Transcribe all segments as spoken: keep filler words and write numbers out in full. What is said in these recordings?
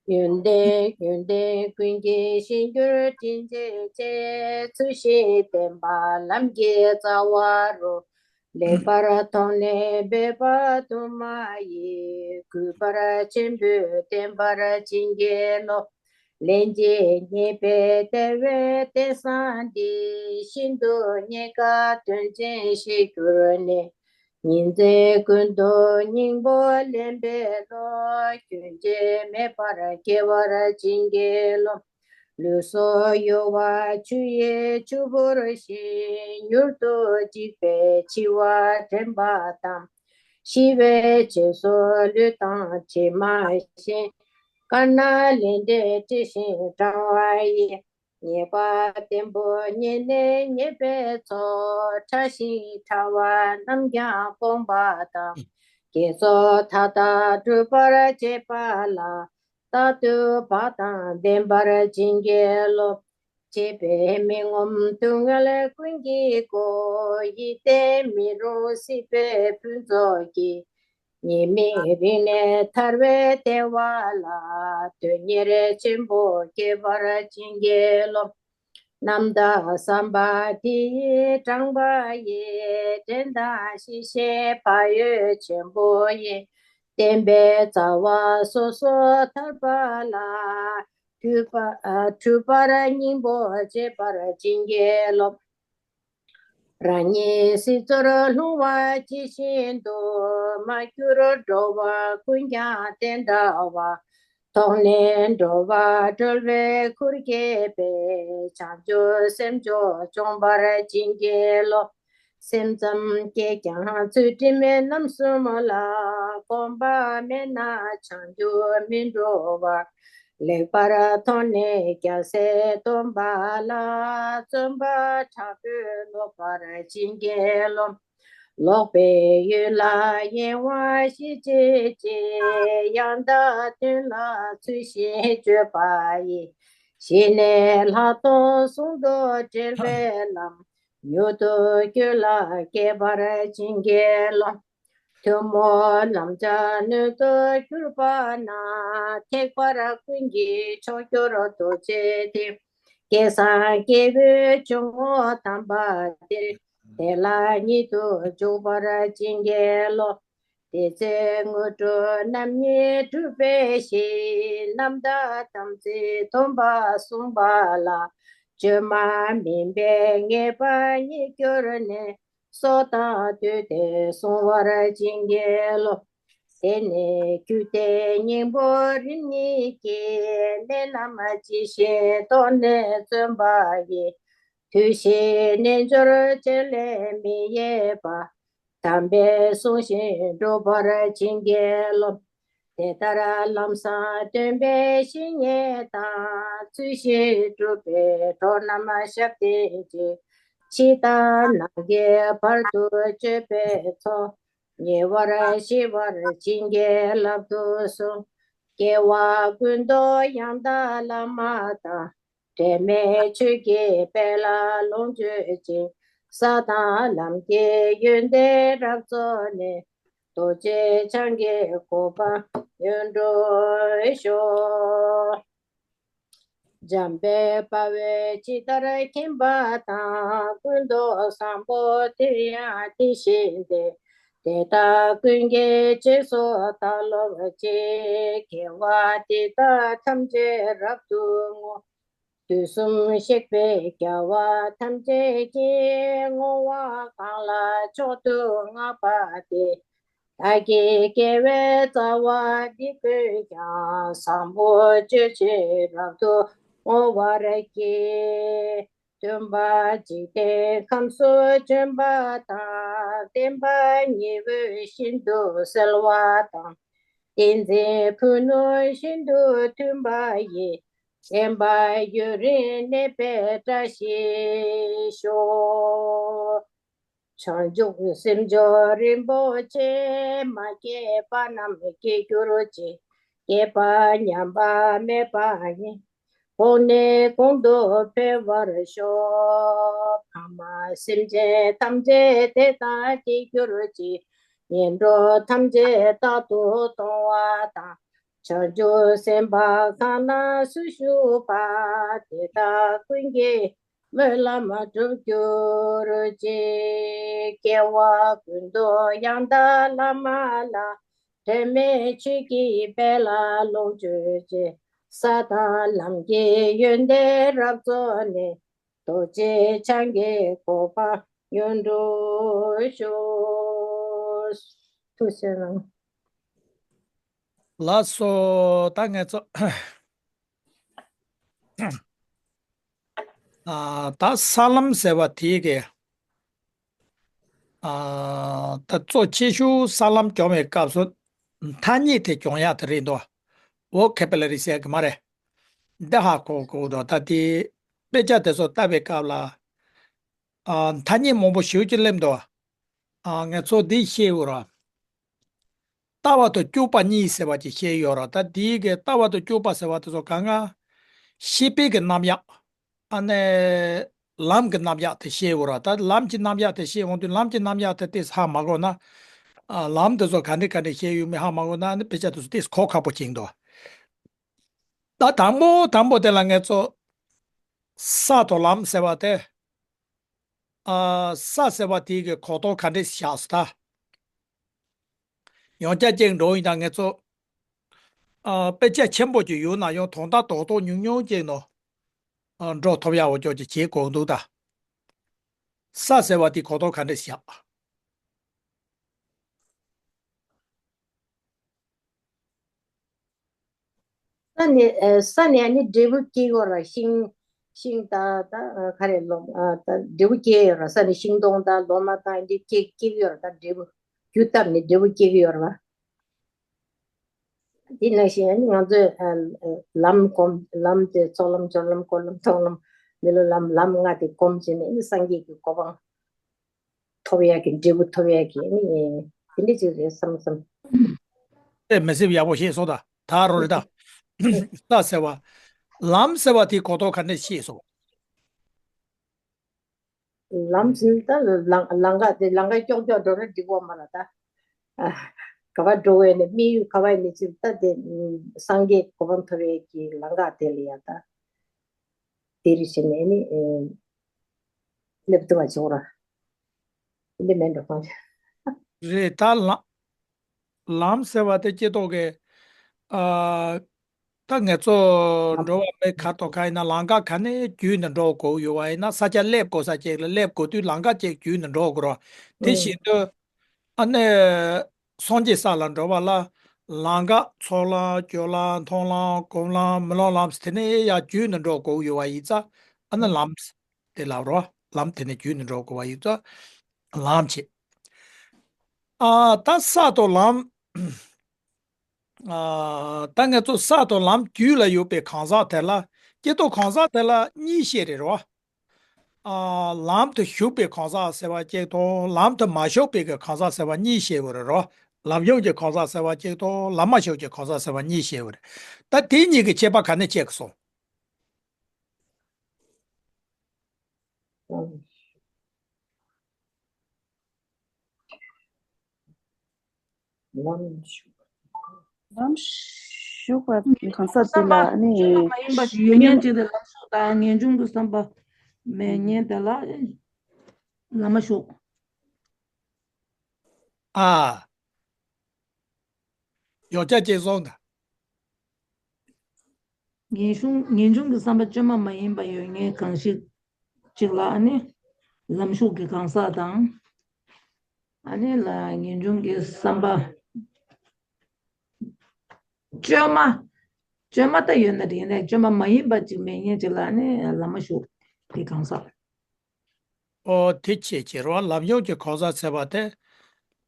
ཡོན་ཏན་ཡོན་ཏན་ཀུན་གྱི་གཞིར་གྱུར་དྲིན་ཅན་རྗེ། ཚུལ་བཞིན་བསྟེན་པ་ལམ་གྱི་རྩ་བ་རུ། ལེགས་པར་མཐོང་ནས་འབད་པ་དུ་མ་ཡིས། གུས་པར་ཆེན་པོས་བསྟེན་པར་བྱིན་གྱིས་རློབས། ལན་གཅིག་རྙེད་པའི་བདེ་བའི་རྟེན་བཟང་འདི། ཤིན་ཏུ་རྙེད་དཀའ་དོན་ཆེན་ཞིག་གྱུར་ནས། ཉིན་མཚན་ཀུན་ཏུ་སྙིང་པོ་ལེན་པའི་བློ། རྒྱུན་ཆད་མེད་པར་སྐྱེ་བར་བྱིན་གྱིས་རློབས། ལུས་སྲོག་གཡོ་བ་ཆུ་ཡི་ཆུ་བུར་བཞིན། མྱུར་དུ་འཇིག་པའི་འཆི་བ་དྲན་པ་དང་། ཤི་བའི་རྗེས་སུ་ལུས་དང་གྲིབ་མ་བཞིན། དཀར་ནག་ལས་འབྲས་དྲི་ཞིམ་གྲང་བ་ཡི། ཉེས་པ་བརྟན་པོ་རྙེད་ནས་རྙེད་པའི་ཚོགས། ཕྲ་ཞིང་ཕྲ་བ་རྣམས་ཀྱང་སྤོང་བ་དང་། དགེ་ཚོགས་མཐའ་དག་སྒྲུབ་པར་བྱེད་པ་ལ། རྟག་ཏུ་བག་དང་ལྡན་པར་བྱིན་གྱིས་རློབས། བྱིས་པའི་མི་ངོམས་སྡུག་བསྔལ་ཀུན་གྱིས་བསྒོ། ཡིད་བརྟན་མི་རུང་སྲིད་པའི་ཕུན་ཚོགས་ཀྱིས། ཉེས་དམིགས་རིག་ནས་ཐར་བའི་བདེ་བ་ལ། དོན་གཉེར་ཆེན་པོ་སྐྱེད་པར་བྱིན་གྱིས་རློབས། རྣམ་དག་བསམ་པ་འདི་ཡིས་དྲངས་པ་ཡིས། འདྲེན་དང་གཞི་ཤེས་བག་ཡོད་ཆེན་པོ་ཡིས། བསྟན་པའི་རྩ་བ་སོ་སོར་ཐར་པ་ལ། གུས་པ་གུས་པར་སྙིང་པོ་འབྱེད་པར་བྱིན་གྱིས་རློབས། རང་ཉིད་སྲིད་མཚོར་ལྷུང་བ་ཇི་བཞིན་དུ། མར་གྱུར་འགྲོ་བ་ཀུན་ཀྱང་དེ་འདྲ་བ། མཐོང་ནས་འགྲོ་བ་སྒྲོལ་བའི་ཁུར་ཁྱེར་བའི། བྱང་ཆུབ་སེམས་མཆོག་འབྱོངས་པར་བྱིན་གྱིས་རློབས། སེམས་ཙམ་སྐྱེས་ཀྱང་ཚུལ་ཁྲིམས་རྣམ་གསུམ་ལ། གོམས་པ་མེད་ན་བྱང་ཆུབ་མི་འགྲོ་བར། ལེགས་པར་མཐོང་ནས་རྒྱལ་སྲས་སྟོན་པ་ལ། བརྩོན་པ་དྲག་པོས་ལོག་པར་བྱིན་གྱིས་རློབས། ལོག་པའི་ཡུལ་ལ་གཡེང་བ་ཞི་བྱེད་ཅིང་། ཡང་དག་དོན་ལ་ཚུལ་བཞིན་སྤྱོད་པ་ཡིས། ཞི་གནས་ལྷག་མཐོང་ཟུང་དུ་འབྲེལ་བའི་ལམ། མྱུར་དུ་ཁྱོད་ལ་སྐྱེ་བར་བྱིན་གྱིས་རློབས། ཐུན་མོང་ལམ་བྱང་སྣོད་དུ་གྱུར་པ་ན། ཐེག་པར་ཀུན་གྱི་མཆོག་གྱུར་རྡོ་རྗེ་སྟེ། སྐལ་བཟང་སྐྱེས་བུའི་འཇུག་ངོགས་དམ་པ་འདིར། དེ་ལ་ཉིད་དུ་འཇུག་པར་བྱིན་གྱིས་རློབས། དེ་ཚེ་དངོས་གྲུབ་རྣམ་གཉིས་འགྲུབ་པའི་ཞིང་། རྣམ་དག་དམ་ཚིག་སྡོམ་པ་བསྲུངས་པ་ལ། བཅོས་མ་མིན་པའི་ངེས་པ་རྙེད་གྱུར་ནས། སྲོག་དང་བསྡོས་ཏེ་བསྲུང་བར་བྱིན་གྱིས་རློབས། དེ་ནས་རྒྱུད་སྡེའི་སྙིང་པོ་རིམ་གཉིས་ཀྱིས། གནད་རྣམས་ཇི་བཞིན་རྟོགས་ནས་བརྩོན་པ་ཡིས། དུས་བཞིའི་རྣལ་འབྱོར་སྤྱན་ལས་མི་གཡེལ་བ། དམ་པས་བསྲུང་ཞིང་སྒྲུབ་པར་བྱིན་གྱིས་རློབས། དེ་ལྟར་ལམ་བཟང་སྟོན་པའི་བཤེས་གཉེན་དང་། ཚུལ་བཞིན་སྒྲུབ་པའི་གྲོགས་རྣམས་ཞབས་བརྟན་ཅིང་། ཕྱི་དང་ནང་གི་བར་དུ་གཅོད་པའི་ཚོགས། ཉེ་བར་ཞི་བར་བྱིན་གྱིས་བརླབ་ཏུ་གསོལ། སྐྱེ་བ་ཀུན་ཏུ་ཡང་དག་བླ་མ་དང་། འབྲལ་མེད་ཆོས་ཀྱི་དཔལ་ལ་ལོངས་སྤྱོད་ཅིང་། ས་དང་ལམ་གྱི་ཡོན་ཏན་རབ་རྫོགས་ནས། རྡོ་རྗེ་འཆང་གི་གོ་འཕང་མྱུར་འགྲུབ་ཤོག། འཇམ་དཔལ་དཔའ་བོས་ཇི་ལྟར་མཁྱེན་པ་དང་། ཀུན་ཏུ་བཟང་པོ་དེ་ཡང་དེ་བཞིན་ཏེ། དེ་དག་ཀུན་གྱི་རྗེས་སུ་བདག་སློབ་ཅིང་། དགེ་བ་འདི་དག་ཐམས་ཅད་རབ་ཏུ་བསྔོ། དུས་གསུམ་གཤེགས་པའི་རྒྱལ་བ་ཐམས་ཅད་ཀྱིས། བསྔོ་བ་གང་ལ་མཆོག་ཏུ་བསྔགས་པ་དེས། བདག་གི་དགེ་བའི་རྩ་བ་འདི་ཀུན་ཀྱང་། བཟང་པོ་སྤྱོད་ཕྱིར་རབ་ཏུ་བསྔོ་བར་བགྱི། སྟོན་པ་འཇིག་རྟེན་ཁམས་སུ་བྱོན་པ་དང་། བསྟན་པ་ཉི་འོད་བཞིན་དུ་གསལ་བ་དང་། བསྟན་འཛིན་ཕུ་ནུ་བཞིན་དུ་མཐུན་པ་ཡིས། བསྟན་པ་ཡུན་རིང་གནས་པའི་བཀྲ་ཤིས་ཤོག། བྱང་ཆུབ་སེམས་མཆོག་རིན་པོ་ཆེ། མ་སྐྱེས་པ་རྣམས་སྐྱེ་གྱུར་ཅིག། སྐྱེས་པ་ཉམས་པ་མེད་པ་ཉིད། གོང་ནས་གོང་དུ་འཕེལ་བར་ཤོག། ཕ་མ་སེམས་ཅན་ཐམས་ཅད་དེ་དག་སྐྱེ་གྱུར་ཅིག། ངན་འགྲོ་ཐམས་ཅད་རྟག་ཏུ་སྟོང་བ་དང་། བྱང་ཆུབ་སེམས་དཔའ་གང་ན་སུ་བཞུགས་པ། དེ་དག་ཀུན་གྱི་སྨོན་ལམ་འགྲུབ་གྱུར་ཅིག་སྐྱེ་བ་ཀུན་ཏུ་ཡང་དག་བླ་མ་ལ། དྲན་མེད་ཆོས་ཀྱི་དཔལ་ལ་ལོངས་སྤྱོད་ཅིང་། ས་དང་ལམ་གྱི་ཡོན་ཏན་རབ་རྫོགས་ནས། རྡོ་རྗེ་འཆང་གི་གོ་འཕང་མྱུར་འགྲུབ་ཤོག་ཐུགས་རྗེ་གནང་། ལགས་སོ། ད་ངས་ཚོ། ཨ། ད་ས་ལམ་ཟེར་བ་དེ་གི། ཨ། ད་གཙོ་ཆེ་ཤོས་ས་ལམ་སྦྱོང་བའི་སྐབས་སུ་ཐ་སྙད་དེ་སྦྱོང་ཡག་དེ་རེད་འདུག vocabulary ཟེར་གི་མ་རེད། འདི་ཧ་གོ་དགོས་འདུག་ད་དེ་དཔེ་ཆ་དེ་ཚོ་ལྟ་བའི་སྐབས་ལ། ཨ། ཐ་སྙད་མང་པོ་ཞེ་པོ་ཅིག་སླེབས་འདུག་ཨ། ངས་ཚོ་འདི་ཤེས་དགོས་ར། ལྟ་བ་དང་སྤྱོད་པ་གཉིས་ཟེར་བ་ཅིག་བཤད་ཡོད་ར། ད་དེའི་གི་ལྟ་བ་དང་སྤྱོད་པ་ཟེར་བ་དེ་ཚོ་གང་ག་ཤེས་པའི་གི་རྣམ་གཞག་ཨ་ནི་ལམ་གྱི་རྣམ་གཞག་དེ་བཤད་ཡོད་ར། ད་ལམ་གྱི་རྣམ་གཞག་དེ་བཤད་འོང་དུས་ལམ་གྱི་རྣམ་གཞག་དེ་ཏོག་ཙམ་ཧ་མ་གོ་ན། ཨ། ལམ་དེ་ཚོ་ག་འདྲ་ག་འདྲ་བཤད་ཡོད་མེད་ཧ་མ་གོ་ན་ཨ་ནི་དཔེ་ཆ་དེ་ཚོ་ཏོག་ཙམ་གོ་ཁག་པོ་ཅིག་འདུག་ད་དང་པོ་དང་པོ་དེ་ལ་ངས་ཚོ་ས་དང་ལམ་ཟེར་བ་དེ། ཨ། ས་ཟེར་བ་དེའི་གི་གོ་རྟོགས་ག་འདྲ་བཞག་སོང་ད། ཡང་བསྐྱར་ཅིག་འགྲོ་ཡིན་ད་ངས་ཚོ། ཨ། དཔེ་ཆ་ཆེན་པོ་ཅིག་ཡོད་ན་ཡང་དོན་དག་རྡོག་རྡོག་ཉུང་ཉུང་ཅིག་ནང་། ཨ། འགྲོ་ཐུབ་ཡག་འོ་ཅོག་ཅིག་བྱེད་དགོས་འདུག་ད། ས་ཟེར་བ་དེ་གོ་རྟོགས་ག་འདྲ་བཞག་ས་ནས། ཨ། ས་ནས་ཨ་ནི་འབྲས་བུ་སྐྱེ་ཡོད་ར། ཤིང་། ཤིང་དང་ད་ག་རེ་ལོ། ཨ། ད་འབྲས་བུ་སྐྱེ་ཡོད་ར། ས་ནས་ཤིང་སྡོང་དང་ལོ་མ་དང་འདི་སྐྱེ་སྐྱེ་ཡོད་ར། ད་འབྲས་བུ་རྒྱུ་བཏབ་ནས་འབྲས་བུ་སྐྱེ་གི་ཡོད་ར། དེ་ནང་བཞིན་ཨ་ནི་ང་ཚོས། ཨ། ལམ་སྒོམ། ལམ་དེ་ཚོགས་ལམ་སྦྱོར་ལམ་འཁོར་ལམ་མཐོང་ལམ་མི་སློབ་ལམ། ལམ་ལྔ་དེ་སྒོམ་བྱས་ནས་ཨ་ནི་སངས་རྒྱས་ཀྱི་གོ་འཕང་ཐོབ་ཡག་གི། འབྲས་བུ་ཐོབ་ཡག་གི་ཨ་ནི་དེ་འདྲ་ཅིག་རེད་བསམ་བསམ། ཨེ། མི་སེར་ཡག་པོ་ཤེས་སོང་ད། ད་རོ་རེད་ད། ས་ཟེར་བ། ལམ་ཟེར་བ་དེའི་གོ་རྟོགས་ག་འདྲ་ཤེས་སོང་། ལམ་ཟེར་ད་ལམ། ལམ་ཀ་དེ། ལམ་ཀ་ཀྱོག་ཀྱོག་འགྲོ་ན་འགྲིག་པ་མ་རེད་ད། ཨ། ག་པར་འགྲོ་བའི་ནི་དམིགས་ཡུལ་ག་པར་ཡིན་ནི་ཅིག་ད་དེ་སངས་རྒྱས་གོ་འཕང་ཐོབ་ཡག་གི་ལམ་ཀ་དེ་ལ་ཡ་ད། དེ་རེ་བྱས་ནས་ནི། ཨེ། སླེབས་ཐུབ་པ་བྱུང་ར། འདི་མེད་འགྲོ་གང་། རེད་ད། ལམ། ལམ་ཟེར་བ་དེ་སྐྱེ་ཐོག་གི། ཨ། ད་ངེད་ཚོ་འགྲོ་བ་མི་ཁ་ཐོག་ཁ་ཡིན་ན་ལམ་ཀ་ག་ནས་བརྒྱུད་ནས་འགྲོ་དགོས་ཡོད་པ་ཡིན་ན། ས་ཆ་སླེབས་དགོས་ས་ཅིག་ལ་སླེབས་དགོས་དུས་ལམ་ཀ་ཅིག་བརྒྱུད་ནས་འགྲོ་དགོས་ར། དེ་བཞིན་དུ། ཨ་ནི། སངས་རྒྱས་ས་ལ་འགྲོ་བ་ལ། ལམ་ཀ་ཚོགས་ལམ་སྦྱོར་ལམ་མཐོང་ལམ་སྒོམ་ལམ་མི་སློབ་ལམ་དེ་ནས་ཡར་བརྒྱུད་ནས་འགྲོ་དགོས་ཡོད་པ་ཡིན་ཙང་། ཨ་ནི་ལམ་དེ་ལབ་རོ། ལམ་དེ་ནས་བརྒྱུད་ནས་འགྲོ་དགོས་པ་ཡིན་ཙང་། ལམ་བྱེད། ཨ། ད་ས་དང་ལམ། ཨ། ད་ངེད་ཚོ་ས་དང་ལམ་རྒྱུད་ལ་ཡོད་པའི་གང་ཟག་དེ་ལ། སྐྱེ་ཐོག་གང་ཟག་དེ་ལ་གཉིས་བཤད་རེད་རོ། ཨ། ལམ་དུ་ཞུགས་པའི་གང་ཟག་ཟེར་བ་གཅིག་དང་། ལམ་དུ་མ་ཞུགས་པའི་གི་གང་ཟག་ཟེར་བ་གཉིས་བཤད་དགོས་རེད་རོ། ལམ་ཞུགས་ཀྱི་གང་ཟག་ཟེར་བ་གཅིག་དང་། ལམ་མ་ཞུགས་ཀྱི་གང་ཟག་ཟེར་བ་གཉིས་བཤད་དགོས་རེད། ད་དེ་གཉིས་ཀྱི་ཁྱད་པར་ག་ནས་ཕྱེ་གི་སོང་། ལམ་ཞུགས། ལམ་ཞུགས་པ་གང་ཟག་དེ་ལ་ནི། བསམ་པ་སྤྱོད་པ་མ་ཡིན་པ་ཞིག་ཡོད་མཁན་ཅིག་དེ་ལམ་ཞུགས་དང་། ངེས་འབྱུང་གི་བསམ་པ་མེད་མཁན་དེ་ལ་ལམ་མ་ཞུགས། ཨ། ཡོ་བྱད་ཅེས་སོང་ད། ངེས་འབྱུང་། ངེས་འབྱུང་གི་བསམ་པ་བཅོས་མ་མ་ཡིན་པ་ཡོད་མཁན་གང་ཞིག་ཅིག་ལ་ཨ་ནི་ལམ་ཞུགས་ཀྱི་གང་ཟག་དང་། ཨ་ནི་ལ་ངེས་འབྱུང་གི་བསམ་པ་བཅོས་མ། བཅོས་མ་ད་ཡོད་ན་དེ་ཡིན་ནའི་བཅོས་མ་མ་ཡིན་པ་ཅིག་མེད་མཁན་ཅིག་ལ་ཨ་ནི་ལམ་མ་ཞུགས་ཀྱི་གང་ཟག། ཨོ། དེ་ཕྱེད་ཕྱེ་རོ། ལམ་ཞུགས་ཀྱི་གང་ཟག་ཟེར་བ་དེ།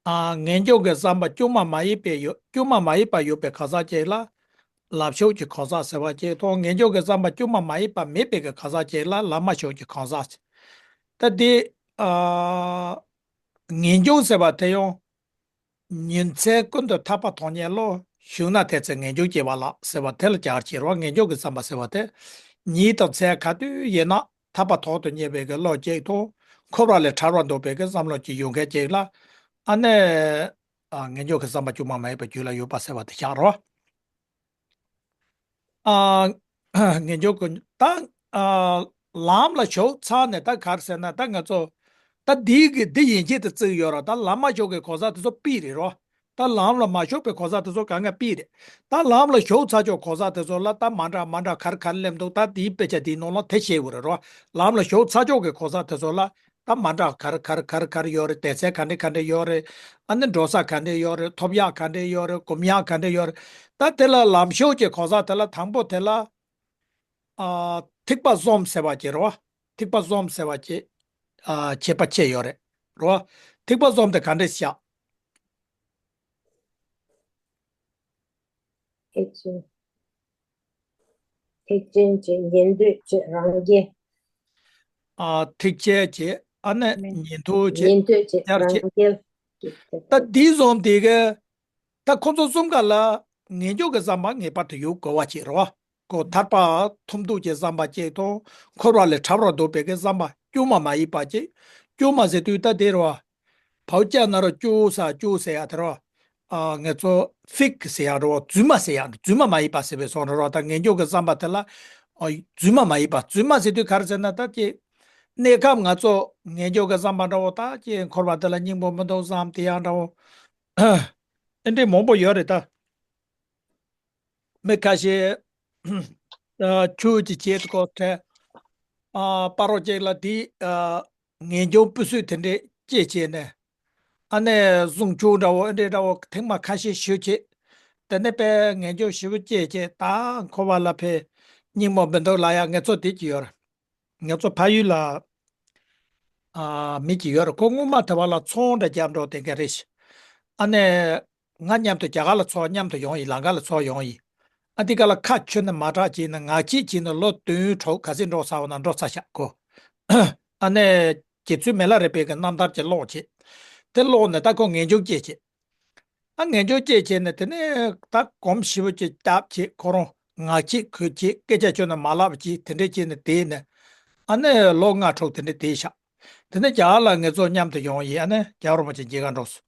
ཨ། ངེས་འབྱུང་གི་བསམ་པ་བཅོས་མ་མ་ཡིན་པའི་ཡོད། བཅོས་མ་མ་ཡིན་པ་ཡོད་པའི་གང་ཟག་ཅིག་ལ་ལམ་ཞུགས་ཀྱི་གང་ཟག་ཟེར་བ་ཅིག་དང་། ངེས་འབྱུང་གི་བསམ་པ་བཅོས་མ་མ་ཡིན་པ་མེད་པའི་གི་གང་ཟག་ཅིག་ལ་ལམ་མ་ཞུགས་ཀྱི་གང་ཟག་ཟེར། ད་དེ། ཨ། ངེས་འབྱུང་ཟེར་བ་དེ་ཡང་། ཉིན་མཚན་ཀུན་ཏུ་ཐར་པ་མཐོང་མཁན་བློ། ཞུགས་ན་དེ་ཚེ་ངེས་འབྱུང་སྐྱེ་བ་ལགས་ཟེར་བ་དེ་ལ་སྦྱར་བྱས་རོ། ངེས་འབྱུང་གི་བསམ་པ་ཟེར་བ་དེ། ཉིན་དང་མཚན་ག་དུས་ཡིན་ན་ཐར་པ་ཐོག་ཏུ་གཉེར་བའི་གི་བློ་གཅིག་དང་། འཁོར་བ་ལས་ཐར་བར་འདོད་པའི་གི་བསམ་བློ་གཅིག་ཡོད་མཁན་གཅིག་ལ། ཨ་ནི། ཨ། ངེས་འབྱུང་གི་བསམ་པ་བཅོས་མ་མ་ཡིན་པ་རྒྱུད་ལ་ཡོད་པ་ཟེར་བ་དེ་བཞག་རོ། ཨ། ངེས་འབྱུང་གི་ད། ཨ། ལམ་ལ་ཞུགས་ཚར་ནས་ད་ག་རེ་ཟེར་ན་ད་ང་ཚོ། ད་འདི་གི་འདི་ཡན་ཆད་དུ་བརྩིས་ཡོད་ར། ད་ལམ་མ་ཞུགས་ཀྱི་གོ་ས་དེ་ཚོ་པི་རེད་རོ། ད་ལམ་ལ་མ་ཞུགས་པའི་གོ་ས་དེ་ཚོ་གང་ག་པི་རེད། ད་ལམ་ལ་ཞུགས་ཚར་ཆོག་གོ་ས་དེ་ཚོ་ལ་ད་མ་འདྲ་མ་འདྲ་ག་རེ་ག་རེ་སླེབས་འདུག་ད་དེའི་དཔེ་ཆ་དེའི་ནང་ལ་དེ་བཤད་ཡོད་རེད་རོ། ལམ་ལ་ཞུགས་ཚར་ཆོག་གི་གོ་ས་དེ་ཚོ་ལ་ད་མ་འདྲ་ག་རེ་ག་རེ་ག་རེ་ག་རེ་ཡོད་རེད། སྡོད་ས་ག་འདྲ་ག་འདྲ་ཡོད་རེད། ཨ་ནི་འགྲོ་ས་ག་འདྲ་ཡོད་རེད། ཐོབ་ཡག་ག་འདྲ་ཡོད་རེད། སྒོམ་ཡག་ག་འདྲ་ཡོད་རེད། ད་དེ་ལ་ལམ་ཞུགས་ཀྱི་གོ་ས་དེ་ལ་དང་པོ་དེ་ལ། ཨ། ཐིགས་པ་གསུམ་ཟེར་བ་ཅིག་རེད་བ། ཐིགས་པ་གསུམ་ཟེར་བ་ཅིག་ཨ། ཁྱད་པར་ཕྱེ་ཡོད་རེད། རེད་བ། ཐིགས་པ་གསུམ་དེ་ག་འདྲས་བཞག་ཐེག་ཆེན། ཐེག་ཆེན་བྱས། ཉན་ཐོས་བྱས། རང་རྒྱལ། ཨ། ཐེག་ཆེན་བྱས། ཨ་ནི་ཉན་ཐོས་བྱས། ཉན་ཐོས་བྱས། རང་རྒྱལ། ད་འདི་གསུམ་དེ་ག་ད་ཁོ་ཚོ་གསུམ་ཀ་ལ་ངེས་འབྱུང་གི་བསམ་པ་ངེས་པར་དུ་ཡོད་དགོས་པ་ཅིག་རེད་བ། ཁོ་ཐར་པ་ཐོབ་འདོད་ཀྱི་བསམ་པ་ཅིག་དང་། འཁོར་བ་ལས་ཐར་བར་འདོད་པའི་གི་བསམ་པ་དཀྱུས་མ་མ་ཡིན་པ་ཅིག་དཀྱུས་མ་ཟེར་དུས་ད་དེ་རེད་བ། བའུ་ཅ་ན་རོ་ཅུ་ས་ཅུ་ཟེར་ཡ་དེ་རེད་བ། ཨ། ངེད་ཚོ་ཕིག་ཟེར་ཡ་རེད་བ། རྫུན་མ་ཟེར་ཡ། རྫུན་མ་མ་ཡིན་པ་ཟེར་བའི་བཟོ་འདྲ་རེད་བ། ད་ངེས་འབྱུང་གི་བསམ་པ་དེ་ལ། ཨ། རྫུན་མ་མ་ཡིན་པ། རྫུན་མ་ཟེར་དུས་ག་རེ་ཟེར་ན་ད་ཅིག་གནས་སྐབས་ང་ཚོ་ངེས་འབྱུང་གི་བསམ་པ་འདྲ་བོ། ད་ཅིག་འཁོར་བ་འདི་ལ་སྙིང་པོ་མི་འདུག་བསམ་དེ་ཡང་འདྲ་བོ། ཨེ་འདྲས་མང་པོ་ཡོད་རེད་ད། མི་ཁ་ཤས་ཨ། ཆོས་ཀྱི་ཆེད་དུ་ཁོ་ཁྲལ། ཨ། སྤ་རོ་གཅིག་ལ་དེ། ཨ། ངེས་འབྱུང་སྤུས་ཚད་དེ་འདྲས་སྐྱེས་བྱས་ནས། ཨ་ནི་གཟུངས་ཆུང་འདྲ་བོ་ཨེ་འདྲས་འདྲ་བོ་ཐེངས་མ་ཁ་ཤས་ཞུ་བྱས། དེ་ནས་དཔེ་ངེས་འབྱུང་ཞེ་པོ་སྐྱེས་བྱས། ད་འཁོར་བ་ལ་ཕེ་སྙིང་པོ་མི་འདུག་ལབ་ཡ་ངེད་ཚོ་དེ་ཅིག་ཡོད་རེད། ང་ཚོ་ཕ་ཡུལ་ལ། ཨ། མི་གཅིག་ཡོད་རེད། ཁོ་སྔོན་མ་དེ་བ་ལ་ཚོང་འདྲ་རྒྱབ་འགྲོ་དེ་འདྲ་རེད་ཤག་ཨ་ནི། ང་མཉམ་དུ་རྒྱ་གར་ལ་འཚོ་བ་མཉམ་དུ་ཡོང་ཡིན། ལམ་ཁ་ལ་འཚོ་བ་ཡོང་ཡིན། ཨ། དེ་ག་ལ་ཁ་ཆུ་ནས་མ་གྲགས་བྱས་ནས་ངག་བཅད་བྱས་ནས་ལོ་བདུན་དྲུག་ག་ཚོད་འགྲོ་ཚར་བ་ན་འགྲོ་ཚར་ཤག་ཁོ། ཨ་ནི། རྗེ་བཙུན་མི་ལ་རས་པའི་གི་རྣམ་ཐར་ཅིག་ཀློག་བྱས། དེ་ཀློག་ནས་ད་ཁོ་ངེས་འབྱུང་སྐྱེས་བྱས། ཨ། ངེས་འབྱུང་སྐྱེས་བྱས་ནས་དེ་ནས་ད་སྒོམ་ཞེ་པོ་ཅིག་རྒྱབ་བྱས། ཁོ་རང་ངག་བཅད་གོ་བྱས། སྐད་ཆ་ཁྱོན་ནས་མ་ལབ་བྱས། དེ་འདྲས་བྱས་ནས་བསྡད་ནས། ཨ་ནི་ལོ་ལྔ་དྲུག་དེ་འདྲས་བསྡད་ཤག་དེ་ནས་རྒྱ་གར་ལ་ངེད་ཚོ་མཉམ་དུ་ཡོང་ཡིན། ཨ་ནི་རྒྱལ་བ་རིན་པོ་ཆེ་མཇལ་ག་འགྲོ་སོང་།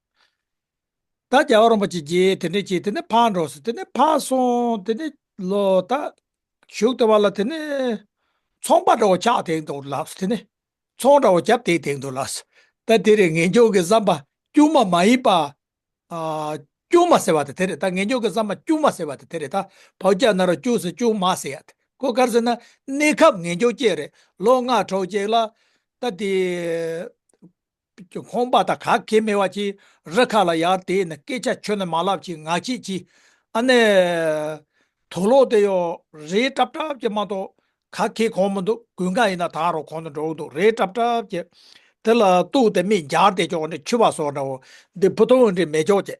ད་རྒྱལ་བ་རིན་པོ་ཆེ་མཇལ། དེ་འདྲས་བྱས་དེ་ནས་ཕར་འགྲོ་སོང་། དེ་ནས་ཕར་སོང་། དེ་ནས་ལོ་ད་གཞུག་དེ་བ་ལ་དེ་ནས་ཚོང་པ་འདྲ་བོ་ཆགས་བསྡད་འདུག་ལབ་སོང་། དེ་ནས། ཚོང་འདྲ་བོ་རྒྱབ་བསྡད་བསྡད་འདུག་ལགས། ད་དེ་རེད། ངེས་འབྱུང་གི་བསམ་པ་དཀྱུས་མ་མ་ཡིན་པ། ཨ། དཀྱུས་མ་ཟེར་བ་དེ་དེ་རེད། ད་ངེས་འབྱུང་གི་བསམ་པ་དཀྱུས་མ་ཟེར་བ་དེ་དེ་རེད། ད་བའུ་ཅ་ན་རོ་ཅུ་ས་དཀྱུས་མ་ཟེར་ཡ་དེ། ཁོ་ག་རེ་ཟེར་ན། གནས་སྐབས་ངེས་འབྱུང་སྐྱེས་རེད། ལོ་ལྔ་དྲུག་ཅིག་ལ། ད་དེ། ཁང་པ་དང་ག་གེ་མེད་པ་ཅིག་རི་ཁ་ལ་ཡར་བསྡད་ནས་སྐད་ཆ་ཁྱོན་ནས་མ་ལབ་བྱས། ངག་བཅད་བྱས། ཨ་ནི། དུག་ལོག་དེ་ཡང་རལ་གྲབ་གྲབ་ཅིག་མ་གཏོགས་ག་གེ་གོན་མི་འདུག་དགུན་ཁ་ཡིན་ན་ད་རུང་གོན་ནས་འགྲོ་གི་འདུག་རལ་གྲབ་གྲབ་ཅིག་དེ་ལ་གཏུགས་ཏེ་མིག་འབྱར་བསྡད་ཅོག་འདྲ། ཕྱུ་པ་བཟོ་འདྲ་བོ། འདི་ཕུ་ཐུང་འདྲ་མེད་ཅོག་ཅིག་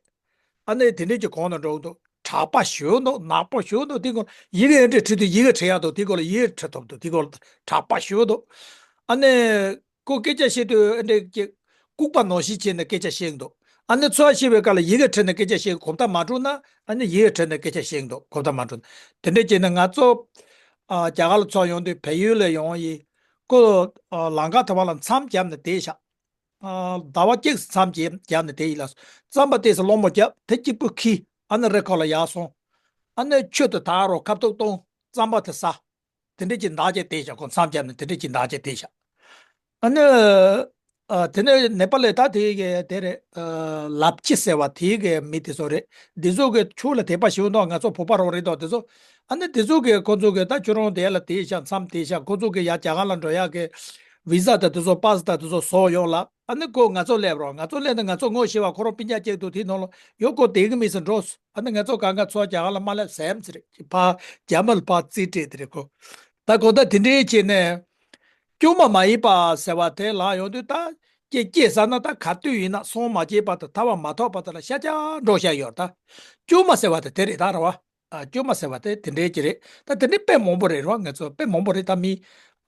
ཨ་ནི་དེ་འདྲས་ཅིག་གོན་ནས་འགྲོ་གི་འདུག་དྲག་པོ་ཞེ་པོ་འདུག་ནག་པོ་ཞེ་པོ་འདུག་དེ་སྐོར་ཡི་གེ་འདྲ་བྲིས་དུས་ཡི་གེ་བྲི་ཡག་འདུག་དེ་སྐོར་ལ་ཡི་གེ་བྲི་ཐུབ་འདུག་དེ་སྐོར་ལ་དྲག་པོ་ཞེ་པོ་འདུག་ཨ་ནི། ཁོ་སྐད་ཆ་བཤད་དུས་ཨ་འདྲས་ཀྱི་ལྐུགས་པ་ནང་བཞིན་བྱས་ནས་སྐད་ཆ་བཤད་ཀྱི་འདུག་ཨ་ནི་ཚོར་བ་ཤེས་པའི་སྐབས་ལ་ཡི་གེ་བྲིས་ནས་སྐད་ཆ་བཤད། གོམ་སྟབས་མ་འགྲོ་ན་ཨ་ནི་ཡི་གེ་བྲིས་ནས་སྐད་ཆ་བཤད་ཀྱི་འདུག་གོམ་སྟབས་མ་འགྲོ་ན། དེ་འདྲས་བྱས་ནས་ང་ཚོ། ཨ། རྒྱ་གར་ལ་འཚོ་ཡོང་དུས་བལ་ཡུལ་ལ་ཡོང་ཡིན། ཁོ། ཨ། ལམ་ཁ་དེ་བ་ལ་མཚམས་བརྒྱབ་ནས་བསྡད་ཤག་ཨ། ཟླ་བ་གཅིག་མཚམས་བརྒྱབ་བརྒྱབ་ནས་བསྡད་ཡིན་ལགས། རྩམ་པ་ཏོག་ཙམ་སློང་མོ་བརྒྱབ། དེ་གཅིག་པུ་འཁྱེར། ཨ་ནི་རི་ཁ་ལ་ཡར་སོང་། ཨ་ནི་ཆུ་དེ་ད་རུང་ཁ་ཐུག་བཏུང་། རྩམ་པ་དེ་ཟ། དེ་འདྲས་ཅིག་འདུག་བྱས་བསྡད་ཤག་ཁོ་མཚམས་བརྒྱབ་ནས་དེ་འདྲས་ཅིག་འདུག་བྱས་བསྡད་ཤག་ཨ་ནི། ཨ། དེ་ནས་ནེ་པ་ལའི་ད་དེ་གི་དེ་རེད། ཨ། ལབ་ཅི་ཟེར་བ་དེ་གི་མི་དེ་ཚོ་རེད། འདི་ཚོ་གི་ཆོས་ལ་དད་པ་ཞེ་པོ་འདུག་ང་ཚོ་བོད་པ་རང་རེད་དོ། དེ་ཚོ། ཨ་ནི་དེ་ཚོ་གི་ཁོ་ཚོ་གི་ད་ཁྱོད་རང་དེ་ལ་བསྡད་ཤག་མཚམས་བསྡད་ཤག་ཁོ་ཚོ་གི་ཡར་རྒྱ་གར་ལ་འགྲོ་ཡག་གི་བི་ཟ་དང་དེ་ཚོ་པཱ་སི་དང་དེ་ཚོ་བཟོ་ཡོང་ལ། ཨ་ནི་ཁོ་ང་ཚོ་སླེབས་རོགས། ང་ཚོ་སླེབས་ནས་ང་ཚོ་ངོ་ཤེས་པ་ཁོ་རང་སྤུན་ཀྱག་གཅིག་འདུག་དེའི་ནང་ལ་ཡོད། ཁོ་དེ་གི་མི་ཟེར་འགྲོ། ཨ་ནི་ང་ཚོ་གང་ག་ཚོ་རྒྱ་གར་ལ་མ་སླེབས་སེམས་ཟེར་རེད། ཕར་རྒྱ་མི་ལ་ཕར་རྩིས་སྤྲད་དེ་རེད་ཁོ། ད་གོ་ད་དེ་འདྲའི་བྱས་ནས། དཀྱུས་མ་མ་ཡིན་པ་ཟེར་བ་དེ་ལ་ཡོང་དུས་ད། སྐྱེ་སྐྱེ་ས་ན་ད་ག་དུས་ཡིན་ན་སོང་མ་སྐྱེས་བར་དུ་ཐར་པ་མ་ཐོབ་བར་དུ་ལ་ཤ་ཆ་འགྲོ་བཞག་ཡོད་ད། དཀྱུས་མ་ཟེར་བ་དེ་དེ་རེད་ད་རེད་བ། ཨ། དཀྱུས་མ་ཟེར་བ་དེ་དེ་འདྲའི་ཅིག་རེད། ད་དེ་འདྲའི་དཔེ་མང་པོ་རེད་རོ། ང་ཚོ་དཔེ་མང་པོ་རེད་ད། མི།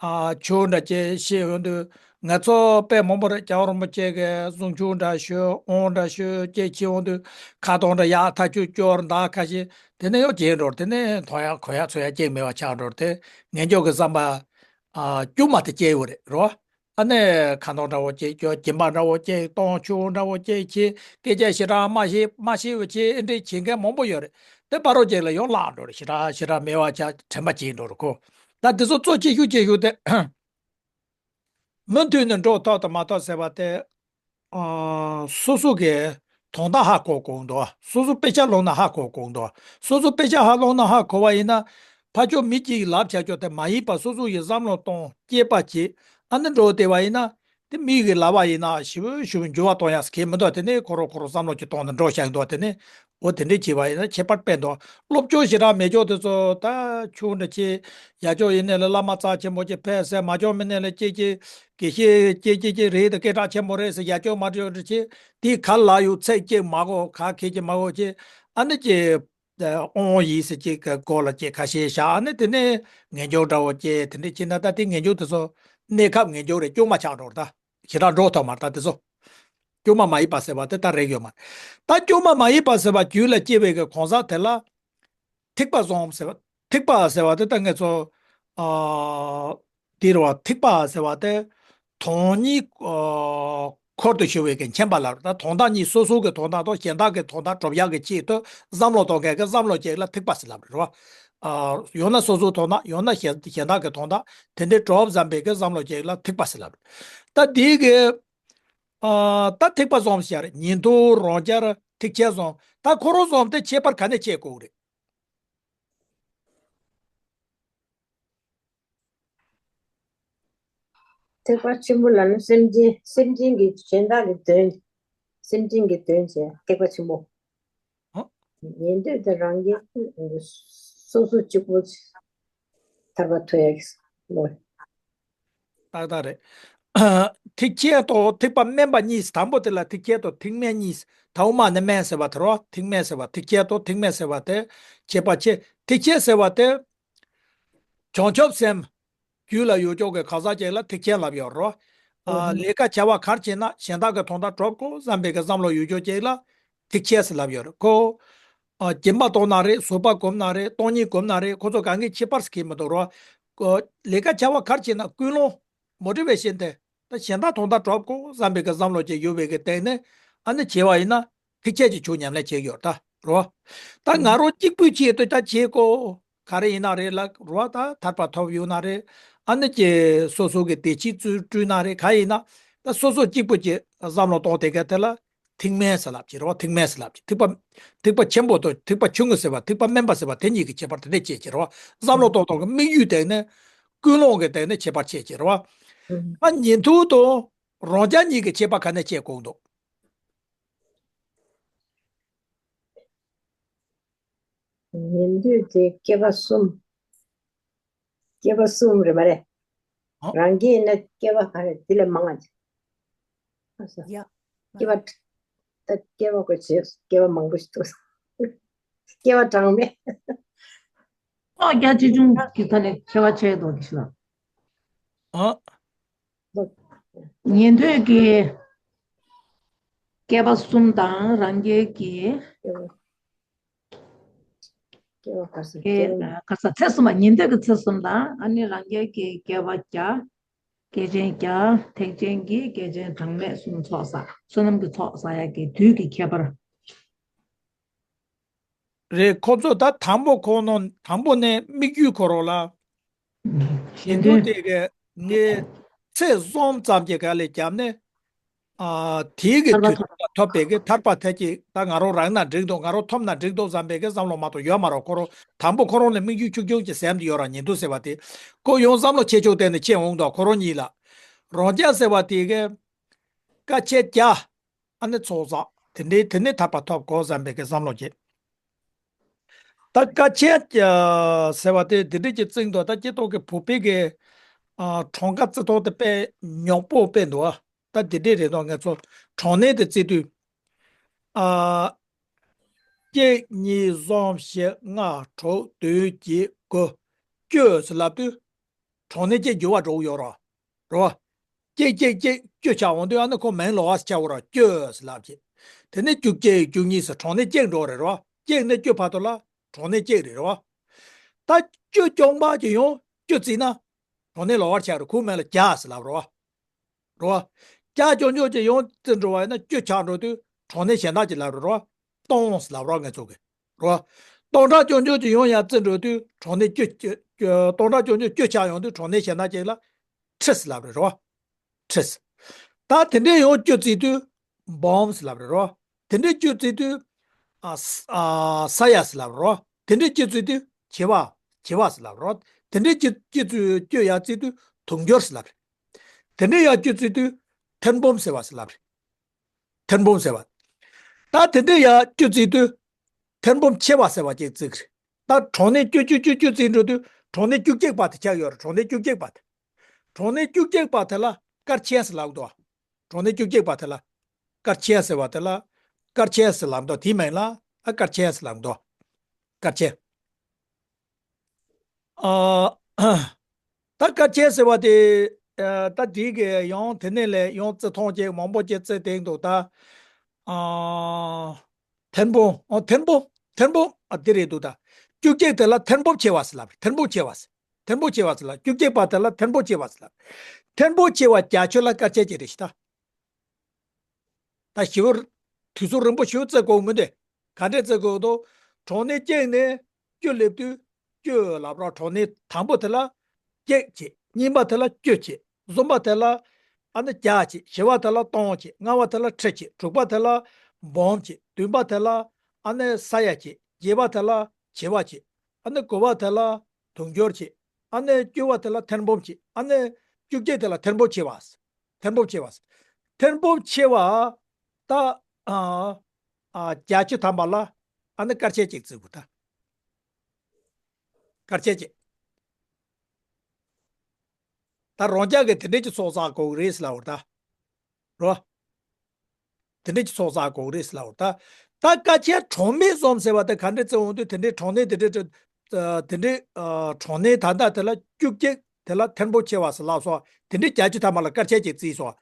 ཨ། ཆོས་འདྲ་ཅིག་བཤད་ཡོང་དུས་ང་ཚོ་དཔེ་མང་པོ་རེད། རྒྱལ་བ་རིན་པོ་ཆེ་གི་གསུང་ཆོས་འདྲ་ཞུ། དབང་འདྲ་ཞུ་ཅེས་བྱེད་ཡོང་དུས་ཁ་གཏོང་འདྲ་ཡག་ཐག་ཆོད་སྐྱོར་འདྲ་ཁ་ཤས་དེ་ནས་ཡོད་བྱས་འགྲོ། དེ་ནས་མཐོང་ཡག་གོ་ཡག་ཚོར་ཡག་ཅིག་མེད་པ་ཆགས་འགྲོ། དེ་ངན་སྐྱོག་གི་བསམ་པ། ཨ། དཀྱུས་མ་དེ་སྐྱེ་ཡོད་རེད་རོ། ཨ་ནི་ཁ་མདོག་འདྲ་བོ་ཅིག་སྐྱོར། སྦྱིན་པ་འདྲ་བོ་ཅིག་གཏོང་། ཆུ་བོ་འདྲ་བོ་ཅིག་ཁྱེར། སྐད་ཆ་ཞེ་དྲག་མ་བཤད། མ་བཤད་པ་བྱས། ཨེ་འདྲས་བྱེད་མཁན་མང་པོ་ཡོད་རེད། དེ་ཕ་རོལ་ཅིག་ལ་ཡང་བརླག་འགྲོ་རེད། ཞེ་དྲག་ཞེ་དྲག་མེད་པ་ཆགས་དྲན་པ་བྱེད་འགྲོ་རེད་ཁོ། ད་དེ་ཚོ་གཙོ་ཆེ་ཤོས་ཆེ་ཤོས་དེ། མུ་མཐུད་ནས་འགྲོ་ཐུབ་དང་མ་ཐུབ་ཟེར་བ་དེ། ཨ། སོ་སོ་གི་དོན་དག་ཧ་གོ་དགོས་འདུག་སོ་སོ་དཔེ་ཆ་ཀློག་ན་ཧ་གོ་དགོས་འདུག་སོ་སོ་དཔེ་ཆ་ཧ་ཀློག་ན་ཧ་གོ་བ་ཡིན་ན། ཕར་ཕྱོགས་མི་གཅིག་གིས་ལབ་བྱ་ཆོག་དེ་མ་ཡིན་པ་སོ་སོ་ཡིས་བསམ་བློ་གཏོང་དཔྱད་པ་བྱེད། ཨ་ནི་འགྲོ་བསྡད་པ་ཡིན་ན། དེ་མི་གིས་ལབ་པ་ཡིན་ན་ཞིབ་ཞིབ་འགྱུར་བ་གཏོང་ཡག་གི་མི་འདུག་དེ་ནས་ཁོ་རང་ཁོ་རང་བསམ་བློ་ཅིག་གཏོང་ནས་འགྲོ་བཞག་འདུག་དེ་ནས། འོ་དེ་འདྲས་བྱས་པ་ཡིན་ན་ཁྱད་པར་དཔེ་འདུག་སློབ་སྦྱོང་ཞེ་དྲག་མེད་ཀྱོག་དེ་ཚོ་ད་ཆུང་འདྲ་ཆེ། ཡར་ཕྱོགས་ཡིན་ནའི་ལ་བླ་མ་རྩ་ཆེན་པོ་ཅིག་ཕེབས་ཟེར། མར་ཕྱོགས་མིན་ནའི་ལ་ཀྱེ་ཀྱེ། དགེ་བཤེས་ཀྱེ་ཀྱེ་ཀྱེ་རེད་དེ་སྐད་གྲགས་ཆེན་པོ་རེད་ཟེར། ཡར་ཕྱོགས་མར་ཕྱོགས་འདྲ་ཆེ། དེའི་ག་ལ་ཡོད་ཚད་ཀྱེ་མ་གོ་ག་ཁེ་ཀྱེ་མ་གོ་ཅེ། ཨ་ནི་ཀྱེ། ཨོང་ཡིན་ཟེར་ཅིག་གི་སྐོར་ལ་ཅིག་ཁ་ཤས་བཞག་ཨ་ནི་དེ་ནས་ངན་སྦྱོར་འདྲ་བོ་ཅིག་དེ་འདྲས་བྱས་ན་ད་དེ་ངན་སྦྱོར་དེ་ཚོ་གནས་སྐབས་ངན་སྦྱོར་རེད། སྐྱོན་མ་ཆགས་འགྲོ་རེད་ད། ཞེ་དྲག་འགྲོ་ཐུབ་མ་རེད་ད་དེ་ཚོ། སྐྱོན་མ་མ་ཡིན་པ་ཟེར་བ་དེ་ད་རེག་ཡོད་མ་རེད། ད་སྐྱོན་མ་མ་ཡིན་པ་ཟེར་བ་རྒྱུད་ལ་སྐྱེ་བའི་གི་གང་ཟག་དེ་ལ། ཐེག་པ་བཟུང་ཟེར་བ། ཐེག་པ་ཟེར་བ་དེ་ད་ངས་ཚོ། ཨ། དེ་རེད་བ། ཐེག་པ་ཟེར་བ་དེ། དོན་གཉིས། ཨ། འཁོར་དུ་ཞུགས་པའི་གི་མཁྱེན་པ་ལ་ད་དོན་དག་གཉིས་སོ་སོ་གི་དོན་དག་དང་གཞན་དག་གི་དོན་དག་སྒྲུབ་ཡག་གི་ཆེད་དུ་བསམ་བློ་གཏོང་མཁན་གྱི་བསམ་བློ་ཅིག་ལ་ཐེག་པ་ཟེར་ལབ་རེད་བ། ཨ། ཡང་ན་སོ་སོའི་དོན་དག་ཡང་ན་གཞན་གཞན་དག་གི་དོན་དག་དེ་འདྲའི་གྲུབ་བསམ་པའི་གི་བསམ་བློ་ཅིག་ལ་ཐེག་པ་ཟེར་ལབ་རེད། ད་དེའི་གི། ཨ། ད་ཐེག་པ་བཟུང་ཟེར་ཉན་ཐོས་རང་རྒྱལ་ཐེག་ཆེན་བཟུང་ད་ཁོ་རང་བཟུང་དེ་ཁྱད་པར་ག་ནས་ཕྱེ་དགོས་རེད། ཐེག་པ་ཆེན་པོ་ལ་ནི་སེམས་ཅན་སེམས་ཅན་གྱི་གཞན་དག་གི་དོན། སེམས་ཅན་གྱི་དོན་བྱས་ཐེག་པ་ཆེན་པོ། ཨ། ཉན་ཐོས་དེ་རང་རྒྱལ་སོ་སོ་གཅིག་པུ་ཐར་པ་ཐོབ་ཡག་ལོ། ཏག་ཏག་རེད། ཐེག་ཆེན་དང་ཐེག་པ་དམན་པ་གཉིས། དང་པོ་དེ་ལ་ཐེག་ཆེན་དང་ཐེག་དམན་གཉིས། ད་འོག་མ་ནི་དམན་ཟེར་བ་དེ་རོ། ཐེག་དམན་ཟེར་བ་ཐེག་ཆེན་དང་ཐེག་དམན་ཟེར་བ་དེ་ཁྱད་པར་ཕྱེ། ཐེག་ཆེན་ཟེར་བ་དེ། བྱང་ཆུབ་སེམས། རྒྱུད་ལ་ཡོད་ཀྱོག་གི་གང་ཟག་ཅིག་ལ་ཐེག་ཆེན་ལབ་ཡོད་རོ། ཨ། ལས་ཀ་བྱ་བ་ག་རེ་བྱེད་ན་གཞན་དག་གི་དོན་དག་གྲུབ་དགོས་བསམ་པའི་གི་བསམ་བློ་ཡོད་ཀྱོག་ཅིག་ལ་ཐེག་ཆེན་ཟེར་ལབ་ཡོད་རེད་ཁོ། ཨ། སྦྱིན་པ་གཏོང་ན་རེད། བཟོད་པ་སྒོམ་ན་རེད། སྟོང་ཉིད་སྒོམ་ན་རེད། ཁོ་ཚོ་གང་གི་ཁྱད་པར་ཟེར་གྱི་མི་འདུག་རོ། ཨ། ལས་ཀ་བྱ་བ་ག་རེ་བྱེད་ན་ཀུན་སློང་། མོ་ཊི་ཝེ་ཤན་དེ། ད་གཞན་དག་དོན་དག་གྲུབ་དགོས་བསམ་པའི་གི་བསམ་བློ་ཅིག་ཡོད་པའི་གི་སྟེང་ནས་ཨ་ནི་བྱས་པ་ཡིན་ན་ཐེག་ཆེན་གྱི་ཆོས་ཉམས་ལེན་བྱེད་ཀྱི་ཡོད་ད་རོ། ད་ང་རང་གཅིག་པུའི་ཆེད་དུ་ད་བྱེད་དགོས་ག་རེ་ཡིན་ན་རེད་ལ་རོ། ད་ཐར་པ་ཐོབ་ཡོད་ན་རེད། ཨ་ནི་ཀྱི་སོ་སོ་གི་བདེ་སྐྱིད་བཙུན་བསྐྲུན་ན་རེད། ག་ཡིན་ན་ད་སོ་སོ་གཅིག་པུ་གྱི་བསམ་བློ་གཏོང་དེ་ག་དེ་ལ་ཐེག་དམན་ཟེར་ལབ་ཀྱི་རེད་བ། ཐེག་དམན་ཟེར་ལབ་ཀྱི། ཐེག་པ་ཐེག་པ་ཆེན་པོ་དང་ཐེག་པ་ཆུང་ངུ་ཟེར་བ། ཐེག་པ་དམན་པ་ཟེར་བ་དེ་གཉིས་ཀྱི་ཁྱད་པར་དེ་འདྲ་བྱེད་ཀྱི་རེད་བ། བསམ་བློ་གཏོང་སྟངས་ཀྱི་དམིགས་ཡུལ་སྟེང་ནས་ཀུན་སློང་གི་སྟེང་ནས་ཁྱད་པར་ཕྱེ་ཀྱི་རེད་བ། ཨ་ཉན་ཐོས་དང་རང་རྒྱལ་གཉིས་ཀྱི་ཁྱད་པར་ག་ནས་ཕྱེ་དགོས་འདུག་ཉན་ཐོས་དེ་བསྐལ་པ་གསུམ། བསྐལ་པ་གསུམ་རེད་མ་རེད། ཨ། རང་རྒྱལ་ཡིན་ན་བསྐལ་པ་ག་རེ་དེ་ལས་མང་ང་། ཨ་ས། ཡ། བསྐལ་པ། ད་བསྐལ་པ་གོ་བྱེད་བསྐལ་པ་མང་པོ་ཞིག་འདུག་བསྐལ་པ་གྲངས་མེད། ཨོ་རྒྱ་ཆེ་ཆུང་གི་ཐད་ནས་ཁྱད་པར་ཕྱེ་དོ་གི་ཤི་ལ། ཨ། ཉན་ཐོས་ཀྱི་བསྐལ་པ་གསུམ་དང་རང་རྒྱལ་གྱི། སྐྱེ་བ་ག་ས་སྐྱེ་བ། ག་ས་ཚེ་གསུམ་པ། ཉན་ཐོས་ཀྱི་ཚེ་གསུམ་དང་ཨ་ནི་རང་རྒྱལ་གྱི་བསྐལ་པ་བརྒྱ། བསྐལ་ཆེན་བརྒྱ། ཐེག་ཆེན་གྱི་བསྐལ་ཆེན་གྲངས་མེད་གསུམ་ཚོགས་བསགས། བསོད་ནམས་ཀྱི་ཚོགས་བསགས་ཡག་གི་དུས་ཀྱི་ཁྱད་པར། རེད། ཁོ་ཚོ་ད་དང་པོ་ཁོ་ནོ་དང་པོ་ནས་དམིགས་ཡུལ་ཁོ་རོ་ལ། ཞེ་འདུན་དེ་གི་ངས་ཚེ་གསུམ་ཙམ་གྱི་ག་ལས་བརྒྱབ་ནས། ཨ། དེའི་གི་ཐར་པ་དུས་ཐོབ་ཐོབ་པའི་གི་ཐར་པ་ཐད་ཀྱི་ད་ང་རང་རག་ན་འགྲིག་འདུག་ང་རང་ཐོབ་ན་འགྲིག་འདུག་བསམ་པའི་གི་བསམ་བློ་མ་གཏོགས་ཡོད་མ་རེད། ཁོ་རང་དང་པོ་ཁོ་རང་ནས་དམིགས་ཡུལ་ཆུང་ཆུང་ཅིག་ཟིན་ཡོད་ར། ཉན་ཐོས་ཟེར་བ་དེ་ཁོ་ཡང་བསམ་བློ་ཆེ་ཆུང་བསྟན་ནས་ཕྱིན་འོང་དུས་ཁོ་རང་གཉིས་ལ། རང་རྒྱལ་ཟེར་བ་དེ་གི་བསྐལ་ཆེན་བརྒྱ། ཨ་ནི་ཚོགས་བསགས་དེ་འདྲའི་དེ་ནས་ཐར་པ་ཐོབ་དགོས་བསམ་པའི་གི་བསམ་བློ་བྱེད། ད་བསྐལ་ཆེན་ཟེར་བ་དེ་འདི་འདྲའི་ཅིག་བརྩིས་འདུག་ད་སྤྱིར་བཏང་གི་བོད་པའི་གི། ཨ། གྲངས་ཀ་བརྩི་སྟངས་དེ་དཔེ་ཉོག་པོ་དཔེ་འདུག་ཨ། ད་འདི་འདྲའི་རེད་དོ། ང་ཚོ་གྲངས་གནས་དེ་བརྩི་དུས། ཨ། གཅིག་གཉིས་གསུམ་བཞི་ལྔ་དྲུག་བདུན་བརྒྱད་དགུ་བཅུ་ཟེར་ལབ་དུས། གྲངས་གནས་གཅིག་འགྱུར་བ་འགྲོ་གི་ཡོད་ར། རེད་བ། གཅིག་གཅིག་གཅིག་བཅུ་ཆགས་འོང་དུས་ཨ་ནི་ཁོ་མིང་ལོགས་ཀ་ཆགས་འོང་ར། བཅུ་ཟེར་ལབ་ཀྱི། དེ་ནས་བཅུ་གཅིག་བཅུ་གཉིས་ཟེར་གྲངས་གནས་གཅིག་འགྲོ་རེད་ར། གཅིག་ནས་བཅུ་བར་དུ་ལ་གྲངས་གནས་གཅིག་རེད་ར། ད་བཅུ་རྐྱང་པ་ཅིག་ཡང་བཅུ་བརྩིས་ན་གྲངས་གནས་ལོགས་ཀ་ཆགས་རེད། ཁོའི་མིང་ལ་བརྒྱ་ཟེར་ལབ་ར། རེད་བ། བརྒྱ་རྐྱང་རྐྱང་ཅིག་ཡང་བརྩིས་འགྲོ་བ་ཡིན་ན་བཅུ་ཆགས་འགྲོ་དུས་གྲངས་གནས་གཞན་དག་ཅིག་ལབ་རེད་ར། སྟོང་ཟེར་ལབ་ར་ང་ཚོ་གི། རེད་བ། སྟོང་ཕྲག་བཅོ་བརྒྱད་ཀྱི་ཡང་ཡར་བརྩི་འགྲོ་དུས་གྲངས་གནས་བཅུ་བཅུ་བཅུ་སྟོང་ཕྲག་བཅོ་བརྒྱད་བཅུ་ཆགས་ཡོང་དུས་གྲངས་གནས་བྱས་ན་ཅིག་ལ་ཁྲི་ཟེར་ལབ་རེད་རོ། ཁྲི་ཟེར། ད་དེ་འདྲའི་ཡང་བཅུ་བརྩིས་དུས་འབུམ་ཟེར་ལབ་རེད་རོ། དེ་འདྲའི་བཅུ་བརྩིས་དུས་ཨ་ས་ཨ་ས་ཡ་ཟེར་ལབ་རོ། དེ་འདྲའི་བཅུ་བརྩིས་དུས་བྱེ་བ་བྱེ་བ་ཟེར་ལབ་རོ། དེ་འདྲའི་བཅུ་བཅུ་བརྩིས་བཅུ་ཡར་བརྩིས་དུས་དུང་ཕྱུར་ཟེར་ལབ་རེད། དེ་འདྲའི་ཡར་བཅུ་བརྩིས་དུས་ཐེར་འབུམ་ཟེར་བ་ཟེར་ལབ་རེད། ཐེར་འབུམ་ཟེར་བ། ད་དེ་འདྲའི་ཡར་བཅུ་བརྩིས་དུས་ཐེར་འབུམ་ཆེ་བ་ཟེར་བ་ཅིག་བརྩི་གི་རེད། ད་གྲངས་གནས་བཅུ་བཅུ་བཅུ་བཅུ་བརྩིས་འགྲོ་དུས་གྲངས་གནས་བཅུ་གཅིག་པ་དེ་ཆགས་ཡོད་རེད། གྲངས་གནས་བཅུ་གཅིག་པ་དེ། གྲངས་གནས་བཅུ་གཅིག་པ་དེ་ལ་སྐར་ཆེན་ཟེར་ལབ་འདུག་གྲངས་གནས་བཅུ་གཅིག་པ་དེ་ལ་སྐར་ཆེན་ཟེར་བ་དེ་ལ་སྐར་ཆེན་ཟེར་ལབ་འདུག་དེའི་མིང་ལ་ཨ་སྐར་ཆེན་ཟེར་ལབ་འདུག་སྐར་ཆེན། ཨ། ད་སྐར་ཆེན་ཟེར་བ་དེ། ཨ། ད་འགྲིག་གི། ཡང་དེ་ནས་ལས་ཡང་བརྩི་མཐོང་ཅིག་མང་པོ་ཅིག་བརྩི་བསྡད་འདུག་ད། ཨ། ཐེར་འབུམ། ཨོ། ཐེར་འབུམ། ཐེར་འབུམ། ཨ། དེ་རེད་འདུག་ད། བཅུ་གཅིག་དེ་ལ་ཐེར་འབུམ་ཆེ་བ་ཟེར་ལབ་རེད། ཐེར་འབུམ་ཆེ་བ་ཟེར། ཐེར་འབུམ་ཆེ་བ་ཟེར་ལབ། བཅུ་གཅིག་པ་དེ་ལ་ཐེར་འབུམ་ཆེ་བ་ཟེར་ལབ། ཐེར་འབུམ་ཆེ་བ་བརྒྱད་ཅུ་ལ་སྐར་ཆེན་ཅིག་རེད་ཤི་ད། ད་ཞེ་པོ། དུས་ཚོད་རིང་པོ་ཞེ་པོ་བརྩི་དགོས་མི་འདུག་ག་འདྲས་བརྩི་དགོས་འདུག་གྲངས་གནས་གཅིག་ནས་བཅུ་སླེབས་དུས་བཅུ་ལབ་རོགས། གྲངས་གནས་དང་པོ་དེ་ལ་གཅིག་བྱས། གཉིས་པ་དེ་ལ་བཅུ་བྱས། གསུམ་པ་དེ་ལ་ཨ་ནི་བརྒྱ་བྱས། བཞི་པ་དེ་ལ་སྟོང་བྱས། ལྔ་པ་དེ་ལ་ཁྲི་བྱས། དྲུག་པ་དེ་ལ་འབུམ་བྱས། བདུན་པ་དེ་ལ་ཨ་ནི་ས་ཡ་བྱས། བརྒྱད་པ་དེ་ལ་བྱེ་བ་བྱས། ཨ་ནི་དགུ་པ་དེ་ལ་དུང་ཕྱུར་བྱས། ཨ་ནི་བཅུ་པ་དེ་ལ་ཐེར་འབུམ་བྱས། ཨ་ནི་བཅུ་གཅིག་དེ་ལ་ཐེར་འབུམ་ཆེ་བ། ཐེར་འབུམ་ཆེ་བ། ཐེར་འབུམ་ཆེ་བ། ད། ཨ། ཨ། བརྒྱད་ཅུ་ཐམ་པ་ལ་ཨ་ནི་སྐར་ཆེན་གཅིག་བརྩི་དགོས་ད། སྐར་ཆེན་གཅིག་ད་རང་ཅག་གིས་དེ་འདྲས་ཀྱི་ཚོགས་བསགས་དགོས་ཀྱི་རེད་ཟེར་ལབ་པ་རེད་ད། རོ། དེ་འདྲས་ཀྱི་ཚོགས་བསགས་དགོས་ཀྱི་རེད་ཟེར་ལབ་པ་རེད་ད། ད་སྐར་ཆེན་གྲངས་མེད་གསུམ་ཟེར་བ་དེ་ག་འདྲས་བརྩི་འོང་དུས་དེ་འདྲས་གྲངས་གནས་དེ་འདྲས། ཨ། དེ་འདྲས། ཨ། གྲངས་གནས་ད་ལྟ་དེ་ལ་བཅུ་གཅིག་དེ་ལ་ཐེར་འབུམ་ཆེ་བ་ཟེར་ལབ་སོང་། དེ་འདྲས་བརྒྱད་ཅུ་ཐམ་པ་ལ་སྐར་ཆེན་གཅིག་བརྩིས་སོང་།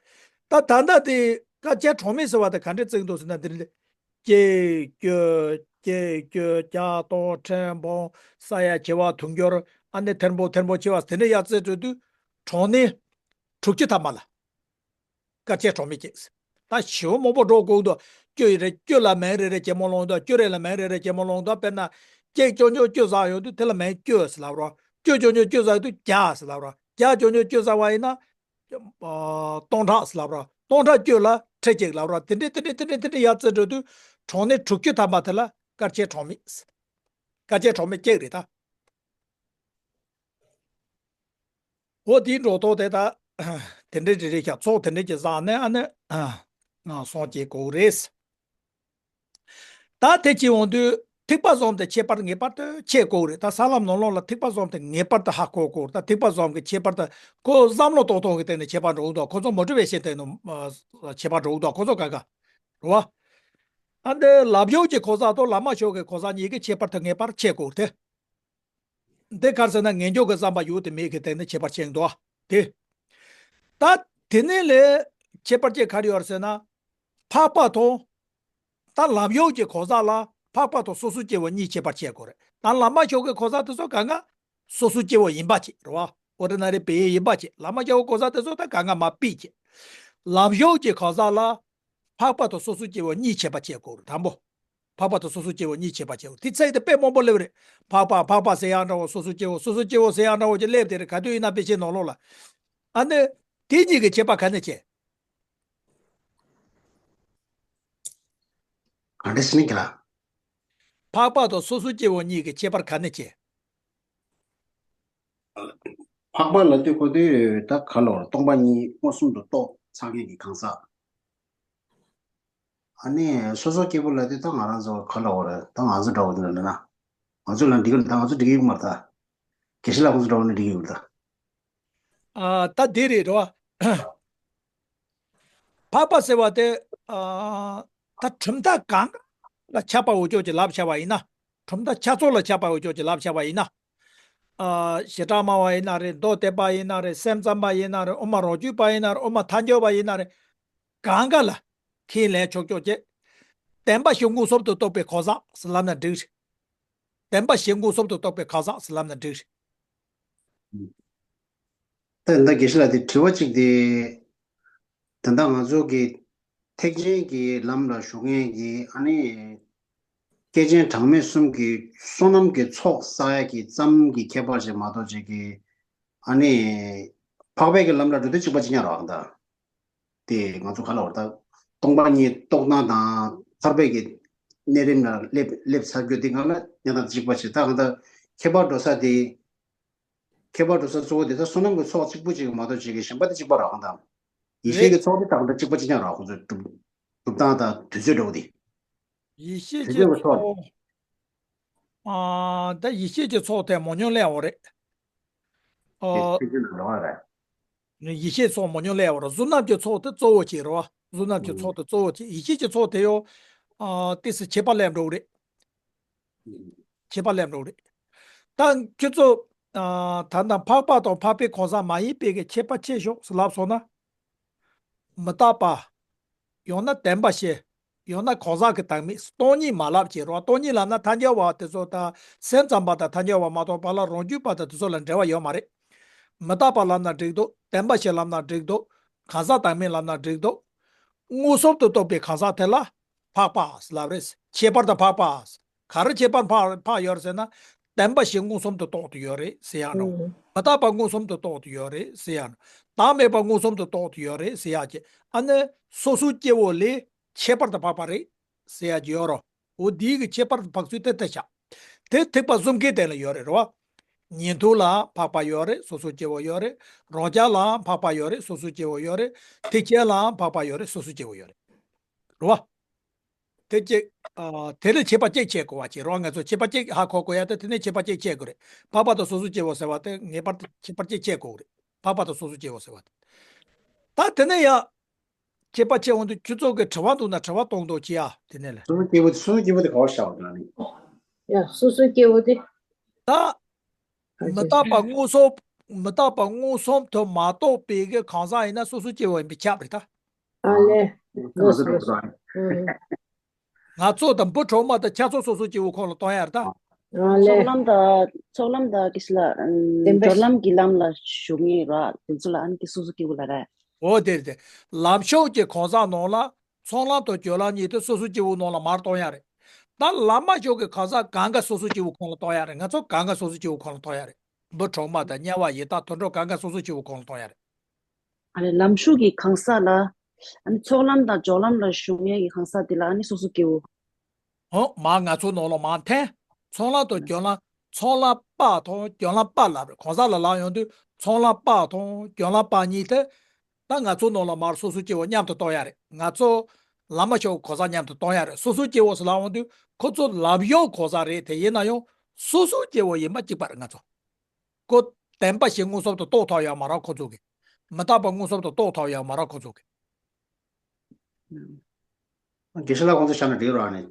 ད་ད་ལྟ་དེ་སྐར་ཆེན་གྲངས་མེད་ཟེར་བ་དེ་ག་འདྲས་བརྩི་གི་འདུག་ཟེར་ན། དེ་འདྲས་གཅིག་བཅུ། གཅིག་བཅུ། བརྒྱ་སྟོང་། ཁྲི་འབུམ། ས་ཡ། བྱེ་བ། དུང་ཕྱུར། ཨ་ནི་ཐེར་འབུམ། ཐེར་འབུམ་ཆེ་བ་དེ་འདྲས་ཡར་བརྩི་འགྲོ་དུས་གྲངས་གནས་དྲུག་ཅུ་ཐམ་པ་ལ་སྐར་ཆེན་གྲངས་མེད་ཅིག་ད་ཞེ་པོ་མང་པོ་འགྲོ་དགོས་འདུག་བཅུ་ཡི་རེད། བཅུ་ལ་མིང་རེ་རེ་ཇེ་མང་ལོངས་འདུག་བཅུ་རེ་ལ་མིང་རེ་རེ་ཇེ་མང་ལོངས་འདུག་དཔེར་ན་གཅིག་བཅོ་བརྒྱད་བཅུ་བཞག་ཡོང་དུས་དེ་ལ་མིང་བཅུ་ཟེར་ལབ་རོགས། བཅུ་བཅོ་བརྒྱད་བཅུ་བཞག་དུས་བརྒྱ་ཟེར་ལབ་རོགས། བརྒྱ་བཅོ་བརྒྱད་བཅུ་བཞག་པ་ཡིན་ན། ཨ། སྟོང་ཕྲག་ཟེར་ལབ་རོགས། སྟོང་ཕྲག་བཅུ་ལ་ཁྲི་གཅིག་ལབ་རོགས། དེ་འདྲས་དེ་འདྲས་དེ་འདྲས་དེ་འདྲས་ཡར་བརྩི་འགྲོ་དུས་གྲངས་གནས་དྲུག་ཅུ་ཐམ་པ་དེ་ལ་སྐར་ཆེན་གྲངས་མེད། སྐར་ཆེན་གྲངས་མེད་གཅིག་རེད་ད། འོ། དེའི་འགྲོ་ཐོག་དེ་ད་དེ་འདྲའི་རེ་རེ་བཞག་ཚོགས་དེ་འདྲའི་ཅིག་བསགས་ནས་ཨ་ནི་ཨ་སོང་བྱེད་དགོས་རེད། ད་དེ་བྱེད་འོང་དུས་ཐིགས་པ་བཟུམ་དེ་ཁྱད་པར་ངེས་པར་དུ་ཕྱེ་དགོས་རེད། ད་ས་ལམ་ནང་ལོགས་ལ་ཐིགས་པ་བཟུམ་དེ་ངེས་པར་དུ་ཧ་གོ་དགོས་རེད། ད་ཐིགས་པ་བཟུམ་གྱི་ཁྱད་པར་དུ་ཁོ་བསམ་བློ་གཏོང་སྟངས་ཀྱི་སྟེང་ནས་ཁྱད་པར་འགྲོ་གི་འདུག་ཁོ་ཚོ་མོ་ཊི་ཝེ་ཤན་སྟེང་ནས་ཨ་ཁྱད་པར་འགྲོ་གི་འདུག་ཁོ་ཚོ་ག་ག་རེད་བ། ཨ་འདི་ལམ་ཞུགས་ཀྱི་གང་ཟག་དང་ལམ་མ་ཞུགས་ཀྱི་གང་ཟག་གཉིས་ཀྱི་ཁྱད་པར་དུ་ངེས་པར་ཕྱེ་དགོས་རེད་དེ། འདི་ག་རེ་ཟེར་ན་ངེས་འབྱུང་གི་བསམ་པ་ཡོད་དེ་མེད་ཀྱི་སྟེང་ནས་ཁྱད་པར་ཕྱེ་འདུག་སྟེ། ད་དེ་ནས་ལས་ཁྱད་པར་ཅན་ག་རེ་ཡོད་རེད་ཟེར་ན། འཕགས་པ་དང་། ད་ལམ་ཞུགས་ཀྱི་གང་ཟག་ལ་འཕགས་པ་དང་སོ་སོ་སྐྱེ་བོ་གཉིས་ཁྱད་པར་ཕྱེ་དགོས་རེད། ད་ལམ་མ་ཞུགས་ཀྱི་གང་ཟག་དེ་ཚོ་གང་ག་སོ་སོ་སྐྱེ་བོ་ཡིན་པ་ཅིག་རེད་བ། ཨོ་རི་ན་རི་པེ་ཡེ་ཡིན་པ་ཅིག་ལམ་མ་ཞུགས་གང་ཟག་དེ་ཚོ་ད་གང་ག་མ་པི་ཅིག་ལམ་ཞུགས་ཀྱི་གང་ཟག་ལ་འཕགས་པ་དང་སོ་སོ་སྐྱེ་བོ་གཉིས་ཁྱད་པར་ཕྱེ་དགོས་རེད། དང་པོ། འཕགས་པ་དང་སོ་སོ་སྐྱེ་བོ་གཉིས་ཁྱད་པར་ཕྱེ་དགོས། དེ་ཚིག་དེ་དཔེ་མང་པོ་སླེབས་རེད། འཕགས་པ་འཕགས་པ་ཟེར་ཡག་འདྲ་བོ། སོ་སོ་སྐྱེ་བོ་སོ་སོ་སྐྱེ་བོ་ཟེར་ཡག་འདྲ་བོ་ཅིག་སླེབས་དེ་རེད། ག་དུས་ཡིན་ན་དཔེ་ཆའི་ནང་ལོགས་ལ། ཨ་ནི། དེ་གཉིས་ཀྱི་ཁྱད་པར་ག་ནས་ཕྱེ། ག་འདྲ་ཟེར་ན་ཁྱེད་ལ། འཕགས་པ་དང་སོ་སོ་སྐྱེ་བོ་གཉིས་ཀྱི་ཁྱད་པར་ག་ནས་ཕྱེ། འཕགས་པ་ལབ་དུས་ཁོ་དེ་ད་ག་ལོར་སྟོང་པ་ཉིད་མངོན་སུམ་དུ་རྟོགས་ཚར་མཁན་གྱི་གང་ཟག་ཨ་ནི་སོ་སོ་སྐྱེ་བོ་ལབ་དུས་ད་ང་རང་ཚོ་ག་ལབ་དགོས་རེད། ད་ང་ཚོ་འདྲ་བོ་འདི་ལ་ན། ང་ཚོ་ལ་འགྲིག་གི་ད་ང་ཚོ་འགྲིག་གི་ཡོད་མ་རེད་ད། དགེ་བཤེས་ལགས་ཁོང་ཚོ་འདྲ་བོ་ནི་འགྲིག་གི་ཡོད་རེད་ད། ཨ། ད་འདི་རེད་རོ། འཕགས་པ་ཟེར་བ་དེ། ཨ། ད་གྲུབ་མཐའ་གང་ལ་ཁྱབ་པ་འོ་ཅོག་ཅིག་ལབ་བྱ་བ་ཡིན་ན། གྲུབ་མཐའ་ཆ་ཚང་ལ་ཁྱབ་པ་འོ་ཅོག་ཅིག་ལབ་བྱ་བ་ཡིན་ན། ཨ། བྱེ་བྲག་སྨྲ་བ་ཡིན་ན་རེད། མདོ་སྡེ་པ་ཡིན་ན་རེད། སེམས་ཙམ་པ་ཡིན་ན་རེད། དབུ་མ་རང་རྒྱུད་པ་ཡིན་ན་རེད། དབུ་མ་ཐལ་འགྱུར་བ་ཡིན་ན་རེད། གང་ག་ལ། ཁས་ལེན་ཆོག་ཆོག་བྱེད། བདེན་པ་བཞི་མངོན་སུམ་དུ་རྟོགས་པའི་གང་ཟག་ཟེར་ལབ་ན་འགྲིག་རེད། བདེན་པ་བཞི་མངོན་སུམ་དུ་རྟོགས་པའི་གང་ཟག་ཟེར་ལབ་ན་འགྲིག་རེད། ད་ད་དགེ་བཤེས་ལགས་དེ་དྲི་བ་གཅིག་དེ། ད་ལྟ་ང་ཚོ་གི་ཐེག་ཆེན་གྱི་ལམ་ལ་ཞུགས་མཁན་གྱི་ཨ་ནི། སྐྱེས་ཆེན་གྲངས་མེད་གསུམ་གྱི་བསོད་ནམས་ཀྱི་ཚོགས་བསགས་ཡ་གི་ཙམ་གྱི་ཁྱད་པར་ཞིག་མ་གཏོགས་ཅིག་གི། ཨ་ནི་འཕགས་པའི་གི་ལམ་ལ་འགྲོ་དུས་གཅིག་པ་གཅིག་རྐྱང་རེད་པ། གང་ལྟར་དེ་ང་ཚོ་ག་ལ་བར་ཐག་སྟོང་པ་ཉིད་རྟོགས་སྟངས་དང་ཐར་པའི་གི་གནས་རིམ་ལ་སླེབས་སླེབས་ཚར་རྒྱུ་དེ་སྒང་ལ་གནས་སྟངས་གཅིག་པ་ཞིག། ད་གང་ལྟར་ཁྱད་པར་འགྲོ་ས་དེ། ཁྱད་པར་འགྲོ་ས་གཙོ་བོ་དེ་ད་བསོད་ནམས་ཀྱི་ཚོགས་གཅིག་པུ་གཅིག་མ་གཏོགས་ཅིག་གི་གཞན་པ་དེ་གཅིག་པ་རེད་པ། གང་ལྟར་ཡེ་ཤེས་རེད། ཀྱི་ཚོགས་དེ་ད་གང་ལྟར་གཅིག་པ་གཅིག་རྐྱང་རེད་པ། ཁོང་ཚོའི་གྲུབ་གྲུབ་སྟངས་དང་དུས་ཚོད་འདྲ་བོ་དེ། ཡེ་ཤེས་དུས་ཚོད་ཀྱི་ཚོགས། ཨ། ད་ཡེ་ཤེས་ཀྱི་ཚོགས་དེ་མང་ཉུང་སླེབས་པ་རེད། དེ་ཨོ། ཆོས་བརྒྱུད་ནང་འགྲོ་བ་རེད། ཡེ་ཤེས་ཚོགས་མང་ཉུང་སླེབས་པ་རེད། བསོད་ནམས་ཀྱི་ཚོགས་དེ་གཙོ་བོ་བྱས་རེད་པ། བསོད་ནམས་ཀྱི་ཚོགས་དེ་གཙོ་བོ་བྱས། ཡེ་ཤེས་ཀྱི་ཚོགས་དེ་ཡང་། ཨ། ཏོག་ཙམ་ཁྱད་པར་སླེབས་འགྲོ་གི་རེད། ཁྱད་པར་སླེབས་འགྲོ་གི་རེད། ད་ཁྱོད་ཚོ། ཨ། ད་ལྟ་འཕགས་པ་དང་འཕགས་པའི་གང་ཟག་མ་ཡིན་པའི་གི་ཁྱད་པར་ཕྱེ་ཤོག་ཟེར་ལབ་སོང་ན། མི་རྟག་པ། ཡང་ན་བདེན་པ་བཞི། ཡང་ན་གང་ཟག་གི་བདག་མེད། སྟོང་ཉིད་མ་ལབ་བྱས་རེད་པ། སྟོང་ཉིད་ལབ་ན་ཐལ་འགྱུར་བ་དེ་ཚོ་དང་སེམས་ཙམ་པ་དང་ཐལ་འགྱུར་བ་མ་གཏོགས་པ་ལ་རང་རྒྱུད་པ་དང་དེ་ཚོ་ལ་འབྲེལ་བ་ཡོད་མ་རེད། མི་རྟག་པ་ལབ་ན་འགྲིག་འདུག་བདེན་པ་བཞི་ལབ་ན་འགྲིག་འདུག་གང་ཟག་བདག་མེད་ལབ་ན་འགྲིག་འདུག་མངོན་སུམ་དུ་རྟོགས་པའི་གང་ཟག་དེ་ལ་འཕགས་པ་ལབ་རེད། ཁྱད་པར་དུ་འཕགས་པ། ག་རེ་ཁྱད་པར་འཕགས་འཕགས་ཡོད་རེད་ཟེར་ན། བདེན་པ་བཞི་མངོན་སུམ་དུ་རྟོགས་ཏེ་ཡོད་རེད་ཟེར་ཡ་ནོ། ཨུ། མི་རྟག་པ་མངོན་སུམ་དུ་རྟོགས་ཏེ་ཡོད་རེད་ཟེར་ཡ་ནོ། བདག་མེད་པ་མངོན་སུམ་དུ་རྟོགས་ཏེ་ཡོད་རེད་ཟེར་ཡ་གི། ཨ་ནི་སོ་སོའི་སྐྱེ་བོ་ལས་ཁྱད་པར་དུ་འཕགས་པ་རེད་ཟེར་ཡ་གི་ཡོད་རོ། འོ་འདིའི་གི་ཁྱད་པར་དུ་འཕགས་ཚུལ་དེ་ལྟ་བྱ། དེ་ཐེག་པ་གསུམ་ཀའི་སྟེང་ལ་ཡོད་རེད་རོ། ཉན་ཐོས་ལའང་འཕགས་པ་ཡོད་རེད། སོ་སོའི་སྐྱེ་བོ་ཡོད་རེད། རང་རྒྱལ་ལའང་འཕགས་པ་ཡོད་རེད། སོ་སོའི་སྐྱེ་བོ་ཡོད་རེད། ཐེག་ཆེན་ལའང་འཕགས་པ་ཡོད་རེད། སོ་སོའི་སྐྱེ་བོ་ཡོད་རེད། རེད་བ། དེ་གཅིག་ཨ། དེ་ལས་ཁྱད་པར་གཅིག་ཕྱེ་དགོས་པ་ཅིག་རེད་བ། ང་ཚོ་ཁྱད་པར་གཅིག་ཧ་གོ་དགོས་ཡ་དེ་དེ་ནས་ཁྱད་པར་གཅིག་ཕྱེ་དགོས་རེད། འཕགས་པ་དང་སོ་སོའི་སྐྱེ་བོ་ཟེར་བ་དེ་ངེས་པར་དུ་ཁྱད་པར་གཅིག་ཕྱེ་དགོས་རེད། འཕགས་པ་དང་སོ་སོའི་སྐྱེ་བོ་ཟེར་བ་དེ། ད་དེ་ནས་ཡ། ཁྱད་པར་ཕྱེ་འོང་དུས་ཁྱོད་ཚོ་གི་དྲི་བ་འདུག་ན་དྲི་བ་གཏོང་དོ་ཅི་ཡ་དེ་ནས་ལས། སོ་སོའི་སྐྱེ་བོ་དེ་སོ་སོའི་སྐྱེ་བོ་དེ་ག་བར་བཞག་པ་དང་ནི། ཡ། སོ་སོའི་སྐྱེ་བོ་དེ། ད། མི་རྟག་པ་མངོན་སུམ། མི་རྟག་པ་མངོན་སུམ་དུ་མ་རྟོགས་པའི་གི་གང་ཟག་ཡིན་ན་སོ་སོའི་སྐྱེ་བོ་ཡིན་པས་ཁྱབ་རེད་ད། ཨ་ལེ། ང་ཚོ་དང་བུ་གྲོགས་མ་དང་ཁྱེད་ཚོ་སོ་སོའི་སྐྱེ་བོ་ཁོངས་ལ་གཏོང་ཡ་རེད་ད། ཨ་ལེ། ཚོགས་ལམ་དང་ཚོགས་ལམ་དང་ཀི་སི་ལ། བདེན་པ། སྦྱོར་ལམ་གྱི་ལམ་ལ་ཞུགས་ངེས་ར་དེ་ཚོ་ལ་ཨ་ནི་ཀི་སོ་སོ་སྐྱེ་བོ་ལ་རེད། འོ་དེ་རེད་དེ། ལམ་ཤོག་གི་གང་ཟག་ནང་ལ། ཚོགས་ལམ་དང་སྦྱོར་ལམ་གཉིས་དེ་སོ་སོའི་སྐྱེ་བོའི་ནང་ལ་མར་གཏོང་ཡ་རེད། ད་ལམ་མ་ཤོག་གི་གང་ཟག་གང་ག་སོ་སོའི་སྐྱེ་བོའི་ཁོངས་ལ་གཏོང་ཡ་རེད། ང་ཚོ་གང་ག་སོ་སོའི་སྐྱེ་བོའི་ཁོངས་ལ་གཏོང་ཡ་རེད། བུ་གྲོགས་མ་དང་དམྱལ་བ་ཡི་དྭགས་དུད་འགྲོ་གང་ག་སོ་སོའི་སྐྱེ་བོའི་ཁོངས་ལ་གཏོང་ཡ་རེད། ཨ་ནི་ལམ་ཤོག་གི་གང་ཟག་ལ། ཨ་ནི་ཚོགས་ལམ་དང་སྦྱོར་ལམ་ལ་ཞུགས་མཁན་གྱི་གང་ཟག་དེ་ལ་ཨ་ནི་སོ་སོ་སྐྱེ་བོ། ཨོ་མ་ང་ཚོ་ནང་ལ་མ་འཐེན། ཚོགས་ལམ་དང་སྦྱོར་ལམ། ཚོགས་ལམ་པ་དང་སྦྱོར་ལམ་པ་ལབ་རེད། གང་ཟག་ལ་ལབ་ཡོང་དུས་ཚོགས་ལམ་པ་དང་སྦྱོར་ལམ་པ་གཉིས་དེ། ད་ང་ཚོ་ནང་ལ་མར་སོ་སོའི་སྐྱེ་བོ་མཉམ་དུ་གཏོང་ཡ་རེད། ང་ཚོ་ལམ་མ་ཤོག་གང་ཟག་མཉམ་དུ་གཏོང་ཡ་རེད། སོ་སོའི་སྐྱེ་བོ་ཟེར་ལབ་ཡོང་དུས་ཁོ་ཚོ་ལམ་ཡོད་གང་ཟག་རེད། དེ་ཡིན་ན་ཡང་སོ་སོའི་སྐྱེ་བོ་ཡིན་པ་གཅིག་པ་རེད་ང་ཚོ། ཁོ་བདེན་པ་བཞི་མངོན་སུམ་དུ་རྟོགས་ཐུབ་ཡོད་མ་རེད་ཁོ་ཚོ་གིས། མི་རྟག་པ་མངོན་སུམ་དུ་རྟོགས་ཐུབ་ཡོད་མ་རེད་ཁོ་ཚོ་གིས། དགེ་བཤེས་ལགས་ཁོང་ཚོ་བཞག་ན་འགྲིག་རོགས་ཨ་ནི།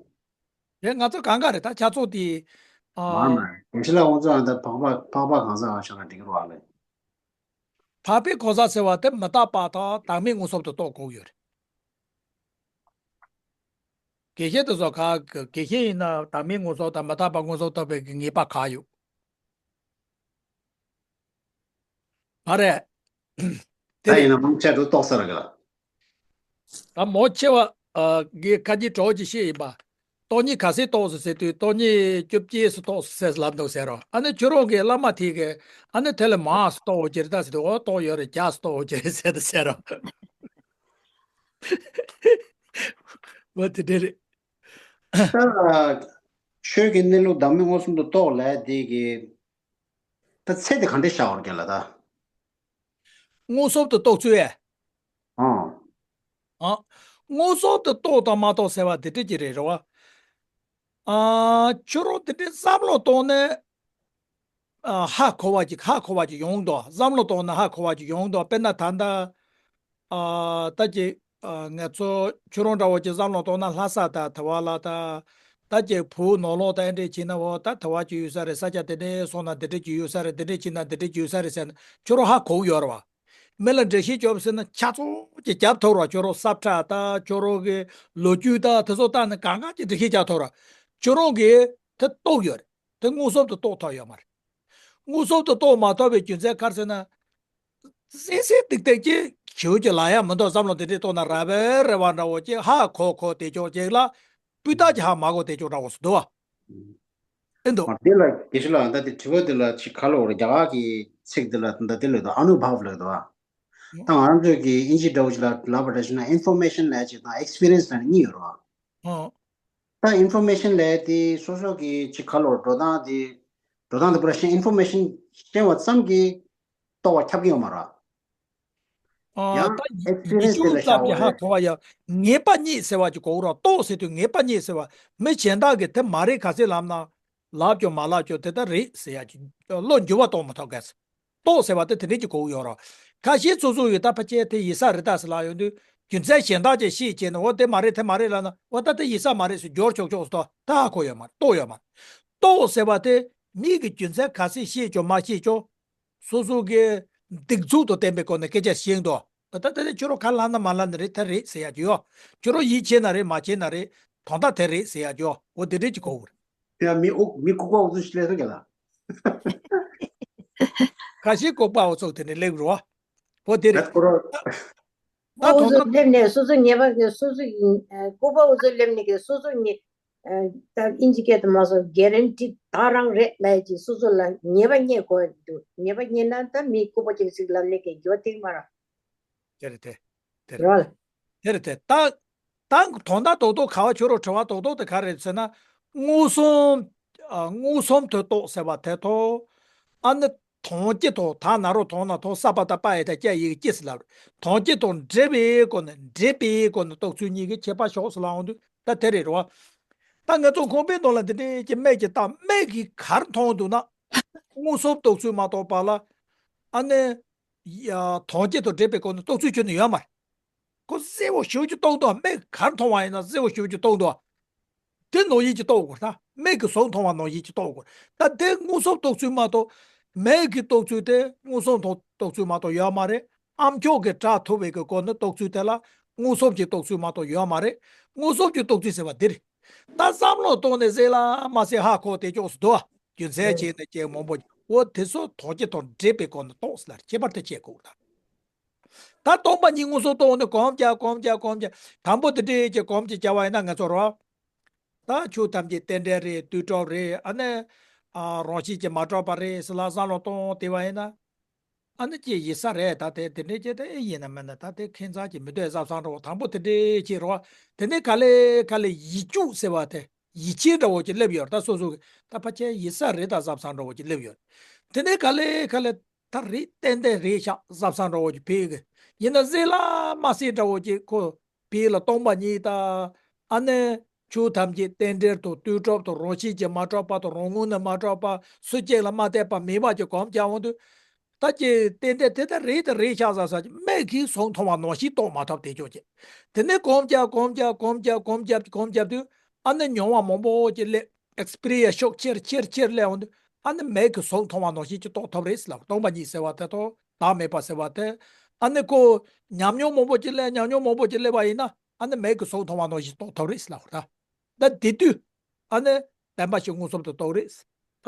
རེད། ང་ཚོ་གང་ག་རེད་ད་ཁྱེད་ཚོ་དེ། ཨ། མ་མ། དགེ་བཤེས་ལགས་ཁོང་ཚོ་ཨ་ད་འཕགས་པ་འཕགས་པ་གང་ཟག་བཞག་ན་འགྲིག་རོགས་ཨ་ལེ། འཕགས་པའི་གང་ཟག་ཟེར་བ་དེ་མི་རྟག་པ་དང་བདག་མེད་མངོན་སུམ་དུ་རྟོགས་དགོས་ཡོད་རེད། དགེ་བཤེས་དེ་ཚོ་ག་དགེ་བཤེས་ཡིན་ན་བདག་མེད་མངོན་སུམ་དང་མི་རྟག་པ་མངོན་སུམ་རྟོགས་པའི་གི་ངེས་པ་ག་ཡོད། མ་རེད། དེ་ད་རེད། ཡིན་ན་མང་ཆེ་འགྲོ་རྟོགས་ས་ར་གི་ལ། ད་མང་ཆེ་བ་ཨ་གི་ཁ་ཉིན་གྲོགས་ཀྱིས་བཤད་ཡིན་པ། སྟོང་ཉིད་ག་ཚོད་རྟོགས་སོང་ཟེར་དུས་སྟོང་ཉིད་བཅོ་བརྒྱད་ཙམ་རྟོགས་སོང་ཟེར་ལབ་འདུག་ཟེར་རོ། ཨ་ནི་ཁྱོད་རང་གི་བླ་མ་དེ་གི་ཨ་ནི་དེ་ལས་མང་ཙམ་རྟོགས་འོ་ཅེར་ད་ཟེར་དུས་འོ་རྟོགས་ཡོད་རེད། བརྒྱ་ཙམ་རྟོགས་འོ་ཅེར་ཟེར་ད་ཟེར་རོ། འོ་དེ་འདྲ་རེད། ད་ཆོས་ཀྱི་གནས་ལུགས་བདག་མེད་མངོན་སུམ་དུ་རྟོགས་ལབ་དེ་གི། ད་ཚད་དེ་ག་འདྲས་བཞག་པ་རེད་ལ་ད། མངོན་སུམ་དུ་རྟོགས་ཚུལ་ཨེ། ཨང་། ཨ། མངོན་སུམ་དུ་རྟོགས་དང་མ་རྟོགས་ཟེར་བ་དེ་འདྲ་ཅིག་རེད་རེད་བ། ཨ། ཁྱོད་རང་དེ་འདྲའི་བསམ་བློ་གཏོང་ནས། ཨ། ཧ་གོ་བ་ཅིག་ཧ་གོ་བ་ཅིག་ཡོང་འདུག་བསམ་བློ་གཏོང་ན་ཧ་གོ་བ་ཅིག་ཡོང་འདུག་དཔེར་ན་ད་ལྟ། ཨ། ད་ཅིག་ཨ། ང་ཚོ་ཁྱོད་རང་འདྲ་བོ་ཅིག་བསམ་བློ་གཏོང་ན་ལྷ་ས་དང་དེ་བ་ལ་ད། ད་ཅིག་བུ་ནོར་ལོག་དང་ཨེ་འདྲས་བྱས་ན་འོ་ད་དེ་བ་ཅིག་ཡོད་ས་རེད། ས་ཆ་དེ་འདྲས་སོང་ན་དེ་འདྲས་ཅིག་ཡོད་ས་རེད། དེ་འདྲས་བྱས་ན་དེ་འདྲས་ཅིག་ཡོད་ས་རེད་ཟེར་ན་ཁྱོད་རང་ཧ་གོ་གི་ཡོད་རེད་བ། མི་ལ་འགྲེལ་བཤད་རྒྱོབ་ཟེར་ན་ཆ་ཚང་ཅིག་རྒྱབ་ཐུབ་ར། ཁྱོད་རང་སབ་ཁྲ་ད་ཁྱོད་རང་གི་ལོ་རྒྱུས་ད་དེ་ཚོ་ལྟ་ནས་གང་ག་ཅིག་འགྲེལ་བཤད་རྒྱག་ཐུབ་ར། ཁྱོད་རང་གིས་དེ་རྟོགས་ཡོད་རེད། དེ་མངོན་སུམ་དུ་རྟོགས་ཐུབ་ཡོད་མ་རེད། མངོན་སུམ་དུ་རྟོགས་མ་ཐུབ་པའི་རྒྱུ་མཚན་ག་རེ་ཟེར་ན། གསལ་གསལ་ཏིག་ཏིག་ཅིག་ཞེ་པོ་ཅིག་ལབ་ཡ་མི་འདུག་བསམ་བློ་དེ་འདྲས་གཏོང་ན་ར་བའི་རེ་བ་འདྲ་བོ་ཅིག་ཧ་གོ་གོ་དེ་ཅོག་ཅིག་ལ་སྤུས་དག་ཅིག་ཧ་མ་གོ་དེ་ཅོག་འདྲ་བོ་སུ་འདུག་བ། ཨེ་འདུག་འདི་ལ་དགེ་བཤེས་ལགས། ད་དེ་དྲི་བ་འདི་ལ་ཅིག་ག་ལབ་དགོས་རེད། རྒྱ་གར་གྱི་ཚིག་འདི་ལ་ད་འདི་ལབ་འདུག་ཨ་ནུ་བྷབ་ལབ་འདུག་ད་ང་རང་ཚོའི་གི་ཨིན་ཇི་འདྲ་བོ་ཅིག་ལ་ལབ་པ་འདྲ་ཞིག་ན་ཨིན་ཕོར་མེ་ཤན་ལབ་ཅིག་དང་ཨེག་སི་པི་རི་ཡན་སི་ལབ་གཉིས་ཡོད་རེད་བ། ཨོ། ད་ཨིན་ཕོར་མེ་ཤན་ལབ་དེ་སོ་སོ་གི་ཅིག་ག་ལབ་དགོས་རེད། འགྲོ་སྟངས་དེ་འགྲོ་སྟངས་དེ་པུ་ར་ཤན་ཨིན་ཕོར་མེ་ཤན་ཤེས་པ་ཙམ་གྱིས་རྟོགས་པ་ཁྱབ་ཀྱི་ཡོད་མ་རེད། ཨ། ཡང་ད་ཡི་ཡིག་ཨེག་སི་པི་རི་ཡན་སི་དེ་སྐྱོན་ལ་ལབ་བཞག་པ་ཀྱི་ཧ་རེད། གོ་བ་ཡ། ངེས་པ་རྙེད་ཟེར་བ་ཅིག་གོ་གི་རེད། རྟོགས་ཟེར་དུས་ངེས་པ་རྙེད་ཟེར་བ། མི་གཞན་དག་གིས་དེ་མ་རེད་ག་ཚོད་ལབ་ན། ལབ་ཀྱང་མ་ལབ་ཀྱང་དེ་ལྟར་རེད་ཟེར་ཡ་ཅིག་བློ་འགྱུར་བ་གཏོང་མི་ཐུབ་གས། རྟོགས་ཟེར་བ་དེ་དེ་འདྲས་ཅིག་གོ་གི་ཡོད་རེད། ཁ་ཤས་ཚོ་ཚོ་ཡིས་ད་ཕལ་ཆེར་དེ་ཡིན་ས་རེད་ད་ཟེར་ལབ་ཡོང་དུས། རྒྱུ་མཚན་གཞན་དག་ཅིག་ཤེས་བྱས་ནས་འོ་དེ་མ་རེད་དེ་མ་རེད་ལབ་ན། འོ་ད་དེ་ཡིན་ས་མ་རེད་ཟེར་འགྱུར་ཆོག་ཆོག་ཟེར་ད་ཧ་གོ་ཡོད་མ་རེད། རྟོགས་ཡོད་མ་རེད། རྟོགས་ཟེར་བ་དེ་མིག་གིས་རྒྱུ་མཚན་ག་ཚོད་ཤེས་ཀྱང་མ་ཤེས་ཀྱང་། སོ་སོ་གི་སྡིགས་མཛུབ་དང་ལྡན་པའི་སྒོ་ནས་སྐད་ཆ་བཤད་འདུག་ད་ལྟ་དེ་ནས་ཁྱོད་རང་ཁ་ལབ་ན་མ་ལབ་ན་རེད། དེ་རེད་ཟེར་ཡ་ཅིག་ཡོད། ཁྱོད་རང་ཡིད་ཆེས་ན་རེད་མ་ཆེས་ན་རེད། དོན་དག་དེ་རེད་ཟེར་ཡ་ཅིག་ཡོད། འོ་དེ་འདྲས་ཅིག་གོ་གི་རེད། ཡ་མི་ཨུ་མི་ལྐུགས་པ་འུ་ཚོ་ཞིག་སླེབས་སོང་ཀྱང་ལ། ཁ་ཤས་ལྐུགས་པ་འུ་ཚོ་དེ་ནས་སླེབས་རོ། འོ་དེ་རེད། ད་ཁོ་རང་ད་ད་ཨུ་དོན་ཚོ་དག་སླེབས་ནས་སོ་སོ་ཉེས་པ་གི་སོ་སོ་ཡིན། ལྐུགས་པ་འུ་ཚོ་སླེབས་ནས་གི་སོ་སོ་ཉེས། ད་ཨིན་ཇི་སྐད་དུ་མ་སོང་གེ་རན་ཊི་ད་རང་རེད་ལབ་ཀྱི་སོ་སོ་ལ་ཉེས་པ་རྙེད་དགོས་འདུག་ཉེས་པ་རྙེད་ན་ད་མི་ལྐུགས་པ་ཅིག་ཅིག་ལབ་ནས་གི་འགྱོ་ཐིག་མ་ར། དེ་རེད་དེ། དེ་རེད། རོལ། དེ་རེད་དེ། ད་ད་དོན་དག་རྡོག་རྡོག་ག་བ་ཁྱོད་རང་དྲི་བ་རྡོག་རྡོག་དེ་ག་རེད་ཟེར་ན། མངོན་སུམ། ཨ། མངོན་སུམ་དུ་རྟོགས་ཟེར་བ་དེ་དང་། ཨ་ནི་དོན་སྤྱི་དང་ད་ན་རོ་དོན་ན་དོན་ས་པ་ད་པ་ཡ་ད་ཀྱ་ཡིག་ཀྱི་སི་ལབ་རེད། དོན་སྤྱི་དང་འབྲེལ་བའི་སྒོ་ནས་འབྲེལ་བའི་སྒོ་ནས་རྟོགས་ཚུལ་གཉིས་ཀྱི་ཁྱད་པར་ཕྱོགས་སུ་ལ་འོང་དུས་ད་དེ་རེད་རོ། ད་ང་ཚོ་ཁང་པའི་ནང་ལ་འདི་འདྲའི་ཀྱི་སྨན་གྱི་རྟགས་སྨན་གྱིས་གར་མཐོང་འདུག་ན། མངོན་སུམ་རྟོགས་ཚུལ་མ་གཏོགས་པ་ལ། ཨ་ནི། ཡ། དོན་སྤྱི་དང་འབྲེལ་བའི་སྒོ་ནས་རྟོགས་ཚུལ་ཁྱོན་ནས་ཡོད་མ་རེད། ཁོ་གསལ་བོ་ཞེ་པོ་ཅིག་རྟོགས་འདུག་སྨན་གར་མཐོང་བ་ཡིན་ན་གསལ་བོ་ཞེ་པོ་ཅིག་རྟོགས་འདུག་དེ་ནོར་ཡིད་ཀྱིས་རྟོགས་དགོས་ད། མིག་གིས་གཟུགས་མཐོང་བ་ནོར་ཡིད་ཀྱིས་རྟོགས་དགོས། ད་དེ་མངོན་སུམ་རྟོགས་ཚུལ་མ་གཏོགས། མིག་གིས་རྟོགས་ཚུལ་དེ་མངོན་སུམ་རྟོགས་རྟོགས་ཚུལ་མ་གཏོགས་ཡོད་མ་རེད། ཨ་མཆོག་གིས་གྲ་ཐུབ་པའི་གི་སྒོ་ནས་རྟོགས་ཚུལ་དེ་ལ་མངོན་སུམ་གྱིས་རྟོགས་ཚུལ་མ་གཏོགས་ཡོད་མ་རེད། མངོན་སུམ་གྱིས་རྟོགས་ཚུལ་ཟེར་བ་འདི་རེད། ད་བསམ་བློ་གཏོང་ནས་གཟིགས་ལ་མ་གཟིགས་ཧ་གོ་དེ་ཅོག་སུ་འདུག་རྒྱུ་མཚན་བྱས་ནས་ཀྱི་མང་པོ་འོ་དེ་ཚོ་དོན་སྤྱི་དང་འབྲེལ་བའི་སྒོ་ནས་རྟོགས་ཟེར་ལ་ཁྱད་པར་དེ་བྱེད་དགོས་ད། ད་སྟོང་པ་ཉིད་མངོན་སུམ་རྟོགས་ནས་གོམས་རྒྱག་གོམས་རྒྱག་གོམས་རྒྱག་དང་པོ་དེ་འདྲའི་ཀྱི་གོམས་ཀྱི་བྱ་བ་ཡིན་ན་ང་ཚོ་རོ། ད་ཆོས་ཐམས་ཅད་རྟེན་འབྲེལ་རེད། དུས་གྲུབ་རེད། ཨ་ནི། ཨ། རང་བཞིན་གྱིས་མ་གྲུབ་པ་རེད་ཟེར་ལ་བསམ་བློ་གཏོང་དེ་བ་ཡིན་ན། ཨ་ནི་ཅི་ཡིན་ས་རེད། ད་དེ་དེ་འདྲའི་ཅི་དེ་ཨེ་ཡིན་ན་མིན་ན་ད་དེ་ཁེ་མཚར་གྱི་མི་འདོད་བསམ་བསམ་འདྲ་བོ་དང་པོ་དེ་འདྲའི་ཅི་རོ། དེ་ནས་ག་ལེ་ག་ལེ་ཡིད་སྐྱུག་ཟེར་བ་དེ་ཡིད་ཆེས་འདྲ་བོ་ཅིག་སླེབས་ཡོད་རེད། ད་སོ་སོ་གི་ད་ཕལ་ཆེར་ཡིན་ས་རེད་ད་བསམ་བསམ་འདྲ་བོ་ཅིག་སླེབས་ཡོད་རེད། དེ་ནས་ག་ལེ་ག་ལེ་ད་རེད་ཏན་ཏན་རེད་ཤག་བསམ་བསམ་འདྲ་བོ་ཅིག་ཕེབས་གི་ཡིན་ན་གཟིགས་ལ་མ་གཟིགས་འདྲ་བོ་ཅིག་ཁོ། བོད་ལ་སྟོང་པ་ཉིད་དང་། ཨ་ནི། ཆོས་ཐམས་ཅད་རྟེན་འབྲེལ་དང་དུས་གྲུབ་དང་རང་བཞིན་གྱིས་མ་གྲུབ་པ་དང་རང་ངོས་ནས་མ་གྲུབ་པ་སུ་གཅིག་ལ་མ་བལྟས་པ་མེད་པ་ཅིག་གོམས་ཀྱང་འོང་དུས། ད་ཀྱི་རྟེན་འབྲེལ་དེ་ལྟར་རེད་དེ་རེད་ཤག་ཟེར་ས་ཀྱི་མིག་གིས་གཟུགས་མཐོང་བ་ནང་བཞིན་རྟོགས་མ་ཐུབ་དེ་ཅོག་ཅིག་དེ་ནས་གོམས་ཀྱང་གོམས་ཀྱང་གོམས་ཀྱང་གོམས་ཀྱང་གོམས་ཀྱང་དུས་ཨ་ནི་མྱོང་བ་མང་པོ་ཅིག་སླེབས། ཨེག་སི་པི་རི་ཡན་སི་ཤུགས་ཆེར་ཆེར་ཆེར་སླེབས་འོང་དུས་ཨ་ནི་མིག་གིས་གཟུགས་མཐོང་བ་ནང་བཞིན་ཅིག་རྟོགས་ཐུབ་རེད་ཟེར་ལ་སྟོང་པ་ཉིད་ཟེར་བ་དེ་དང་བདག་མེད་པ་ཟེར་བ་དེ། ཨ་ནི་ཁོ་ཉམས་མྱོང་མང་པོ་ཅིག་སླེབས། ཉམས་མྱོང་མང་པོ་ཅིག་སླེབས་པ་ཡིན་ན། ཨ་ནི་མིག་གིས་གཟུགས་མཐོང་བ་ནང་བཞིན་རྟོགས་ཐུབ་རེད་ཟེར་ལབ་ར། ད་དེ་དུས་ཨ་ནི་བདེན་པ་བཞི་མངོན་སུམ་དུ་རྟོགས་རེད།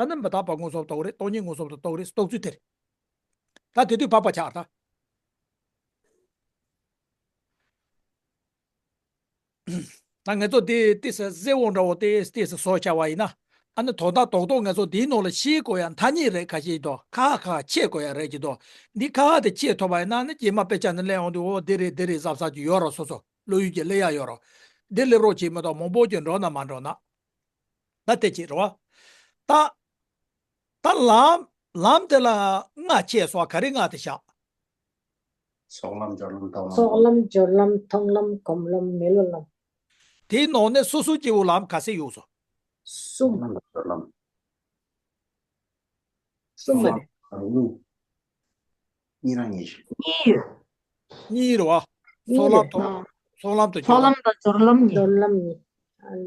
ཨ་ནི་མི་རྟག་པ་མངོན་སུམ་རྟོགས་རེད། སྟོང་ཉིད་མངོན་སུམ་དུ་རྟོགས་རེད། རྟོགས་ཚུལ་དེ་རེད། ད་དེ་དུས་འཕགས་པ་ཆགས་ར། ད་ང་ཚོ་དེ་ཏིས་གཟེར་བོ་འདྲ་བོ་ཏིས་ཏིས་བཟོ་བྱ་བ་ཡིན་ན། ཨ་ནི་དོན་དག་རྡོག་རྡོག་ང་ཚོ་དེའི་ནང་ལ་ཤེས་དགོས་ཡ་ཐ་སྙད་རེད་ཁ་ཤས་ཀྱི་འདུག་ཁ་ཁ་ཁ་ཁ་ཆད་དགོས་ཡ་རེད་ཀྱི་འདུག་འདི་ཁ་ཁ་དེ་ཆད་ཐུབ་པ་ཡིན་ན་ནི་རྗེས་མ་དཔེ་ཆ་ནི་གླེང་འོང་དུས་འོ་འདི་རེད་འདི་རེད་གཟབ་གཟབ་ཀྱི་ཡོད་ར། སོ་སོ་བློ་ཡུལ་གྱི་གླེང་ཡ་ཡོད་ར། འདི་སླེབས་རོགས་བྱེད་མི་འདུག་མང་པོ་ཀྱི་འགྲོ་ན་མ་འགྲོ་ན། ད་དེ་ཅིག་རེད་བ། ད། ད་ལམ། ལམ་དེ་ལ་ལྔ་ཕྱེ་སོགས་ག་རེ་ལྔ་དེ་བཞག་ཚོགས་ལམ་སྦྱོར་ལམ་མཐོང་ལམ། ཚོགས་ལམ་སྦྱོར་ལམ་མཐོང་ལམ་སྒོམ་ལམ་མི་སློབ་ལམ། དེའི་ནང་ནས་སོ་སོ་སྐྱེ་བོ་ལམ་ག་ཚད་ཡོད་སོ། གསུམ། ཚོགས་ལམ་སྦྱོར་ལམ། གསུམ་མ་རེད། གཉིས། གཉིས་རང་གཉིས་ཤིག་གཉིས་ཡོད། གཉིས་རེད་བ། གཉིས་ཚོགས་ལམ་རེད། དང་། ཚོགས་ལམ་དང་ཚོགས་ལམ་དང་སྦྱོར་ལམ་གཉིས། སྦྱོར་ལམ་གཉིས།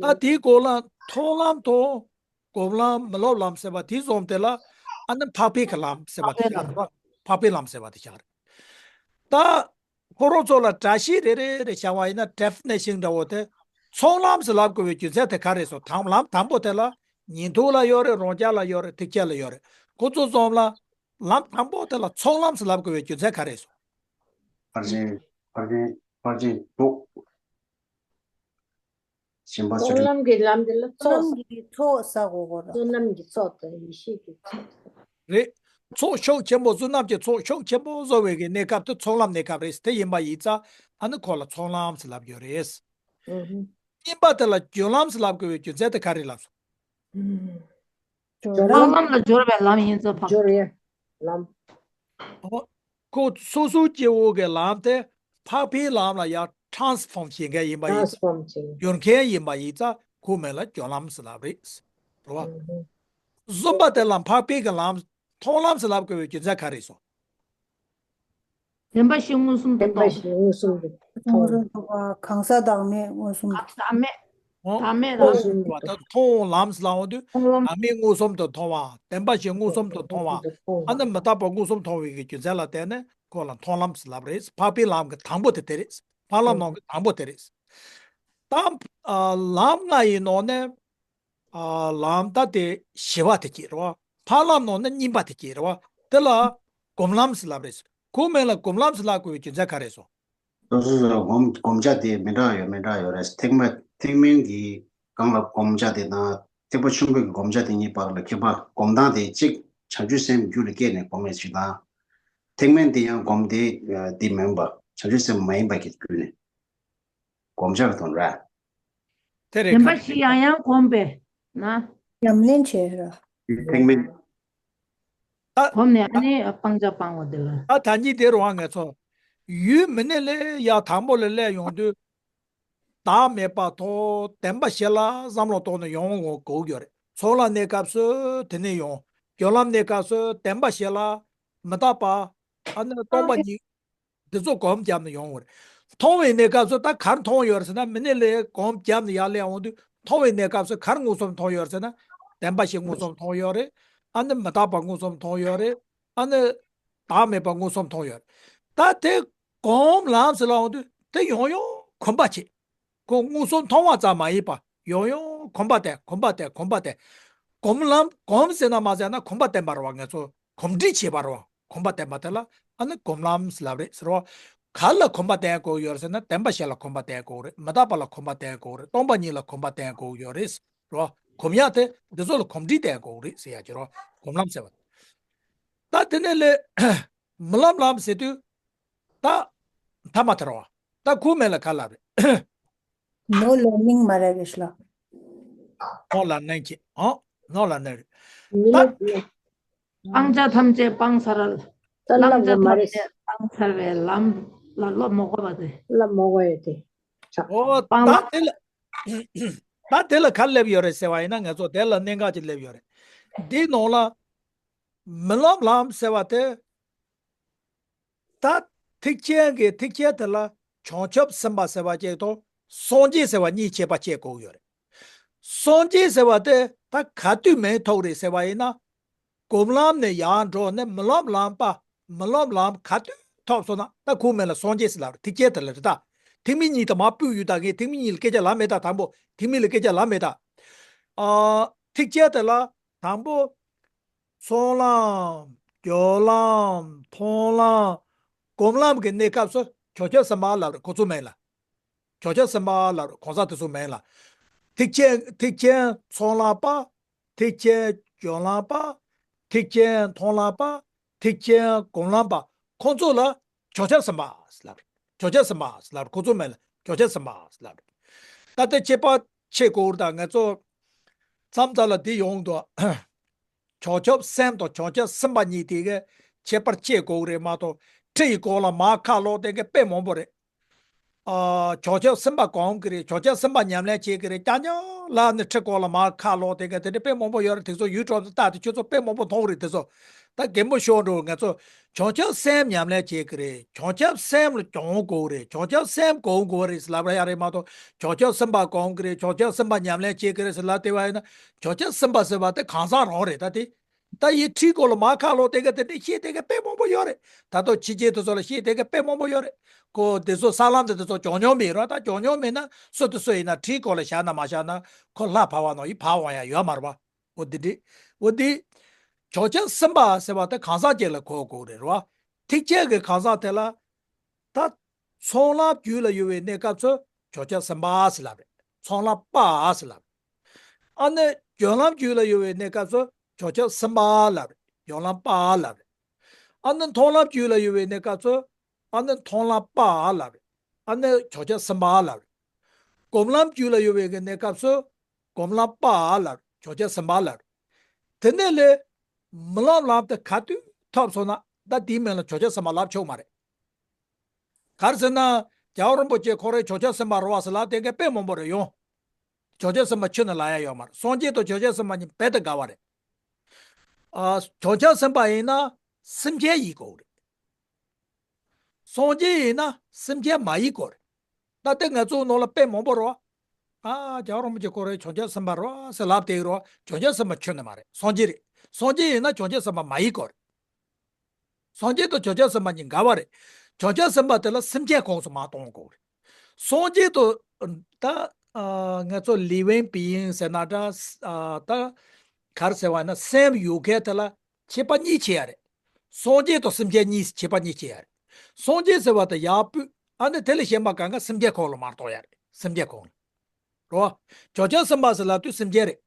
ད་དེའི་སྐོར་ལ་མཐོང་ལམ་དང་། སྒོམ་ལམ་མི་སློབ་ལམ་ཟེར་བ་དེ་གསུམ་དེ་ལ་ཨ་ནི་འཕགས་པའི་གི་ལམ་ཟེར་བ་དེ་ཤར་རེད་བ། འཕགས་པའི་ལམ་ཟེར་བ་དེ་ཤར་རེད། ད་ཁོ་རང་ཚོ་ལ་བཀྲ་ཤིས་རེ་རེ་རེ་བྱ་བ་ཡིན་ན་ཌེ་ཕི་ནེ་ཤན་འདྲ་བོ་དེ། ཚོགས་ལམ་ཟེར་ལབ་དགོས་པའི་རྒྱུ་མཚན་དེ་ག་རེད་སོ། དང་ལམ་དང་པོ་དེ་ལ་ཉན་ཐོས་ལ་ཡོད་རེད། རང་རྒྱལ་ལ་ཡོད་རེད། ཐེག་ཆེན་ལ་ཡོད་རེད། ཁོ་ཚོ་གསུམ་ལ་ལམ་དང་པོ་དེ་ལ་ཚོགས་ལམ་ཟེར་ལབ་དགོས་པའི་རྒྱུ་མཚན་ག་རེད་སོ། ཕར་ཕྱིན་ཕར་ཕྱིན་ཕར་ཕྱིན་དྲུག་སྦྱིན་པ་ཚུལ་ཁྲིམས། ཚོགས་ལམ་གྱི་ལམ་དེ་ལ་ཚོགས། ཚོགས་ལམ་གྱི་ཚོགས་བསགས་དགོས་གོ་ར། བསོད་ནམས་ཀྱི་ཚོགས་དང་ཡེ་ཤེས་ཀྱི་ཚོགས། རེད། ཚོགས་ཤུགས་ཆེན་པོ་བསོད་ནམས་ཀྱི་ཚོགས་ཤུགས་ཆེན་པོ་བཟོ་བའི་གི་གནས་སྐབས་དེ་ཚོགས་ལམ་གནས་སྐབས་རེད། དེ་ཡིན་པ་ཡིན་ཙང་ཨ་ནི་ཁོ་ལ་ཚོགས་ལམ་ཟེར་ལབ་ཡོད་རེད། ཨུ་ཧུ། གཉིས་པ་དེ་ལ་སྦྱོར་ལམ་ཟེར་ལབ་དགོས་པའི་རྒྱུ་མཚན་དེ་ག་རེ་ལབ་སོང་། སྦྱོར་ལམ། ཚོགས་ལམ་ལ་སྦྱོར་བའི་ལམ་ཡིན་ཙང་འཕགས། སྦྱོར་ཡ་ལམ། ཨོ། ཁོ་སོ་སོའི་སྐྱེ་བོ་གི་ལམ་དེ་འཕགས་པའི་ལམ་ལ་ཡང་ཊ་རན་སི་ཕོམ་བྱེད་མཁན་ཡིན་པ་ཡིན། ཊ་རན་སི་ཕོམ་བྱེད་མཁན། སྦྱོར་མཁན་ཡིན་པ་ཡིན་ཙང་ཁོ་མིང་ལ་སྦྱོར་ལམ་ཟེར་ལབ་རེད། རེད་བ། ཨུ་ཧུ། གསུམ་པ་དེ་ལ་འཕགས་པའི་གི་ལམ་མཐོང་ལམ་ཟེར་ལབ་དགོས་པའི་རྒྱུ་མཚན་ག་རེ་སོང་། བདེན་པ་བཞི་མངོན་སུམ་དུ་བདེན་པ་མཐོང་བ། བཞི་མངོན་སུམ་དུ་མཐོང་བ། མངོན་སུམ་དུ་མཐོང་བ། གང་ཟག་བདག་མེད་མངོན་སུམ་དུ། གང་ཟག་མེད། ཨོ། བདག་མེད་རང་། མངོན་སུམ་དུ་མཐོང་ལམ་ཟེར་ལབ་འོང་དུས་མཐོང་ལམ། བདག་མེད་མངོན་སུམ་དུ་མཐོང་བ། བདེན་པ་བཞི་མངོན་སུམ་དུ་མཐོང་བ། ཨ་ནི་མི་རྟག་པ་མངོན་སུམ་མཐོང་བའི་གི་རྒྱུ་མཚན་ལ་བརྟེན་ནས་ཁོ་ལ་མཐོང་ལམ་ཟེར་ལབ་རེད། འཕགས་པའི་ལམ་གི་དང་པོ་དེ་དེ་རེད། འཕགས་ལམ་ནང་གི་དང་པོ་དེ་རེད། ད་ཨ་ལམ་ལྔ་ཡི་ནང་ནས་ཨ་ལམ་ད་དེ་བཞི་པ་དེ་གཅིག་རེད་བ། འཕགས་ལམ་ནང་ནས་གཉིས་པ་དེ་གཅིག་རེད་བ། དེ་ལ་སྒོམ་ལམ་ཟེར་ལབ་རེད། ཁོ་མིང་ལ་སྒོམ་ལམ་ཟེར་ལབ་དགོས་པའི་རྒྱུ་མཚན་ག་རེ་སོང་། སོ་སོ་སོ་སྒོམ་སྒོམ་བྱ་དེ་མི་འདྲ་ཡོད་མི་འདྲ་ཡོད་རེད། ཐེག་དམན་ཐེག་དམན་གྱི་སྒང་ལ་སྒོམ་བྱ་དེ་དང་ཐེག་པ་ཆུང་ངུ་གི་སྒོམ་བྱ་དེ་གཉིས་བར་ལ་ཁྱད་པར། སྒོམ་སྟངས་དེ་གཅིག་བྱང་ཆུབ་སེམས་རྒྱུད་ལ་སྐྱེས་ནས་སྒོམ་ཡས་ཅིག་དང་། ཐེག་དམན་དེ་ཡང་སྒོམ་དེ་དེ་མིན་པ་བྱང་ཆུབ་སེམས་མ་ཡིན་པ་གི་བརྒྱུད་ནས་སྒོམ་བྱ་གི་དོན་རེད། དེ་རེད། བདེན་པ་ག་བཞི་ཡང་ཡང་སྒོམ་པས་ན། ཉམས་ལེན་བྱེད་ར། ཐེག་དམན། ད་སྒོམ་ནས་ཨ་ནི་སྤང་བྱ་སྤང་བ་དེ་ལ། ད་ད་གཉིས་དེ་རུ་ང་ཚོ་ཡུལ་མི་གནས་ལས་ཡར་དང་པོ་ལ་སླེབས་ཡོང་དུས། བདག་མེད་པ་ཐོག་བདེན་པ་བཞི་ལ་བསམ་བློ་གཏོང་ནས་ཡོང་དགོས་ཀྱི་ཡོད་རེད། ཚོགས་ལམ་གནས་སྐབས་སུ་དེ་ནས་ཡོང་། སྦྱོར་ལམ་གནས་སྐབས་སུ་བདེན་པ་བཞི་ལ་མི་རྟག་པ། ཨ་ནི་སྟོང་པ་ཉིད། འདི་ཚོ་སྒོམ་བརྒྱབ་ནས་ཡོང་བ་རེད། མཐོང་བའི་གནས་སྐབས་སུ་ད་ག་རེ་མཐོང་ཡོད་རེད་ཟེར་ན། མི་གནས་ལས་སྒོམ་བརྒྱབ་ནས་ཡར་སླེབས་འོང་དུས་མཐོང་བའི་གནས་སྐབས་སུ་ག་རེ་མངོན་སུམ་མཐོང་ཡོད་རེད་ཟེར་ན། བདེན་པ་བཞི་མངོན་སུམ་མཐོང་ཡོད་རེད། ཨ་ནི་མི་རྟག་པ་མངོན་སུམ་མཐོང་ཡོད་རེད། ཨ་ནི་བདག་མེད་པ་མངོན་སུམ་མཐོང་ཡོད་རེད། ད་དེ་སྒོམ་ལམ་ཟེར་ལབ་འོང་དུས་དེ་ཡང་ཡང་གོམས་པ་བྱེད། ཁོ་མངོན་སུམ་མཐོང་བ་ཙམ་མ་ཡིན་པ་ཡང་ཡང་གོམས་པ་བསྟེན། གོམས་པ་བསྟེན། གོམས་པ་བསྟེན། སྒོམ་ལམ་སྒོམ་ཟེར་ན་མ་ཟེར་ན་གོམས་པ་བསྟེན་པ་རེད་བ། ང་ཚོ་གོམས་འདྲིས་བྱེད་པ་རེད་བ། གོམས་པ་བསྟེན་པ་དེ་ལ་ཨ་ནི་སྒོམ་ལམ་ལབ་རེད་ཟེར་བ། ག་ལ་གོམས་པ་བསྟེན་དགོས་ཡོད་རེད་ཟེར་ན། བདེན་པ་བཞི་ལ་གོམས་པ་བསྟེན་དགོས་རེད། མི་རྟག་པ་ལ་གོམས་པ་བསྟེན་དགོས་རེད། སྟོང་པ་ཉིད་ལ་གོམས་པ་བསྟེན་དགོས་ཡོད་རེད་ཟེར་བ། གོམས་ཡག་དེ་འདི་ཚོ་ལ་གོམས་འདྲིས་བསྟེན་དགོས་རེད་ཟེར་ཡག་ཅིག་རེད་བ། སྒོམ་ལམ་ཟེར་བ། ད་དེ་ནས་ལས་རྨི་ལམ་ལམ་ཟེར་དུས་ད་ཐ་མ་དེ་རེད་བ། ད་ཁོའི་མིང་ལ་ག་ལབ་རེད། No learning མ་རེད་པས་ལ། No learning ཅེས། ཨོ། No learning རེད། མི་ད་ལ་སྤང་བྱ་ཐམས་ཅད་སྤངས་ཚར། ད་བླང་བྱ་ལབ་མ་ཐམས་རེད། ཅད་བླངས་ཚར་བའི་ལམ་ལ་སློབ་མ་དགོས་པ་དེ། ལབ་མ་དགོས་ཡོད་དེ། ཨོ། སྤང་ད་བླང་། དེ་ལ། ད་དེ་ལ་ག་རེ་སླེབས་ཡོད་རེད་ཟེར་བ་ཡིན་ན། ང་ཚོ་དེ་ལ་གནད་འགག་ཅིག་སླེབས་ཡོད་རེད། འདིའི་ནང་ལ་རྨི་ལམ་ལམ་ཟེར་བ་དེ། ད་ཐེག་ཆེན་གྱི་ཐེག་ཆེན་དེ་ལ་བྱང་ཆུབ་སེམས་དཔའ་ཟེར་བ་གཅིག་དང་སངས་རྒྱས་ཟེར་བ་གཉིས་ཁྱད་པར་ཕྱེ་དགོས་ཡོད་རེད། སངས་རྒྱས་ཟེར་བ་དེ་ད་ག་དུས་མིང་ཐོགས་རེད་ཟེར་བ་ཡིན་ན། སྒོམ་ལམ་ནས་ཡར་འགྲོ་ནས་རྨི་ལམ་ལམ་པ། རྨི་ལམ་ལམ་ག་དུས་ཐོབ་སོང་ན་ད་ཁོའི་མིང་ལ་སངས་རྒྱས་ཟེར་ལབ་རེད། ཐེག་ཆེན་དེ་ལ་རེད་ད། ཐེག་དམན་གཉིས་དང་མར་སྤུས་ཡོད་ད། ངས་ཐེག་དམན་གཉིས་ལ་སྐད་ཆ་ལབ་མེད་ད། དང་པོ་ཐེག་དམན་ལ་སྐད་ཆ་ལབ་མེད་ད། ཨ། ཐེག་ཆེན་དེ་ལ་དང་པོ། ཚོགས་ལམ། སྦྱོར་ལམ། མཐོང་ལམ། སྒོམ་ལམ་གྱི་གནས་སྐབས་སུ་བྱང་ཆུབ་སེམས་དཔའ་ལབ་རེད། ཁོ་ཚོའི་མིང་ལ་བྱང་ཆུབ་སེམས་དཔའ་ལབ་རེད། གང་ཟག་དེ་ཚོའི་མིང་ལ། ཐེག་ཆེན། ཐེག་ཆེན་ཚོགས་ལམ་པ། ཐེག་ཆེན་སྦྱོར་ལམ་པ། ཐེག་ཆེན་མཐོང་ལམ་པ། ཐེག་ཆེན་སྒོམ་ལམ་པ། ཁོང་ཚོ་ལ་བྱང་ཆུབ་སེམས་དཔའ་ལབ་རེད། བྱང་ཆུབ་སེམས་དཔའ་ལབ་རེད། ཁོ་ཚོའི་མིང་ལ་བྱང་ཆུབ་སེམས་དཔའ་ལབ་རེད། ད་ལྟ་ཁྱད་པར་ཕྱེ་དགོས་རེད། ད་ང་ཚོ་མཚམས་མཚམས་ལ་འདི་ཡོང་འདུག་བྱང་ཆུབ་སེམས་དང་བྱང་ཆུབ་སེམས་དཔའ་གཉིས་དེ་གའི་ཁྱད་པར་ཕྱེ་དགོས་རེད་མ་གཏོགས། ཁྲི་ཡི་སྐོར་ལ་མར་ཁ་ལོག་དེ་གའི་དཔེ་མང་པོ་རེད། ཨ། བྱང་ཆུབ་སེམས་དཔའ་སྒོམ་གི་རེད། བྱང་ཆུབ་སེམས་དཔའ་ཉམས་ལེན་བྱེད་གི་རེད། རྐྱང་རྐྱང་ལ་ནི་ཁྲི་སྐོར་ལ་མར་ཁ་ལོག་དེ་གའི་དེ་འདྲ་དཔེ་མང་པོ་ཡོད་རེད། དེ་ཚོ་ཡུལ་གྲོགས་སུ་ལྟ་དེ་ཁྱོད་ཚོ་དཔེ་མང་པོ་མཐོང་གི་རེད། དེ་ཚོ་ད་རྒན་པོ་ཤོར་འགྲོ། ང་ཚོ་བྱང་ཆུབ་སེམས་ཉམས་ལེན་བྱེད་གི་རེད། བྱང་ཆུབ་སེམས་ལ་སྦྱོང་དགོས་རེད། བྱང་ཆུབ་སེམས་སྒོམ་དགོས་རེད་ལབ་ར་ཡ་རེད་མ་གཏོགས། བྱང་ཆུབ་སེམས་དཔའ་སྒོམ་གི་རེད། བྱང་ཆུབ་སེམས་དཔའ་ཉམས་ལེན་བྱེད་གི་རེད་ཟེར་ལབ་བསྡད་པ་ཡིན་ན། བྱང་ཆུབ་སེམས་དཔའ་ཟེར་བ་དེ་གང་ཟག་རང་རེད། ད་དེ། ད་ཡི་ཁྲིའི་སྐོར་ལ་མར་ཁ་ལོག་དེ་ག་དེ་འདྲ་བཤད་དེ་ག་དཔེ་མང་པོ་ཡོད་རེད། ད་ལྟ་ཕྱི་རྒྱལ་དེ་ཚོ་ལ་བཤད་དེ་ག་དཔེ་མང་པོ་ཡོད་རེད། ཁོ་དེ་ཚོ་ས་ལམ་དེ་དེ་ཚོ་སྦྱོང་མྱོང་མེད་རོགས། ད་སྦྱོང་མྱོང་མེད་ན་སུ་དེ་སུ་ཡིན་ན་ཁྲིའི་སྐོར་ལ་བཞག་ན་མ་བཞག་ན་ཁོ་ལྷ་བབས་པ་ནང་ཡི་བབས་འོང་ཡ་ཡོད་མ་རེད་པ། འོ་དེ་འདྲ། འོ་དེ། བྱང་ཆུབ་སེམས་དཔའ་ཟེར་བ་དེ་གང་ཟག་ཅིག་ལ་གོ་དགོས་རེད་རོ། ཐེག་ཆེན་གྱི་གང་ཟག་དེ་ལ། ད་ཚོགས་ལམ་རྒྱུད་ལ་ཡོད་པའི་གནས་སྐབས་སུ་བྱང་ཆུབ་སེམས་དཔའ་ཟེར་ལབ་རེད། ཚོགས་ལམ་པ་ཟེར་ལབ། ཨ་ནི་སྦྱོར་ལམ་རྒྱུད་ལ་ཡོད་པའི་གནས་སྐབས་སུ་བྱང་ཆུབ་སེམས་དཔའ་ལབ་རེད། སྦྱོར་ལམ་པ་ལབ་རེད། ཨ་ནི་མཐོང་ལམ་རྒྱུད་ལ་ཡོད་པའི་གནས་སྐབས་སུ་ཨ་ནི་མཐོང་ལམ་པ་ལབ་རེད། ཨ་ནི་བྱང་ཆུབ་སེམས་དཔའ་ལབ་རེད། སྒོམ་ལམ་རྒྱུད་ལ་ཡོད་པའི་གནས་སྐབས་སུ་སྒོམ་ལམ་པ་ལབ་རེད། བྱང་ཆུབ་སེམས་དཔའ་ལབ་རེད། དེ་ནས་ལས་མི་སློབ་ལམ་དེ་ག་དུས་ཐོབ་སོང་ན་ད་དེའི་མིང་ལ་བྱང་ཆུབ་སེམས་དཔའ་ལབ་ཆོག་མ་རེད། ག་རེ་ཟེར་ན། རྒྱལ་བ་རིན་པོ་ཆེ་ཁོ་རའི་བྱང་ཆུབ་སེམས་དཔའ་རེད་བ་ཟེར་ལབ་དེ་གའི་དཔེ་མང་པོ་རེད་ཡོང་། བྱང་ཆུབ་སེམས་དཔའ་ཁྱོན་ནས་ལབ་ཡ་ཡོད་མ་རེད། སངས་རྒྱས་དང་བྱང་ཆུབ་སེམས་དཔའ་གཉིས་རྦད་དེ་འགལ་བ་རེད། ཨ། བྱང་ཆུབ་སེམས་དཔའ་ཡིན་ན་སེམས་ཅན་ཡིན་དགོས་རེད། སངས་རྒྱས་ཡིན་ན་སེམས་ཅན་མ་ཡིན་དགོས་རེད། ད་ལྟ་ང་ཚོའི་ནང་ལ་དཔེ་མང་པོ་རེད་བ། ཨ། རྒྱལ་བ་རིན་པོ་ཆེ་ཁོ་རའི་བྱང་ཆུབ་སེམས་དཔའ་རེད་བ་ཟེར་ལབ་དེ་རེད་བ། བྱང་ཆུབ་སེམས་དཔའ་ཁྱོན་ནས་མ་རེད། སངས་རྒྱས་རེད། སངས་རྒྱས་ཡིན་ན་བྱང་ཆུབ་སེམས་དཔའ་མ་ཡིན་དགོས་རེད། སངས་རྒྱས་དང་བྱང་ཆུབ་སེམས་དཔའ་གཉིས་འགལ་བ་རེད། བྱང་ཆུབ་སེམས་དཔའ་དེ་ལ་སེམས་ཅན་ཁོངས་སུ་མ་གཏོང་དགོས་རེད། སངས་རྒྱས་དང་། ད། ཨ། ང་ཚོ་living being ཟེར་ན་འདྲ། ཨ། ད། ག་རེ་ཟེར་བ་ཡིན་ན་སེམས་ཡོད་མཁན་དེ་ལ་ཁྱད་པར་གཉིས་ཕྱེ་ཡ་རེད། སངས་རྒྱས་དང་སེམས་ཅན་གཉིས་ཁྱད་པར་གཉིས་ཕྱེ་ཡ་རེད། སངས་རྒྱས་ཟེར་བ་དེ་ཡར་སྤུས། ཨ་ནི་དེ་ལས་གཞན་པ་གང་ག་སེམས་ཅན་ཁོངས་ལ་མར་གཏོང་ཡ་རེད། སེམས་ཅན་ཁོངས་ལ། རོ། བྱང་ཆུབ་སེམས་དཔའ་ཟེར་ལབ་དུས་སེམས་ཅན་རེད།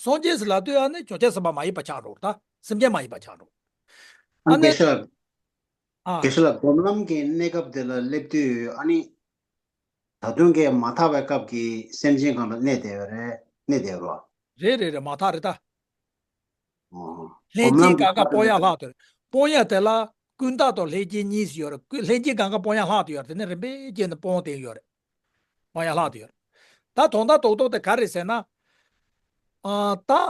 སངས་རྒྱས་ཟེར་ལབ་དུས་ཨ་ནི་བྱང་ཆུབ་སེམས་དཔའ་མ་ཡིན་པ་ཆགས་འགྲོ་ད། སེམས་ཅན་མ་ཡིན་པ་ཆགས་འགྲོ། ཨ་ཨ་ནི། དགེ་བཤེས་ལགས། ཨ། དགེ་བཤེས་ལགས། སྒོམ་ལམ་གྱི་གནས་སྐབས་དེ་ལ་སླེབས་དུས་ཨ་ནི། ད་དུང་གི་མ་ཐར་བའི་སྐབས་ཀྱི་སེམས་ཅན་སྒང་ལ་གནས་བསྡད་ཡོད་རེད། གནས་བསྡད་ཡོད་རེད། རེད་རེད་རེད། མ་ཐར་རེད་ད། ཨོ། ལྷན་སྐྱེས་སྒང་ག་སྤོང་ཡ་ལྷག་ཏུ་རེད། སྤོང་ཡ་དེ་ལ་ཀུན་བརྟགས་དང་ལྷན་སྐྱེས་གཉིས་ཡོད་རེད། ཀུན། ལྷན་སྐྱེས་སྒང་ག་སྤོང་ཡ་ལྷག་ཏུ་ཡོད་རེད། དེ་ནས་རིམ་པས་བསྐྱེད་ནས་སྤོང་དེ་ཡོད་རེད། སྤོང་ཡ་ལྷག་ཏུ་ཡོད་རེད། ད་དོན་དག་རྡོག་རྡོག་དེ་ག་རེད་ཟེར་ན། ཨ། ད།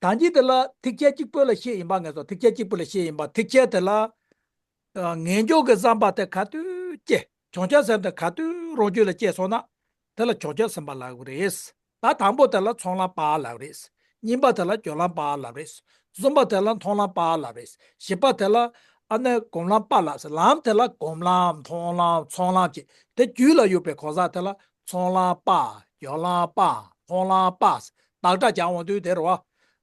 ད་གིན་དེ་ལ་ཐེག་ཆེན་གཅིག་པོ་ལ་བཤད་ཡིན་པ། ངེས་སོ་ཐེག་ཆེན་གཅིག་པོ་ལ་བཤད་ཡིན་པ། ཐེག་ཆེན་དེ་ལ། ངེས་འབྱུང་གི་བསམ་པ་དེ་ག་དུས་སྐྱེ། བྱང་ཆུབ་སེམས་དེ་ག་དུས་རང་རྒྱུད་ལ་སྐྱེས་སོང་ན། དེ་ལ་བྱང་ཆུབ་སེམས་དཔའ་ལབ་ཀྱི་རེད། ད་དང་པོ་དེ་ལ་ཚོགས་ལམ་པ་ལབ་རེད། གཉིས་པ་དེ་ལ་སྦྱོར་ལམ་པ་ལབ་རེད། གསུམ་པ་དེ་ལ་མཐོང་ལམ་པ་ལབ་རེད། བཞི་པ་དེ་ལ་ཨ་ནི་སྒོམ་ལམ་པ་ལབ་ཟེར། ལམ་དེ་ལ་སྒོམ་ལམ། མཐོང་ལམ། ཚོགས་ལམ་ཅེས་དེ་རྒྱུད་ལ་ཡོད་པའི་གང་ཟག་དེ་ལ་ཚོགས་ལམ་པ། སྦྱོར་ལམ་པ། མཐོང་ལམ་པ་ཟེར། བཏགས་སྒྲ་སྦྱར་ཡོང་དུས་དེ་རེད་བ།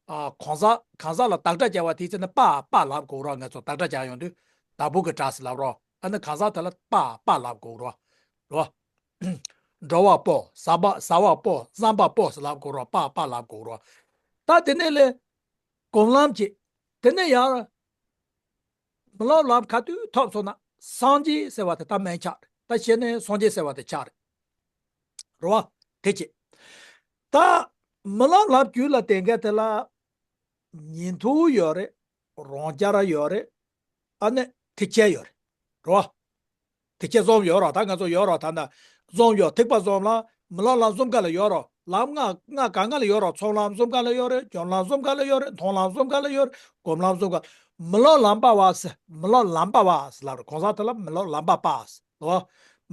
ཨ། གང་ཟག་གང་ཟག་ལ་བཏགས་སྒྲ་སྦྱར་བ་དེའི་ཚེ་ན་པ་པ་ལབ་དགོས་རེད་བ། ང་ཚོ་བཏགས་སྒྲ་སྦྱར་ཡོང་དུས་བདག་པོ་གི་སྒྲ་ཟེར་ལབ་རེད་བ། ཨ་ནི་གང་ཟག་དེ་ལ་པ་པ་ལབ་དགོས་རེད་བ། རེད་བ། འགྲོ་བ་པོ། ཟ་བ། ཟ་བ་པོ། བསམ་པ་པོ་ཟེར་ལབ་དགོས་རེད་བ། པ་པ་ལབ་དགོས་རེད་བ། ད་དེ་ནས་ལས་སྒོམ་ལམ་གྱི། དེ་ནས་ཡང་མི་སློབ་ལམ་ག་དུས་ཐོབ་སོང་ན་སངས་རྒྱས་ཟེར་བ་དེ་ད་མན་ཆགས་རེད། ད་གཞི་ནས་སངས་རྒྱས་ཟེར་བ་དེ་ཆགས་རེད། རེད་བ། དེ་ཅི། ད་མི་སློབ་ལམ་རྒྱུད་ལ་བསྟེན་མཁན་དེ་ལ་ཉན་ཐོས་ཡོད་རེད། རང་རྒྱལ་ཡོད་རེད། ཨ་ནི་ཐེག་ཆེན་ཡོད་རེད། རེད་བ། ཐེག་ཆེན་གསུམ་ཡོད་རེད། ད་ང་ཚོ་ཡོད་རེད། ད་ནི་གསུམ་ཡོད། ཐེག་པ་གསུམ་ལ་མི་སློབ་ལམ་གསུམ་ཀ་ལ་ཡོད་རེད། ལམ་ལྔ་ལྔ་གང་ག་ལ་ཡོད་རེད། ཚོགས་ལམ་གསུམ་ཀ་ལ་ཡོད་རེད། སྦྱོར་ལམ་གསུམ་ཀ་ལ་ཡོད་རེད། མཐོང་ལམ་གསུམ་ཀ་ལ་ཡོད་རེད། སྒོམ་ལམ་གསུམ་ཀ། མི་སློབ་ལམ་པ་བ་ཟེར། མི་སློབ་ལམ་པ་བ་ཟེར་ལབ་རེད། གང་ཟག་དེ་ལ་མི་སློབ་ལམ་པ་པ་ཟེར་ལབ།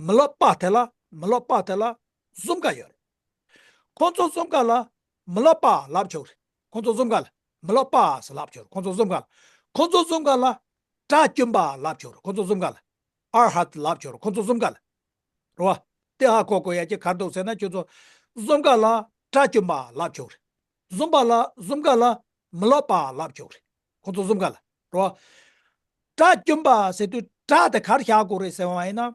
མི་སློབ་པ་དེ་ལ། མི་སློབ་པ་དེ་ལ་གསུམ་ཀ་ཡོད་རེད། ཁོང་ཚོ་གསུམ་ཀ་ལ་མི་སློབ་པ་ལབ་ཆོག་རེད། ཁོང་ཚོ་གསུམ་ཀ་ལ་མི་སློབ་པ་ཟེར་ལབ་ཆོག་རེད། ཁོང་ཚོ་གསུམ་ཀ་ལ། ཁོང་ཚོ་གསུམ་ཀ་ལ་སྒྲ་བཅོམ་པ་ལབ་ཆོག་རེད། ཁོང་ཚོ་གསུམ་ཀ་ལ་ཨར་ཧད་ལབ་ཆོག་རེད། ཁོང་ཚོ་གསུམ་ཀ་ལ། རེད་བ། དེ་ཧ་གོ་དགོས་ཡ་གཅིག་ག་རེ་འདུག་ཟེར་ན། ཁྱོད་ཚོ་གསུམ་ཀ་ལ་སྒྲ་བཅོམ་པ་ལབ་ཆོག་རེད། གསུམ་པ་ལ། གསུམ་ཀ་ལ་མི་སློབ་པ་ལབ་ཆོག་རེད། ཁོང་ཚོ་གསུམ་ཀ་ལ། རེད་བ། སྒྲ་བཅོམ་པ་ཟེར་དུས་སྒྲ་དེ་ག་རེ་བཞག་དགོས་རེད་ཟེར་བ་ཡིན་ན།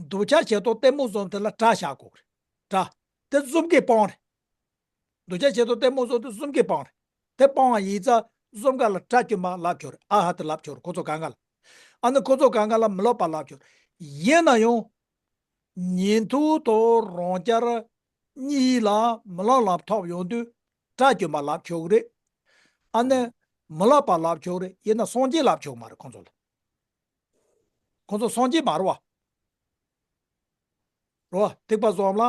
འདོད་ཆགས་ཞེ་སྡང་གཏི་མུག་གསུམ་དེ་ལ་སྒྲ་བཞག་དགོས་རེད། སྒྲ། དེ་གསུམ་གའི་དཔང་རེད། འདོད་ཆགས་ཞེ་སྡང་གཏི་མུག་གསུམ་དེ་གསུམ་གའི་དཔང་རེད། དེ་དཔང་བ་ཡིན་ཙང་གསུམ་ཀ་ལ་སྒྲ་བཅོམ་པ་ལབ་ཆོག་རེད། ཨར་ཧད་ལབ་ཆོག་རེད། ཁོ་ཚོ་གང་ག་ལ། ཨ་ནི་ཁོ་ཚོ་གང་ག་ལ་མི་སློབ་པ་ལབ་ཆོག་རེད། ཡིན་ན་ཡང་ཉན་ཐོས་དང་རང་རྒྱལ་གཉིས་ལ་མི་སློབ་ལམ་ཐོབ་ཡོང་དུས་སྒྲ་བཅོམ་པ་ལབ་ཆོག་གི་རེད། ཨ་ནི་མི་སློབ་པ་ལབ་ཆོག་གི་རེད། ཡིན་ན་སངས་རྒྱས་ལབ་ཆོག་མ་རེད། ཁོ་ཚོ་ལ། ཁོ་ཚོ་སངས་རྒྱས་མ་རེད་བ། རེད་བ། ཐེག་པ་གསུམ་ལ་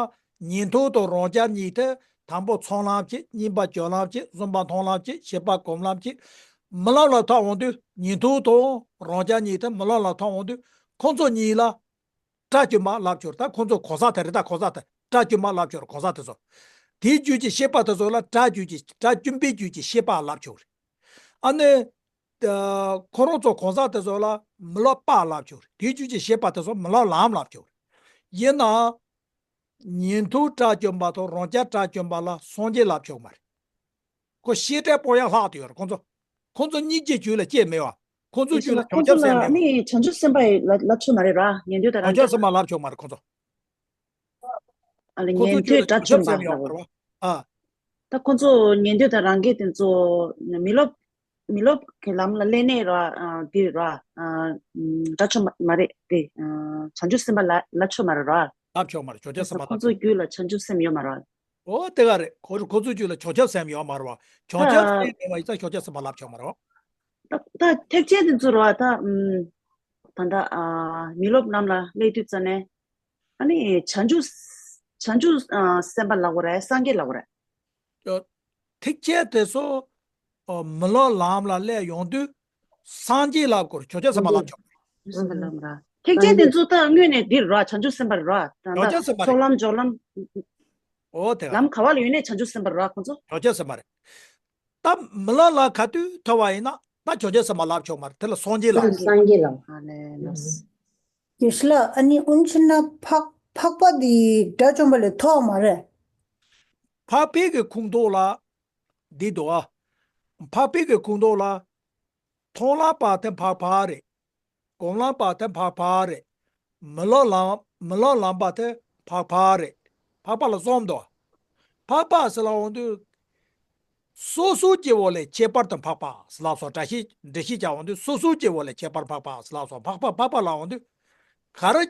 ཉན་ཐོས་དང་རང་རྒྱལ་གཉིས་དེ་དང་པོ་ཚོགས་ལམ་གཅིག་གཉིས་པ་སྦྱོར་ལམ་གཅིག་གསུམ་པ་མཐོང་ལམ་གཅིག་བཞི་པ་སྒོམ་ལམ་གཅིག་མི་སློབ་ལ་ཐོབ་འོང་དུས། ཉན་ཐོས་དང་རང་རྒྱལ་གཉིས་དེ་མི་སློབ་ལ་ཐོབ་འོང་དུས། ཁོང་ཚོ་གཉིས་ལ་སྒྲ་བཅོམ་པ་ལབ་ཆོག་རེད། ད་ཁོང་ཚོ་གང་ཟག་དེ་རེད། ད་གང་ཟག་དེ་སྒྲ་བཅོམ་པ་ལབ་ཆོག་རེད། གང་ཟག་དེ་ཚོ། དེའི་རྒྱུད་ཀྱི་ཤེས་པ་དེ་ཚོ་ལ་སྒྲ་རྒྱུད་ཀྱི། སྒྲ་བཅོམ་པའི་རྒྱུད་ཀྱི་ཤེས་པ་ལབ་ཆོག་རེད། ཨ་ནི། ཁོ་རང་ཚོ་གང་ཟག་དེ་ཚོ་ལ་མི་སློབ་པ་ལབ་ཆོག་རེད། དེའི་རྒྱུད་ཀྱི་ཤེས་པ་དེ་ཚོ་མི་སློབ་ལམ་ལབ་ཆོག་རེད། ཡིན་ནའང་། ཉན་ཐོས་སྒྲ་བཅོམ་པ་དང་རང་རྒྱལ་སྒྲ་བཅོམ་པ་ལ་སངས་རྒྱས་ལབ་ཆོག་མ་རེད། ཁོ་བཤད་སྒྲ་སྤོང་ཡ་ལྷག་ཏུ་ཡོད་རེད། ཁོང་ཚོ། ཁོང་ཚོ་སྙིང་རྗེའི་རྒྱུད་ལ་སྐྱེས་མེད་བ། ཁོང་ཚོའི་རྒྱུད་ལ་བྱང་ཆུབ་སེམས་མེད་བ། ནི་བྱང་ཆུབ་སེམས་དཔའ་ཡི་ལ་ལབ་ཆོག་མ་རེད་ར། ཉན་ཐོས་དང་རང་རྒྱལ། བྱང་ཆུབ་སེམས་དཔའ་ལབ་ཆོག་མ་རེད་ཁོང་ཚོ། ཨ་ལ་ཁོ་ཚོ་ཉན་ཐོས་ཁྱོད་ལ་དགྲ་བཅོམ་པ་ལ་ཡོད་ལབ་པ་རེད་པ། ཨ། ད་ཁོ་ཚོ་ཉན་ཐོས་དང་རང་རྒྱལ་དེ་ཚོ་མི་སློབ་མི་སློབ་གི་ལམ་ལ་སླེབས་ནས་ར་ཨ་འདི་ར་ཨ་དགྲ་བཅོམ་པ་མ་རེད་དེ་ཨ་བྱང་ཆུབ་སེམས་དཔའ་ལ་ལབ་ཆོག་མ་རེད་ར། ལབ་ཆོག་མ་རེད། བྱང་ཆུབ་སེམས་དཔའ་ཁོ་ལབ་ཚོ་ཆོག་རྒྱུད་ལ་བྱང་ཆུབ་སེམས་ཡོད་མ་རེད། ཨོ་དེ་ག་རེད། ཁོ་ཁོ་ཚོ་རྒྱུད་ལ་བྱང་ཆུབ་སེམས་ཡོད་མ་རེད་པ། བྱང་ཆུབ་སེམས་ཡོད་པ་ཡིན་ཙང་བྱང་ཆུབ་སེམས་དཔའ་ལབ་ཆོག་མ་རེད་པ། ད་ད་ཐེག་ཆེན་དེ་ཚོ་ར་ད་ཨམ་ད་ད་ཨ་མི་སློབ་ལམ་ལ་སླེབས་དུས་ཙ་ནས་ཨ་ནི་བྱང་ཆུབ་བྱང་ཆུབ་ཨ་སེམས་དཔའ་ལབ་དགོས་རེད། སངས་རྒྱས་ལབ་དགོས་རེད། ཨ། ཐེག་ཆེན་དེ་ཚོ་ཨ་མི་སློབ་ལམ་ལ་སླེབས་ཡོང་དུས་སངས་རྒྱས་ལབ་དགོས་རེད། བྱང་ཆུབ་སེམས་དཔའ་ལབ་ཆོག་སེམས་དཔའ་ལབ་ར། ཐེག་ཆེན་དེ་ཚོ་ད་དངོས་གནས་འདིར་ར་བྱང་ཆུབ་སེམས་དཔའ་ར། ད་བྱང་ཆུབ་སེམས་དཔའ་རེད། ཚོགས་ལམ་སྦྱོར་ལམ་ཨོ་དེ་ག་ལམ་ག་བ་ལ་ཡོད་ནས་བྱང་ཆུབ་སེམས་དཔའ་ར་ཁོང་ཚོ། བྱང་ཆུབ་སེམས་དཔའ་རེད། ད་མི་སློབ་ལམ་ག་དུས་ཐོབ་པ་ཡིན་ན་ད་བྱང་ཆུབ་སེམས་དཔའ་ལབ་ཆོག་མ་རེད། དེ་ལ་སངས་རྒྱས་ལབ། སངས་རྒྱས་ལབ། ཨ་ལས་ལགས། དགེ་བཤེས་ལགས། ཨ་ནི་འུན་ཆི་ན་འཕགས་འཕགས་པ་འདི་དགྲ་བཅོམ་པ་ལས་མཐོ་བ་མ་རེད། འཕགས་པའི་གི་ཁུངས་གཏོགས་ལ་འདི་འདུག་ཨ། འཕགས་པའི་གི་ཁུངས་གཏོགས་ལ་མཐོང་ལམ་པ་དེ་འཕགས་པ་རེད། སྒོམ་ལམ་པ་དེ་འཕགས་པ་རེད། མི་སློབ་ལམ་མི་སློབ་ལམ་པ་དེ་འཕགས་པ་རེད། འཕགས་པ་ལ་གསུམ་འདུག་འཕགས་པ་ཟེར་ལ་འོང་དུས། སོ་སོའི་སྐྱེ་བོ་ལས་ཁྱད་པར་དུ་འཕགས་པ་ཟེར་ལབ་སོང་། འགྲེལ་བཤད་འགྲེལ་བཤད་བྱ་འོང་དུས་སོ་སོའི་སྐྱེ་བོ་ལས་ཁྱད་པར་འཕགས་པ་ཟེར་ལབ་སོང་། འཕགས་པ་འཕགས་པ་ལ་འོང་དུས། ག་རེ།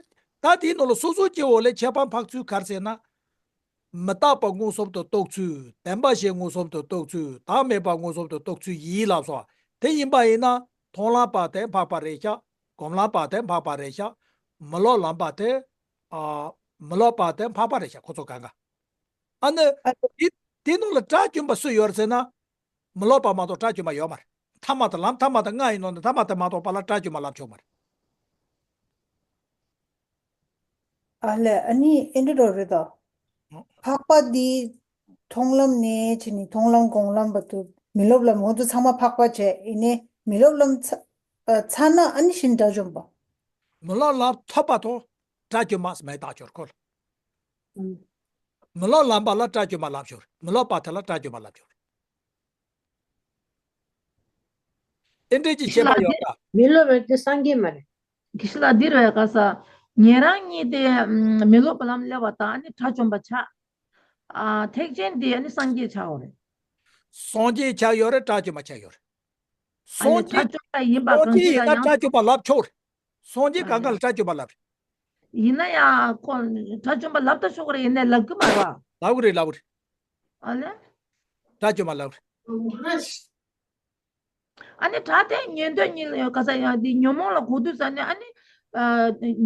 ད་དེའི་ནང་ལ་སོ་སོའི་སྐྱེ་བོ་ལས་ཁྱད་པར་འཕགས་ཚུལ་ག་རེ་ཟེར་ན། མི་རྟག་པ་མངོན་སུམ་དུ་རྟོགས་ཚུལ། བདེན་པ་བཞི་མངོན་སུམ་དུ་རྟོགས་ཚུལ། བདག་མེད་པ་མངོན་སུམ་དུ་རྟོགས་ཚུལ་ཡིན་ལབ་སོང་། དེ་ཡིན་པ་ཡིན་ན་མཐོང་ལམ་པ་དེ་འཕགས་པ་རེད་ཤག་སྒོམ་ལམ་པ་དེ་འཕགས་པ་རེད་ཤག་མི་སློབ་ལམ་པ་དེ། ཨ། མི་སློབ་པ་དེ་འཕགས་པ་རེད་ཤག་ཁོ་ཚོ་གང་ག་ཨ་ནི། ཨ། དེ་དེ་ནང་ལ་དགྲ་བཅོམ་པ་སུ་ཡོད་རེད་ཟེར་ན། མི་སློབ་པ་མ་གཏོགས་དགྲ་བཅོམ་པ་ཡོད་མ་རེད། ཐ་མ་དང་ལམ་ཐ་མ་དང་ལྔ་ཡིན་ནོ་ནི་ཐ་མ་དེ་མ་གཏོགས་པ་ལ་དགྲ་བཅོམ་པ་ལབ་ཆོག་མ་རེད། ཨ་ལས། ཨ་ནི་ཨེ་འདྲ་འགྲོ་རེད་དོ། ཨོ། འཕགས་པ་འདི་མཐོང་ལམ་ནས་བྱས་ནས་མཐོང་ལམ་སྒོམ་ལམ་བར་དུ་མི་སློབ་ལམ་ཁོང་ཚོ་ཚང་མ་འཕགས་པ་བྱས་ཡིན་ནའི་མི་སློབ་ལམ་ཚ་ཨ་ཚར་ན་ཨ་ནི་གཞི་ནས་དགྲ་བཅོམ་པ། མི་སློབ་ལམ་ཐོབ་པ་དང་དགྲ་བཅོམ་པ་ཟེར་མི་རྟག་ཆོག་ཁོ་ལ། ཨང་། མི་སློབ་ལམ་པ་ལ་དགྲ་བཅོམ་པ་ལབ་ཆོག་མི་སློབ་པ་དེ་ལ་དགྲ་བཅོམ་པ་ལབ་ཆོག་ཨེ་འདྲས་ཀྱི་ཁྱད་པར་ཡོད་ད། མི་སློབ་རེད་དེ་སངས་རྒྱས་མ་རེད། དགེ་བཤེས་ལགས་འདི་རེད་ག་ས། ཉན་རང་གཉིས་དེ་ཨམ་མི་སློབ་པ་ལམ་སླེབས་པ་དང་ཨ་ནི་དགྲ་བཅོམ་པ་ཆགས། ཨ་ཐེག་ཆེན་དེ་ཨ་ནི་སངས་རྒྱས་ཆགས་ཡོད་རེད། སངས་རྒྱས་ཆགས་ཡོད་རེད། དགྲ་བཅོམ་པ་ཆགས་ཡོད་རེད། ཨ་ནི་སངས་རྒྱས་དགྲ་བཅོམ་པ་ཡིན་པ་སངས་རྒྱས་གང་ཞིག་ཡིན་ལ་ན་ཡང་དགྲ་བཅོམ་པ་ལབ་ཆོག་རེད། སངས་རྒྱས་གང་ག་ལ་དགྲ་བཅོམ་པ་ལབ་རེད། ཡིན་ན་ཡང་ཁོ་དགྲ་བཅོམ་པ་ལབ་ད་ཆོག་གི་རེད། ཡིན་ནའི་ལབ་གི་མ་རེད། ལབ་གི་རེད་ལབ་གི་རེད། ཨ་ལས། དགྲ་བཅོམ་པ་ལབ་རེད། ཨ་ནི་དགྲ་དེ་ཉན་ཐོས་གཉིས་ལ་ཡང་ག་ས་ཡང་འདི་ཉོན་མོངས་ལ་གོ་དུས་ས་ནས་ཨ་ནི། ཨ་